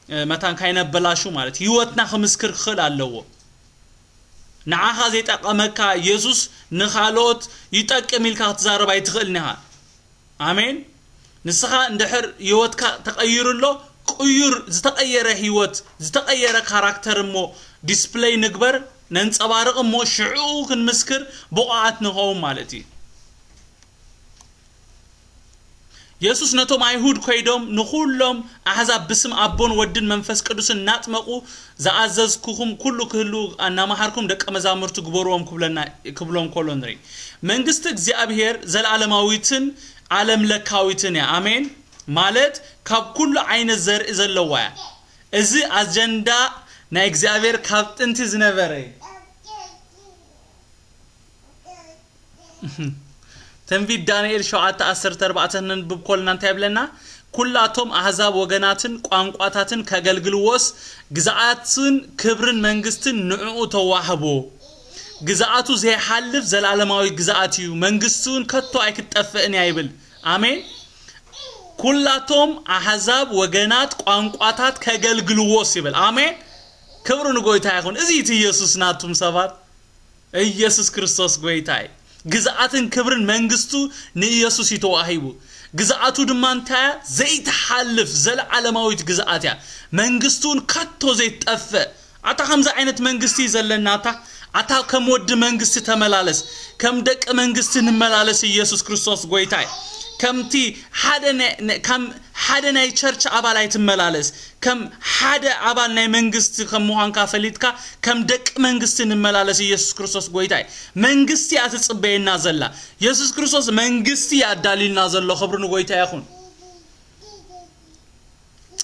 እ፣ መታን ካይነበላሹ ማለት ህይወትና ክምስክር ክኽእል ኣለዎ። ንዓኻ ዘይጠቐመካ የሱስ ንኻልኦት ይጠቅም ኢልካ ክትዛረብ ኣይትኽእልን ኢኻ። ኣሜን። ንስኻ እንድሕር ህይወትካ ተቐይሩ ኣሎ፣ ቅዩር፣ ዝተቐየረ ህይወት፣ ዝተቐየረ ካራክተር እሞ ዲስፕለይ ንግበር፣ ነንጸባርቕ እሞ ሽዑ ክንምስክር ብቑዓት ንኸውን ማለት እዩ። የሱስ ነቶም ኣይሁድ ኮይዶም ንኹሎም ኣሕዛብ ብስም ኣቦን ወድን መንፈስ ቅዱስን እናጥመቑ ዝኣዘዝኩኹም ኩሉ ክህሉ እናመሃርኩም ደቀ መዛሙርቲ ግበርዎም ክብለና ክብሎም ከሎ ንርኢ። መንግስቲ እግዚኣብሔር ዘለዓለማዊትን ዓለም ለካዊትን እያ። ኣሜን። ማለት ካብ ኩሉ ዓይነት ዘርኢ ዘለዋ እያ። እዚ ኣጀንዳ ናይ እግዚኣብሔር ካብ ጥንቲ ዝነበረ እዩ። ትንቢት ዳንኤል ሸውዓተ ዓሰርተ ኣርባዕተ ነንብብ ኮልና እንታይ ይብለና? ኩላቶም ኣህዛብ ወገናትን ቋንቋታትን ከገልግልዎስ ግዝኣትን ክብርን መንግስትን ንዕኡ ተዋህቦ። ግዝኣቱ ዘይሓልፍ ዘላለማዊ ግዝኣት እዩ፣ መንግስቱ እውን ከቶ ኣይክትጠፍእን እያ ይብል። ኣሜን። ኩላቶም ኣህዛብ ወገናት ቋንቋታት ከገልግልዎስ ይብል። ኣሜን። ክብሪ ንጎይታ ይኹን። እዚ እቲ ኢየሱስ ናቱም ሰባት። ኢየሱስ ክርስቶስ ጎይታ እዩ። ግዝኣትን ክብርን መንግስቱ ንኢየሱስ እዩ ተዋሂቡ። ግዝኣቱ ድማ እንታይ እያ? ዘይትሓልፍ ዘለዓለማዊት ግዝኣት እያ። መንግስቱ እውን ከቶ ዘይትጠፍእ። ኣታ ከምዚ ዓይነት መንግስቲ እዩ ዘለና። ኣታ ኣታ ከም ወዲ መንግስቲ ተመላለስ፣ ከም ደቂ መንግስቲ ንመላለስ። ኢየሱስ ክርስቶስ ጎይታ እዩ። ከምቲ ሓደ ናይ- ናይ- ከም ሓደ ናይ ቸርች ኣባል ኣይትመላለስ። ከም ሓደ ኣባል ናይ መንግስቲ ከም ምዃንካ ፈሊጥካ ከም ደቂ መንግስቲ ንመላለስ። ኢየሱስ ክርስቶስ ጎይታ እዩ። መንግስቲ እያ ትጽበየና ዘላ። ኢየሱስ ክርስቶስ መንግስቲ እዩ ኣዳልዩልና ዘሎ። ክብሪ ንጎይታ ይኹን።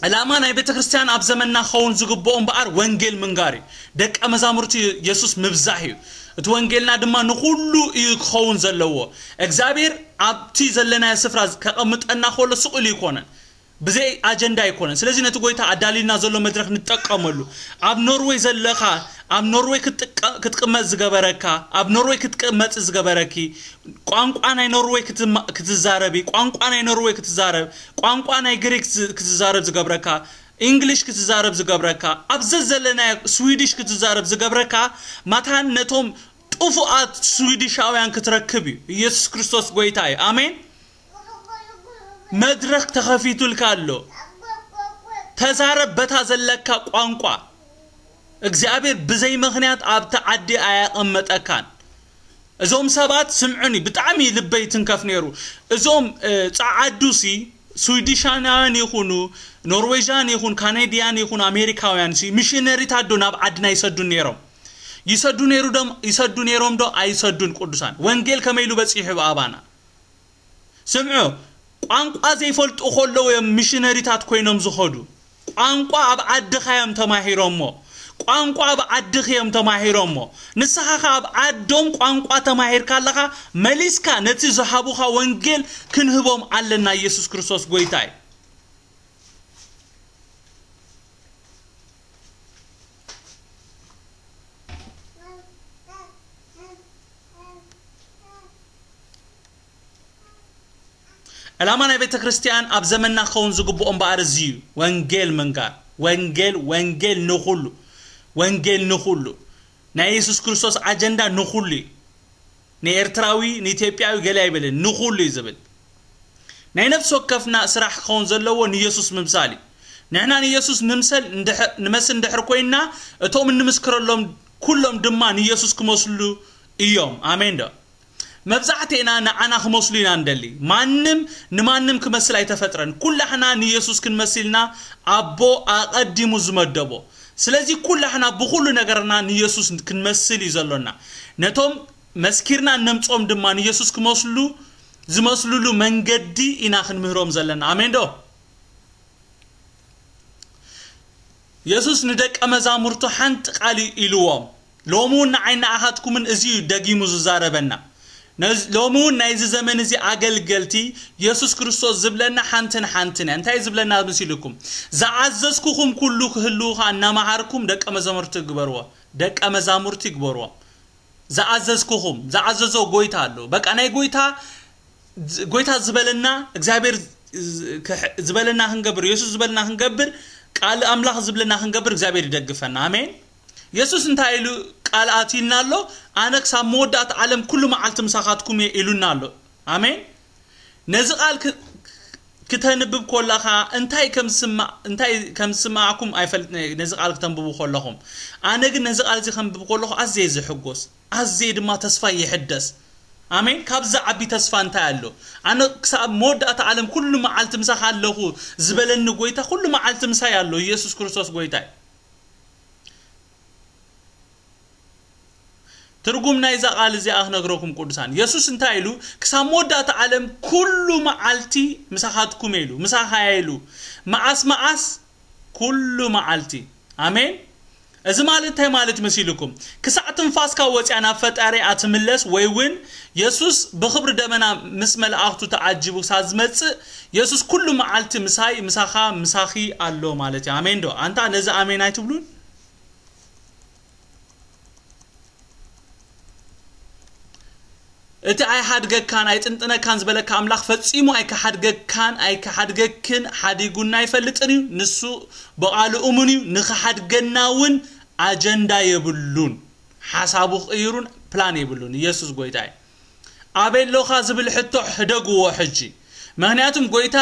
ዕላማ ናይ ቤተ ክርስቲያን ኣብ ዘመንና ክኸውን ዝግብኦ እምበኣር ወንጌል ምንጋር እዩ። ደቀ መዛሙርቲ የሱስ ምብዛሕ እዩ። እቲ ወንጌልና ድማ ንኹሉ እዩ ክኸውን ዘለዎ። እግዚኣብሔር ኣብቲ ዘለናዮ ስፍራ ከቐምጠና ከሎ ስቕ ኢሉ ኣይኮነን፣ ብዘይ ኣጀንዳ ኣይኮነን። ስለዚ ነቲ ጎይታ ኣዳልዩልና ዘሎ መድረኽ ንጠቀመሉ። ኣብ ኖርዌይ ዘለኻ፣ ኣብ ኖርዌይ ክትጥቀ- ክትቅመጥ ዝገበረካ፣ ኣብ ኖርዌይ ክትቅመጥ ዝገበረኪ፣ ቋንቋ ናይ ኖርዌይ ክትማ- ክትዛረቢ፣ ቋንቋ ናይ ኖርዌይ ክትዛረብ፣ ቋንቋ ናይ ግሪክ ዝ- ክትዛረብ ዝገብረካ፣ ኢንግሊሽ ክትዛረብ ዝገብረካ፣ ኣብ ዘዘለናዮ ስዊዲሽ ክትዛረብ ዝገብረካ፣ ማታን ነቶም ጥፉኣት ስዊዲሻውያን ክትረክብ እዩ። ኢየሱስ ክርስቶስ ጎይታ እዩ። ኣሜን። መድረኽ ተኸፊቱልካ ኣሎ። ተዛረብ በታ ዘለካ ቋንቋ። እግዚኣብሔር ብዘይ ምኽንያት ኣብቲ ዓዲ ኣያቐመጠካን። እዞም ሰባት ስምዑኒ፣ ብጣዕሚ ልበይ ትንከፍ ነይሩ። እዞም እ፣ ጸዓዱ ሲ ስዊዲሻናውያን ይኹኑ፣ ኖርዌዥያን ይኹን፣ ካናዲያን ይኹን፣ ኣሜሪካውያን ሲ ሚሽነሪታት ዶ ናብ ዓድና ይሰዱ ነይሮም? ይሰዱ ነይሩ ዶም ይሰዱ ነይሮም ዶ ኣይሰዱን? ቅዱሳን ወንጌል ከመይ ኢሉ በጺሑ ብኣባና? ስምዑ፣ ቋንቋ ዘይፈልጡ ከለዉ እዮም ሚሽነሪታት ኮይኖም ዝኸዱ። ቋንቋ ኣብ ዓድኻ እዮም ተማሂሮሞ። ቋንቋ ኣብ ዓድኺ እዮም ተማሂሮሞ። ንስኻ ኸ ኣብ ዓዶም ቋንቋ ተማሂርካ ኣለኻ፣ መሊስካ ነቲ ዝሃቡኻ ወንጌል ክንህቦም ኣለና። ኢየሱስ ክርስቶስ ጎይታ እዩ። ዕላማ ናይ ቤተ ክርስቲያን ኣብ ዘመንና ክኸውን ዝግብኦ እምበኣር እዚ እዩ። ወንጌል ምንጋር። ወንጌል፣ ወንጌል ንኹሉ። ወንጌል ንኹሉ። ናይ የሱስ ክርስቶስ ኣጀንዳ ንኹሉ እዩ። ንኤርትራዊ፣ ንኢትዮጵያዊ ገለ ኣይብልን። ንኹሉ እዩ ዝብል። ናይ ነፍሲ ወከፍና ስራሕ ክኸውን ዘለዎ ንየሱስ ምምሳል እዩ። ንሕና ንየሱስ ንምሰል እንድሕ- ንመስል እንድሕር ኮይንና፣ እቶም እንምስክረሎም ኩሎም ድማ ንየሱስ ክመስሉ እዮም። ኣሜን ዶ? መብዛሕትኤና ንዓና ክመስሉ ኢና እንደሊ። ማንም ንማንም ክመስል ኣይተፈጥረን። ኩላሕና ንየሱስ ክንመስልና ኣቦ ኣቐዲሙ ዝመደቦ። ስለዚ ኩላሕና ብኹሉ ነገርና ንየሱስ ክንመስል እዩ ዘሎና። ነቶም መስኪርና እነምጾም ድማ ንየሱስ ክመስሉ ዝመስሉሉ መንገዲ ኢና ክንምህሮም ዘለና። ኣሜን ዶ? የሱስ ንደቀ መዛሙርቱ ሓንቲ ቃል እዩ ኢልዎም። ሎሚ እውን ንዓይ ንኣኻትኩምን እዚ እዩ ደጊሙ ዝዛረበና። ነዚ- ሎሚ እውን ናይዚ ዘመን እዚ ኣገልገልቲ የሱስ ክርስቶስ ዝብለና ሓንትን ሓንትን እያ። እንታይ ዝብለና መሲልኩም? ዝኣዘዝኩኹም ኩሉ ክህልዉ ኸኣ እናመሃርኩም ደቀ መዛሙርቲ ግበርዎ። ደቀ መዛሙርቲ ግበርዎ። ዝኣዘዝኩኹም፣ ዝኣዘዞ ጎይታ ኣሎ። በቃ ናይ ጎይታ ጎይታ ዝበለና እግዚኣብሔር ዝበለና ክንገብር፣ የሱስ ዝበለና ክንገብር፣ ቃል ኣምላኽ ዝብለና ክንገብር እግዚኣብሔር ይደግፈና። ኣሜን። የሱስ እንታይ ኢሉ ቃል ኣትዩልና ኣሎ? ኣነ ክሳብ መወዳእታ ዓለም ኩሉ መዓልቲ ምሳኻትኩም እየ ኢሉና ኣሎ። ኣሜን። ነዚ ቃል ክ- ክተንብብ ኮለኻ እንታይ ከም ዝስማ- እንታይ ከም ዝስማዕኩም ኣይፈልጥን እየ። ነዚ ቃል ክተንብቡ ኮለኹም፣ ኣነ ግን ነዚ ቃል እዚ ከንብብ ኮለኹ ኣዝየ ዝሕጎስ፣ ኣዝየ ድማ ተስፋ ይሕደስ። ኣሜን። ካብዚ ዓቢ ተስፋ እንታይ ኣሎ? ኣነ ክሳብ መወዳእታ ዓለም ኩሉ መዓልቲ ምሳኻ ኣለኹ ዝበለኒ ጎይታ ኩሉ መዓልቲ ምሳይ ኣሎ። ኢየሱስ ክርስቶስ ጎይታ እዩ። ትርጉም ናይዛ ቃል እዚኣ ክነግረኩም ቅዱሳን። የሱስ እንታይ ኢሉ? ክሳብ መወዳእታ ዓለም ኩሉ መዓልቲ ምሳኻትኩም ኢሉ። ምሳኻ ኢሉ። መዓስ መዓስ? ኩሉ መዓልቲ። ኣሜን። እዚ ማለት እንታይ ማለት መሲልኩም? ክሳዕ ትንፋስካ ወፂኣ ናብ ፈጣሪ ኣትምለስ ወይ እውን የሱስ ብኽብሪ ደመና ምስ መላእኽቱ ተዓጂቡ ክሳብ ዝመጽእ የሱስ ኩሉ መዓልቲ ምሳይ፣ ምሳኻ፣ ምሳኺ ኣሎ ማለት እዩ። ኣሜን ዶ? ኣንታ ነዚ ኣሜን ኣይትብሉን? እቲ ኣይሓድገካን ኣይጥንጥነካን ዝበለካ ኣምላኽ ፈጺሙ ኣይክሓድገካን ኣይክሓድገክን ሓዲጉና ኣይፈልጥን እዩ። ንሱ ብቓሉ እሙን እዩ። ንኽሓድገና እውን ኣጀንዳ የብሉን። ሓሳቡ ክቕይሩን ፕላን የብሉን። ኢየሱስ ጎይታ እዩ። ኣበይ ኣሎኻ ዝብል ሕቶ ሕደግዎ ሕጂ። ምኽንያቱም ጎይታ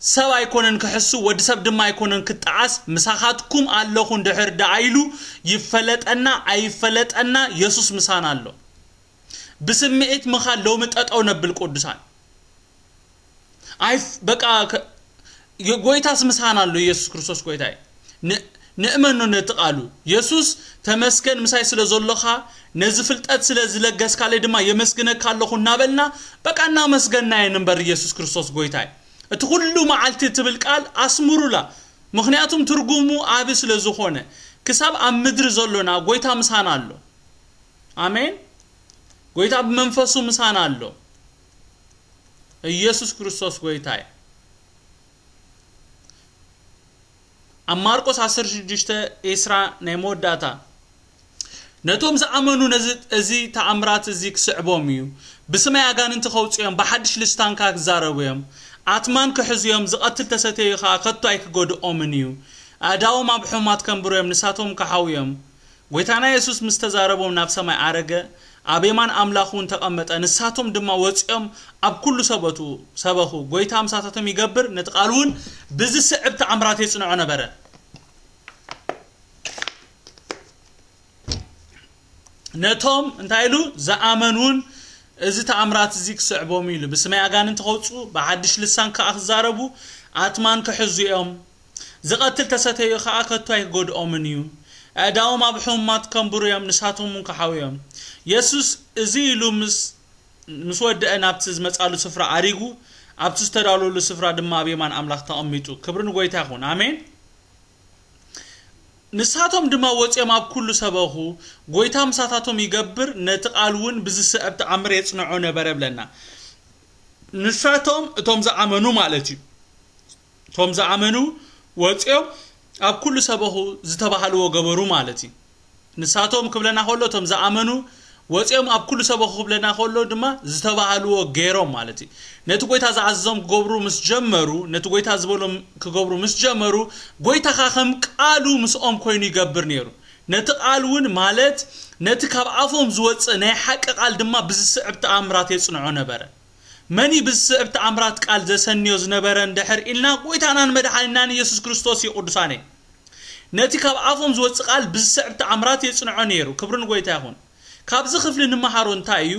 ሰብ ኣይኮነን ክሕሱ፣ ወዲ ሰብ ድማ ኣይኮነን ክጠዓስ። ምሳኻትኩም ኣለኹ እንድሕር ደኣ ኢሉ ይፈለጠና ኣይፈለጠና የሱስ ምሳና ኣሎ። ብስምዒት ምኻድ ሎሚ ጠጠው ነብል ቅዱሳን። ኣይ በቃ ከ- የ- ጎይታስ ምሳና ኣሎ። ኢየሱስ ክርስቶስ ጎይታ እዩ። ን- ንእመኖ ነቲ ቃሉ። የሱስ ተመስገን ምሳይ ስለ ዘሎኻ፣ ነዚ ፍልጠት ስለ ዝለገስካለይ ድማ የመስግነካ ኣለኹ እናበልና በቃ እናመስገና እየን እምበር ኢየሱስ ክርስቶስ ጎይታ እዩ። እቲ ኩሉ መዓልቲ ትብል ቃል ኣስምሩላ። ምኽንያቱም ትርጉሙ ዓቢ ስለ ዝኾነ ክሳብ ኣብ ምድሪ ዘሎና ጎይታ ምሳና ኣሎ። ኣሜን። ጎይታ ብመንፈሱ ምሳና ኣሎ። ኢየሱስ ክርስቶስ ጎይታ እዩ። ኣብ ማርቆስ ዓሰርተ ሽዱሽተ ዕስራ ናይ መወዳእታ ነቶም ዝኣመኑ ነዚ እዚ ተኣምራት እዚ ክስዕቦም እዩ። ብስመይ ኣጋንንቲ ከውፅኦም ብሓድሽ ልስታንካ ክዛረቡ እዮም። ኣትማን ክሕዙ እዮም። ዝቐትል ተሰተዩ ከዓ ከቶ ኣይክጎድኦምን እዩ። ኣእዳዎም ኣብ ሕሙማት ከንብሩ እዮም። ንሳቶም ክሓው እዮም። ጎይታና የሱስ ምስ ተዛረቦም ናብ ሰማይ ዓረገ፣ ኣብ የማን ኣምላኽ እውን ተቐመጠ። ንሳቶም ድማ ወጺኦም ኣብ ኩሉ ሰበቱ ሰበኹ። ጎይታ ምሳታቶም ይገብር፣ ነቲ ቃል እውን ብዝስዕብ ተኣምራት የጽንዖ ነበረ። ነቶም እንታይ ኢሉ ዝኣመኑን እዚ ተኣምራት እዚ ክስዕቦም ኢሉ ብስመይ ኣጋንንቲ ከውፁ ብሓድሽ ልሳን ከዓ ክዛረቡ ኣትማን ክሕዙ እዮም። ዝቐትል ተሰተዩ ከዓ ከቶ ኣይክጎድኦምን እዩ። ኣእዳዎም ኣብ ሕሙማት ከንብሩ እዮም፣ ንሳቶም እውን ክሓው እዮም። የሱስ እዚ ኢሉ ምስ ምስ ወደአ ናብቲ ዝመጻሉ ስፍራ ኣሪጉ ኣብቲ ዝተዳለሉ ስፍራ ድማ ኣብ የማን ኣምላኽ ተቐሚጡ። ክብሪ ንጎይታ ይኹን። ኣሜን። ንሳቶም ድማ ወፂኦም ኣብ ኩሉ ሰበኹ። ጎይታ ምሳታቶም ይገብር፣ ነቲ ቃል እውን ብዝስዕብ ተኣምር የጽንዖ ነበረ ብለና። ንሳቶም እቶም ዝኣመኑ ማለት እዩ። እቶም ዝኣመኑ ወፂኦም ኣብ ኩሉ ሰበኹ ዝተባህልዎ ገበሩ ማለት እዩ። ንሳቶም ክብለና ከሎ እቶም ዝኣመኑ ወፂኦም ኣብ ኩሉ ሰበኹ ክብለና ከሎ ድማ ዝተባህልዎ ገይሮም ማለት እዩ። ነቲ ጎይታ ዝኣዘዞም ክገብሩ ምስ ጀመሩ፣ ነቲ ጎይታ ዝበሎም ክገብሩ ምስ ጀመሩ፣ ጎይታኻ ከም ቃሉ ምስኦም ኮይኑ ይገብር ነይሩ። ነቲ ቃል እውን ማለት ነቲ ካብ ኣፎም ዝወፅእ ናይ ሓቂ ቃል ድማ ብዝስዕብ ተኣምራት የፅንዖ ነበረ። መን እዩ ብዝስዕብ ተኣምራት ቃል ዘሰንዮ ዝነበረ እንድሕር ኢልና፣ ጎይታናን መድሓኒናን ኢየሱስ ክርስቶስ እዩ። ቅዱሳነይ፣ ነቲ ካብ ኣፎም ዝወፅእ ቃል ብዝስዕብ ተኣምራት የፅንዖ ነይሩ። ክብሪ ንጎይታ ይኹን። ካብዚ ክፍሊ ንመሃሮ እንታይ እዩ?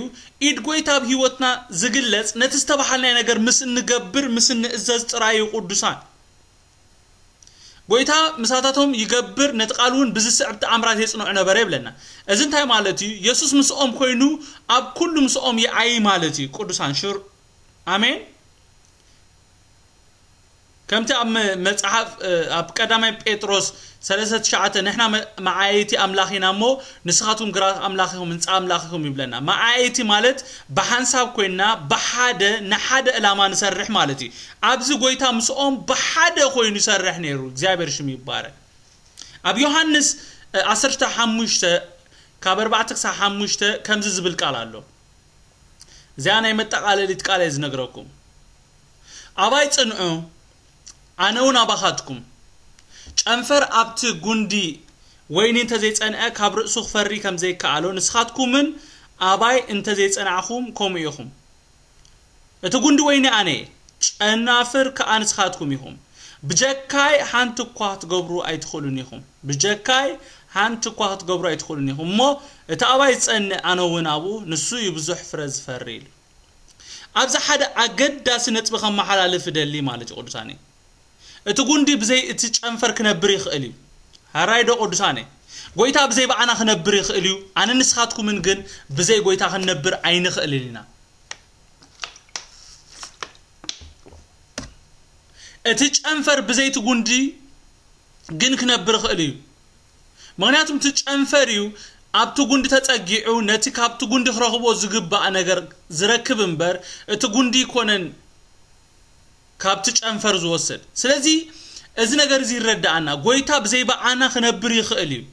ኢድ ጎይታ ኣብ ህይወትና ዝግለጽ ነቲ ዝተባሃልናዮ ነገር ምስ እንገብር፣ ምስ እንእዘዝ ጥራይ እዩ። ቅዱሳን፣ ጎይታ ምሳታቶም ይገብር፣ ነቲ ቃል እውን ብዝስዕብ ተኣምራት የጽንዑ ነበረ ይብለና። እዚ እንታይ ማለት እዩ? የሱስ ምስኦም ኮይኑ ኣብ ኩሉ ምስኦም ይዓዪ ማለት እዩ። ቅዱሳን ሽር ኣሜን። ከምቲ ኣብ መ- መጽሓፍ እ፣ ኣብ ቀዳማይ ጴጥሮስ ሰለስተ ትሽዓተ ንሕና መ- መዓየይቲ ኣምላኽ ኢና እሞ ንስኻትኩም ግራት ኣምላኽ ኢኹም፣ ህንጻ ኣምላኽ ኢኹም ይብለና። መዓየይቲ ማለት ብሓንሳብ ኮይንና ብሓደ ንሓደ ዕላማ ንሰርሕ ማለት እዩ። ኣብዚ ጎይታ ምስኦም ብሓደ ኮይኑ ይሰርሕ ነይሩ። እግዚኣብሔር ሽም ይባረክ። ኣብ ዮሃንስ እ፣ ዓሰርተ ሓሙሽተ ካብ ኣርባዕተ ክሳብ ሓሙሽተ ከምዚ ዝብል ቃል ኣሎ። እዚኣ ናይ መጠቓለሊት ቃል እየ ዝነግረኩም። ኣባይ ጽንዑ፣ ኣነ እውን ኣባኻትኩም። ጨንፈር ኣብቲ ጉንዲ ወይኒ እንተዘይጸንዐ ካብ ርእሱ ክፈሪ ከም ዘይከኣሎ፣ ንስኻትኩምን ኣባይ እንተዘይጸናዕኹም ከምኡ ኢኹም። እቲ ጉንዲ ወይኒ ኣነ እየ፣ ጨናፍር ከኣ ንስኻትኩም ኢኹም። ብጀካይ ሓንቲ እኳ ክትገብሩ ኣይትኽእሉን ኢኹም። ብጀካይ ሓንቲ እኳ ክትገብሩ ኣይትኽእሉን ኢኹም። እሞ እቲ ኣባይ ዝጸንዕ ኣነ እውን ኣብኡ፣ ንሱ እዩ ብዙሕ ፍረ ዝፈሪ ኢሉ። ኣብዚ ሓደ ኣገዳሲ ነጥቢ ከመሓላልፍ እደሊ ማለት እዩ ቅዱሳን እዩ። እቲ ጉንዲ ብዘይ እቲ ጨንፈር ክነብር ይኽእል እዩ። ሃራይ ዶ ቅዱሳን እዩ። ጎይታ ብዘይ በዓና ክነብር ይኽእል እዩ። ኣነ ንስኻትኩምን ግን ብዘይ ጎይታ ክንነብር ኣይንኽእልን ኢና። እቲ ጨንፈር ብዘይቲ ጉንዲ ግን ክነብር ይኽእል እዩ። ምኽንያቱም እቲ ጨንፈር እዩ ኣብቲ ጉንዲ ተጸጊዑ ነቲ ካብቲ ጉንዲ ክረኽቦ ዝግባእ ነገር ዝረክብ እምበር፣ እቲ ጉንዲ ይኮነን ካብቲ ጨንፈር ዝወስድ። ስለዚ እዚ ነገር እዚ ይረዳኣና። ጎይታ ብዘይ በዓና ክነብር ይኽእል እዩ።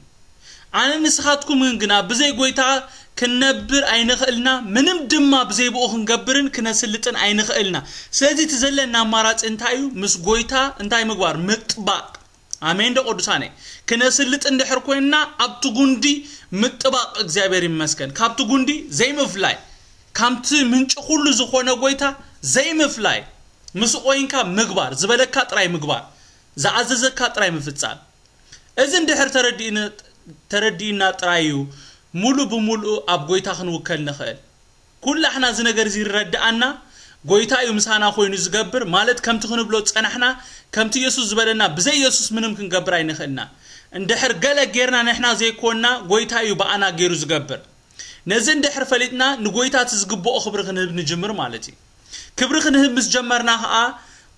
ኣነ ንስኻትኩምን ግና ብዘይ ጎይታ ክንነብር ኣይንኽእልና። ምንም ድማ ብዘይ ብኡ ክንገብርን ክነስልጥን ኣይንኽእልና። ስለዚ እቲ ዘለና ኣማራጺ እንታይ እዩ? ምስ ጎይታ እንታይ ምግባር? ምጥባቕ። ኣሜን ዶ ቅዱሳነይ? ክነስልጥ እንድሕር ኮይንና ኣብቲ ጉንዲ ምጥባቕ፣ እግዚኣብሔር ይመስገን። ካብቲ ጉንዲ ዘይምፍላይ፣ ካብቲ ምንጪ ኩሉ ዝኾነ ጎይታ ዘይምፍላይ፣ ምስ ቆይንካ ምግባር፣ ዝበለካ ጥራይ ምግባር፣ ዝኣዘዘካ ጥራይ ምፍጻም። እዚ እንድሕር ተረዲእነ-፣ ተረዲእና ጥራይ እዩ ሙሉ ብሙሉ ኣብ ጎይታ ክንውከል ንኽእል። ኩላሕና እዚ ነገር እዚ ይረድኣና። ጎይታ እዩ ምሳና ኮይኑ ዝገብር፣ ማለት ከምቲ ክንብሎ ዝጸናሕና፣ ከምቲ የሱስ ዝበለና፣ ብዘይ የሱስ ምንም ክንገብር ኣይንኽእልና። እንድሕር ገለ ጌርና ንሕና ዘይኮንና፣ ጎይታ እዩ ብኣና ገይሩ ዝገብር። ነዚ እንድሕር ፈሊጥና፣ ንጎይታ እቲ ዝግብኦ ክብሪ ክንህብ ንጅምር ማለት እዩ። ክብሪ ክንህብ ምስ ጀመርና ኸኣ፣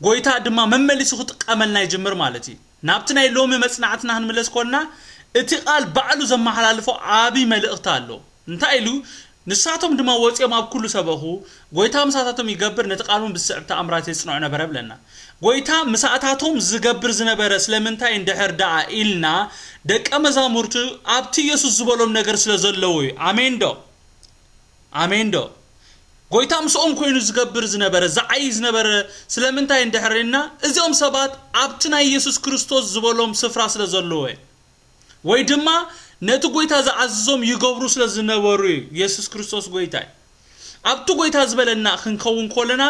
ጎይታ ድማ መመሊሱ ክጥቀመልና ይጅምር ማለት እዩ። ናብቲ ናይ ሎሚ መጽናዕትና ክንምለስ ኮንና፣ እቲ ቃል ባዕሉ ዘመሓላልፎ ዓቢ መልእኽቲ ኣሎ። እንታይ ኢሉ? ንሳቶም ድማ ወጺኦም ኣብ ኩሉ ሰበኹ፣ ጎይታ ምሳታቶም ይገብር፣ ነቲ ቃል እውን ብዝስዕብ ተኣምራት የጽንዖ ነበረ ብለና። ጎይታ ምሳታቶም ዝገብር ዝነበረ ስለምንታይ እንድሕር ደኣ ኢልና፣ ደቀ መዛሙርቱ ኣብቲ የሱስ ዝበሎም ነገር ስለ ዘለዉ እዩ። ኣሜን ዶ? ኣሜን ዶ? ጎይታ ምስኦም ኮይኑ ዝገብር ዝነበረ፣ ዝዓዪ ዝነበረ ስለምንታይ እንድሕር ኢልና፣ እዚኦም ሰባት ኣብቲ ናይ የሱስ ክርስቶስ ዝበሎም ስፍራ ስለ ዘለዉ እዩ። ወይ ድማ ነቲ ጎይታ ዝኣዝዞም ይገብሩ ስለ ዝነበሩ እዩ። የሱስ ክርስቶስ ጎይታ እዩ። ኣብቲ ጎይታ ዝበለና ክንከውን ከለና፣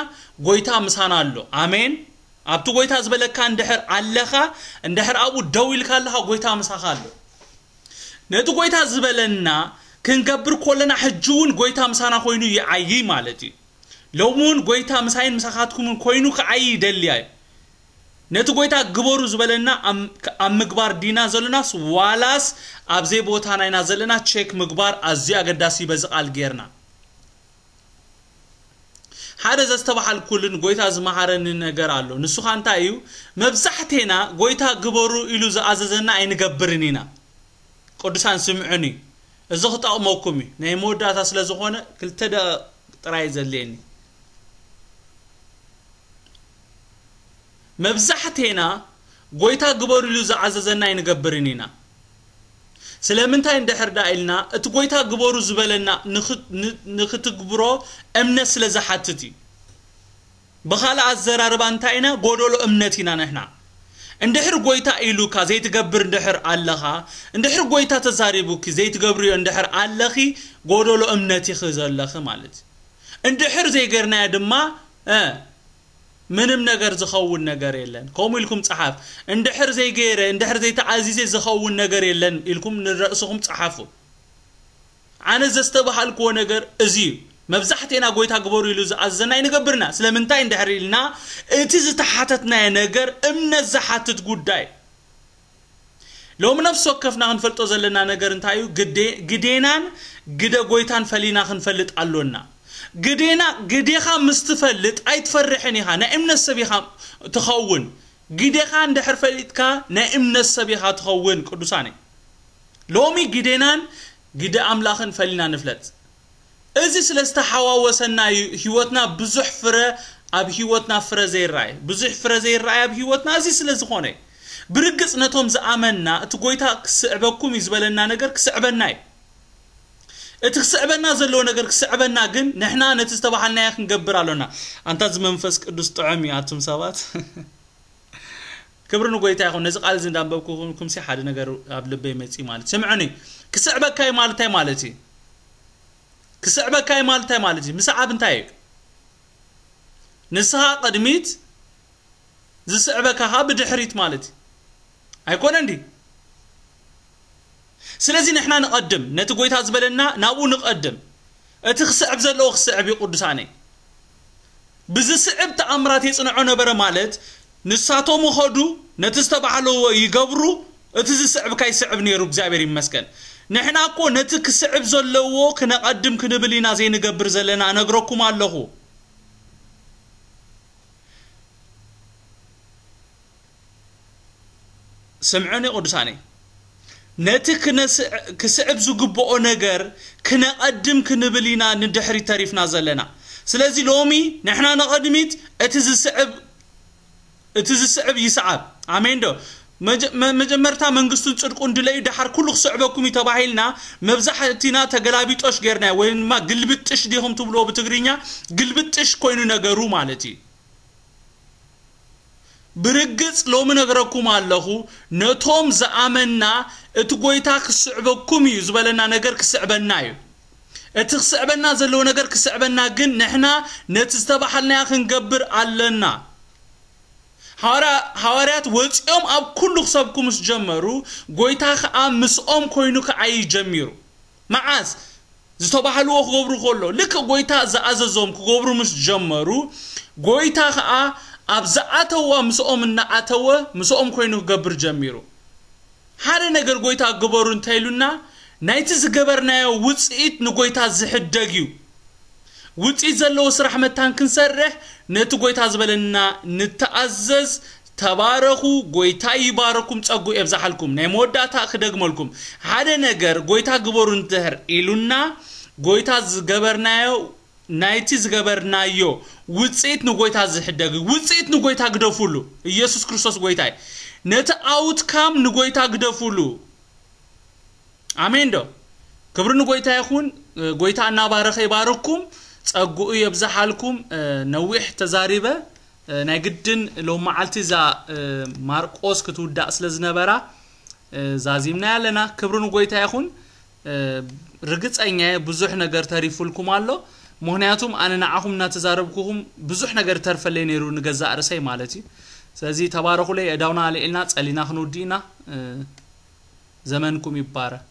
ጎይታ ምሳና ኣሎ። ኣሜን። ኣብቲ ጎይታ ዝበለካ እንድሕር ኣለኻ፣ እንድሕር ኣብኡ ደው ኢልካ ኣለኻ፣ ጎይታ ምሳኻ ኣሎ። ነቲ ጎይታ ዝበለና ክንገብር ከለና፣ ሕጂ እውን ጎይታ ምሳና ኮይኑ ይዓዪ ማለት እዩ። ሎሚ እውን ጎይታ ምሳይን ምሳኻትኩምን ኮይኑ ክዓዪ ይደሊ እዩ። ነቲ ጎይታ ግበሩ ዝበለና ኣብ፣ ኣብ ምግባር ዲና ዘለናስ ዋላስ ኣብ ዘይ ቦታና ኢና ዘለና? ቸክ ምግባር ኣዝዩ ኣገዳሲ እዩ በዚ ቃል ጌርና። ሓደ ዘስተባሓልኩልን ጎይታ ዝመሃረኒ ነገር ኣሎ። ንሱ ኸኣ እንታይ እዩ? መብዛሕቴና ጎይታ ግበሩ ኢሉ ዝኣዘዘና ኣይንገብርን ኢና። ቅዱሳን ስምዑኒ፣ እዚ ክጠቕመኩም እዩ። ናይ መወዳእታ ስለ ዝኾነ ክልተ ደቂቕ ጥራይ ዘድልየኒ። መብዛሕቴና ጎይታ ግበሩ ኢሉ ዝኣዘዘና ኣይንገብርን ኢና። ስለምንታይ እንድሕር ደኣ ኢልና፣ እቲ ጎይታ ግበሩ ዝበለና ንኽ-፣ ን-፣ ንኽትግብሮ እምነት ስለ ዝሓትት እዩ። ብኻልእ ኣዘራርባ እንታይ ኢና? ጎደሎ እምነት ኢና ንሕና። እንድሕር ጎይታ ኢሉካ ዘይትገብር እንድሕር ኣለኻ፣ እንድሕር ጎይታ ተዛሪቡኪ ዘይትገብርዮ እንድሕር ኣለኺ፣ ጎደሎ እምነት ኢኺ ዘለኺ ማለት እዩ። እንድሕር ዘይገርናዮ ድማ፣ እ፣ ምንም ነገር ዝኸውን ነገር የለን። ከምኡ ኢልኩም ጸሓፍ። እንድሕር ዘይገይረ፣ እንድሕር ዘይተኣዚዘ ዝኸውን ነገር የለን ኢልኩም ንርእስኹም ጸሓፉ። ኣነ ዘስተባሃልክዎ ነገር እዚ እዩ። መብዛሕቴና ጎይታ ግበሩ ኢሉ ዝኣዘዘና ኣይንገብርና። ስለምንታይ እንድሕር ኢልና፣ እቲ ዝተሓተትናዮ ነገር እምነት ዝሓትት ጉዳይ። ሎሚ ነፍሲ ወከፍና ክንፈልጦ ዘለና ነገር እንታይ እዩ? ግዴ-፣ ግዴናን ግደ ጎይታን ፈሊና ክንፈልጥ ኣሎና። ግዴና፣ ግዴኻ ምስ ትፈልጥ ኣይትፈርሕን ኢኻ። ናይ እምነት ሰብ ኢኻ ትኸውን። ግዴኻ እንድሕር ፈሊጥካ ናይ እምነት ሰብ ኢኻ ትኸውን፣ ቅዱሳነይ። ሎሚ ግዴናን ግደ ኣምላኽን ፈሊና ንፍለጥ። እዚ ስለ ዝተሓዋወሰና እዩ ህይወትና ብዙሕ ፍረ ኣብ ህይወትና ፍረ ዘይረኣይ። ብዙሕ ፍረ ዘይረኣይ ኣብ ህይወትና እዚ ስለ ዝኾነ እዩ። ብርግጽ ነቶም ዝኣመንና እቲ ጎይታ ክስዕበኩም እዩ ዝበለና ነገር ክስዕበና እዩ። እቲ ክስዕበና ዘለዎ ነገር ክስዕበና ግን ንሕና ነቲ ዝተባሃልናዮ ክንገብር ኣሎና። ኣንታ እዚ መንፈስ ቅዱስ ጥዑም እዩ ኣቱም ሰባት። ክብሪ ንጎይታ ይኹን። ነዚ ቃል እዚ እንዳንበብኩ ኩምሲ ሓደ ነገር ኣብ ልበይ መጺኡ ማለት። ስምዑኒ። ክስዕበካ እዩ ማለት እንታይ ማለት እዩ? ክስዕበካ እዩ ማለት እንታይ ማለት እዩ? ምስዓብ እንታይ እዩ? ንስኻ ቅድሚት፣ ዝስዕበካ ኸኣ ብድሕሪት ማለት እዩ። ኣይኮነን ድዩ? ስለዚ ንሕና ንቐድም፣ ነቲ ጎይታ ዝበለና ናብኡ ንቐድም። እቲ ክስዕብ ዘለዎ ክስዕብ እዩ። ቅዱሳነይ፣ ብዝስዕብ ተኣምራት የጽንዖ ነበረ፣ ማለት ንሳቶም ኸዱ፣ ነቲ ዝተባህለዎ ይገብሩ፣ እቲ ዝስዕብ ካይስዕብ ነይሩ። እግዚኣብሔር ይመስገን። ንሕና እኮ ነቲ ክስዕብ ዘለዎ ክነቐድም ክንብል ኢና ዘይንገብር ዘለና፣ እነግረኩም ኣለኹ። ስምዑኒ ቅዱሳነይ፣ ነቲ ክነስዕ- ክስዕብ ዝግብኦ ነገር ክነቐድም ክንብል ኢና ንድሕሪት ተሪፍና ዘለና። ስለዚ ሎሚ ንሕና ንቐድሚት፣ እቲ ዝስዕብ እቲ ዝስዕብ ይስዓብ። ኣሜን ዶ? መጀ- መ- መጀመርታ መንግስቱን ጽድቁን ድለዩ፣ ደሓር ኩሉ ክስዕበኩም እዩ ተባሂልና። መብዛሕቲና ተገላቢጦሽ ጌርና፣ ወይ ድማ ግልብጥሽ ዲኹም ትብልዎ ብትግርኛ፣ ግልብጥሽ ኮይኑ ነገሩ ማለት እዩ። ብርግጽ ሎሚ ነግረኩም ኣለኹ፣ ነቶም ዝኣመንና እቲ ጎይታ ክስዕበኩም እዩ ዝበለና ነገር ክስዕበና እዩ። እቲ ክስዕበና ዘለዎ ነገር ክስዕበና ግን ንሕና ነቲ ዝተባሃልናዮ ክንገብር ኣለና። ሃዋርያ- ሃዋርያት ወጺኦም ኣብ ኩሉ ክሰብኩ ምስ ጀመሩ፣ ጎይታ ከኣ ምስኦም ኮይኑ ክዓይ ጀሚሩ። መዓስ? ዝተባህልዎ ክገብሩ ከሎ፣ ልክዕ ጎይታ ዝኣዘዞም ክገብሩ ምስ ጀመሩ፣ ጎይታ ከኣ ኣብ ዝኣተዋ ምስኦም እናኣተወ ምስኦም ኮይኑ ክገብር ጀሚሩ። ሓደ ነገር ጎይታ ግበሩ እንተ ኢሉና፣ ናይቲ ዝገበርናዮ ውጽኢት ንጎይታ ዝሕደግ እዩ። ውጽኢት ዘለዎ ስራሕ መታን ክንሰርሕ፣ ነቲ ጎይታ ዝበለና ንተኣዘዝ። ተባረኹ፣ ጎይታ ይባረኩም፣ ጸጉ የብዛሓልኩም። ናይ መወዳእታ ክደግመልኩም፣ ሓደ ነገር ጎይታ ግበሩ እንድሕር ኢሉና፣ ጎይታ ዝገበርናዮ ናይቲ ዝገበርናዮ ውጽኢት ንጎይታ ዝሕደግ እዩ። ውጽኢት ንጎይታ ግደፉሉ። ኢየሱስ ክርስቶስ ጎይታ እዩ። ነቲ ኣውትካም ንጎይታ ግደፉሉ። ኣሜን ዶ? ክብሪ ንጎይታ ይኹን። ጎይታ እናባረኸ ይባርኩም፣ ጸጉኡ የብዛሓልኩም። ነዊሕ ተዛሪበ፣ ናይ ግድን ሎም መዓልቲ እዛ ማርቆስ ክትውዳእ ስለ ዝነበራ ዛዚምና ያለና። ክብሪ ንጎይታ ይኹን። ርግጸኛ እየ ብዙሕ ነገር ተሪፉልኩም ኣሎ። ምኽንያቱም ኣነ ንዓኹም እናተዛረብኩኹም ብዙሕ ነገር ተርፈለይ ነይሩ፣ ንገዛእ ርእሰይ ማለት እዩ። ስለዚ ተባረኹለይ። እዳውና ኣልዒልና ጸሊና ክንውዲ ኢና። ዘመንኩም ይባረክ።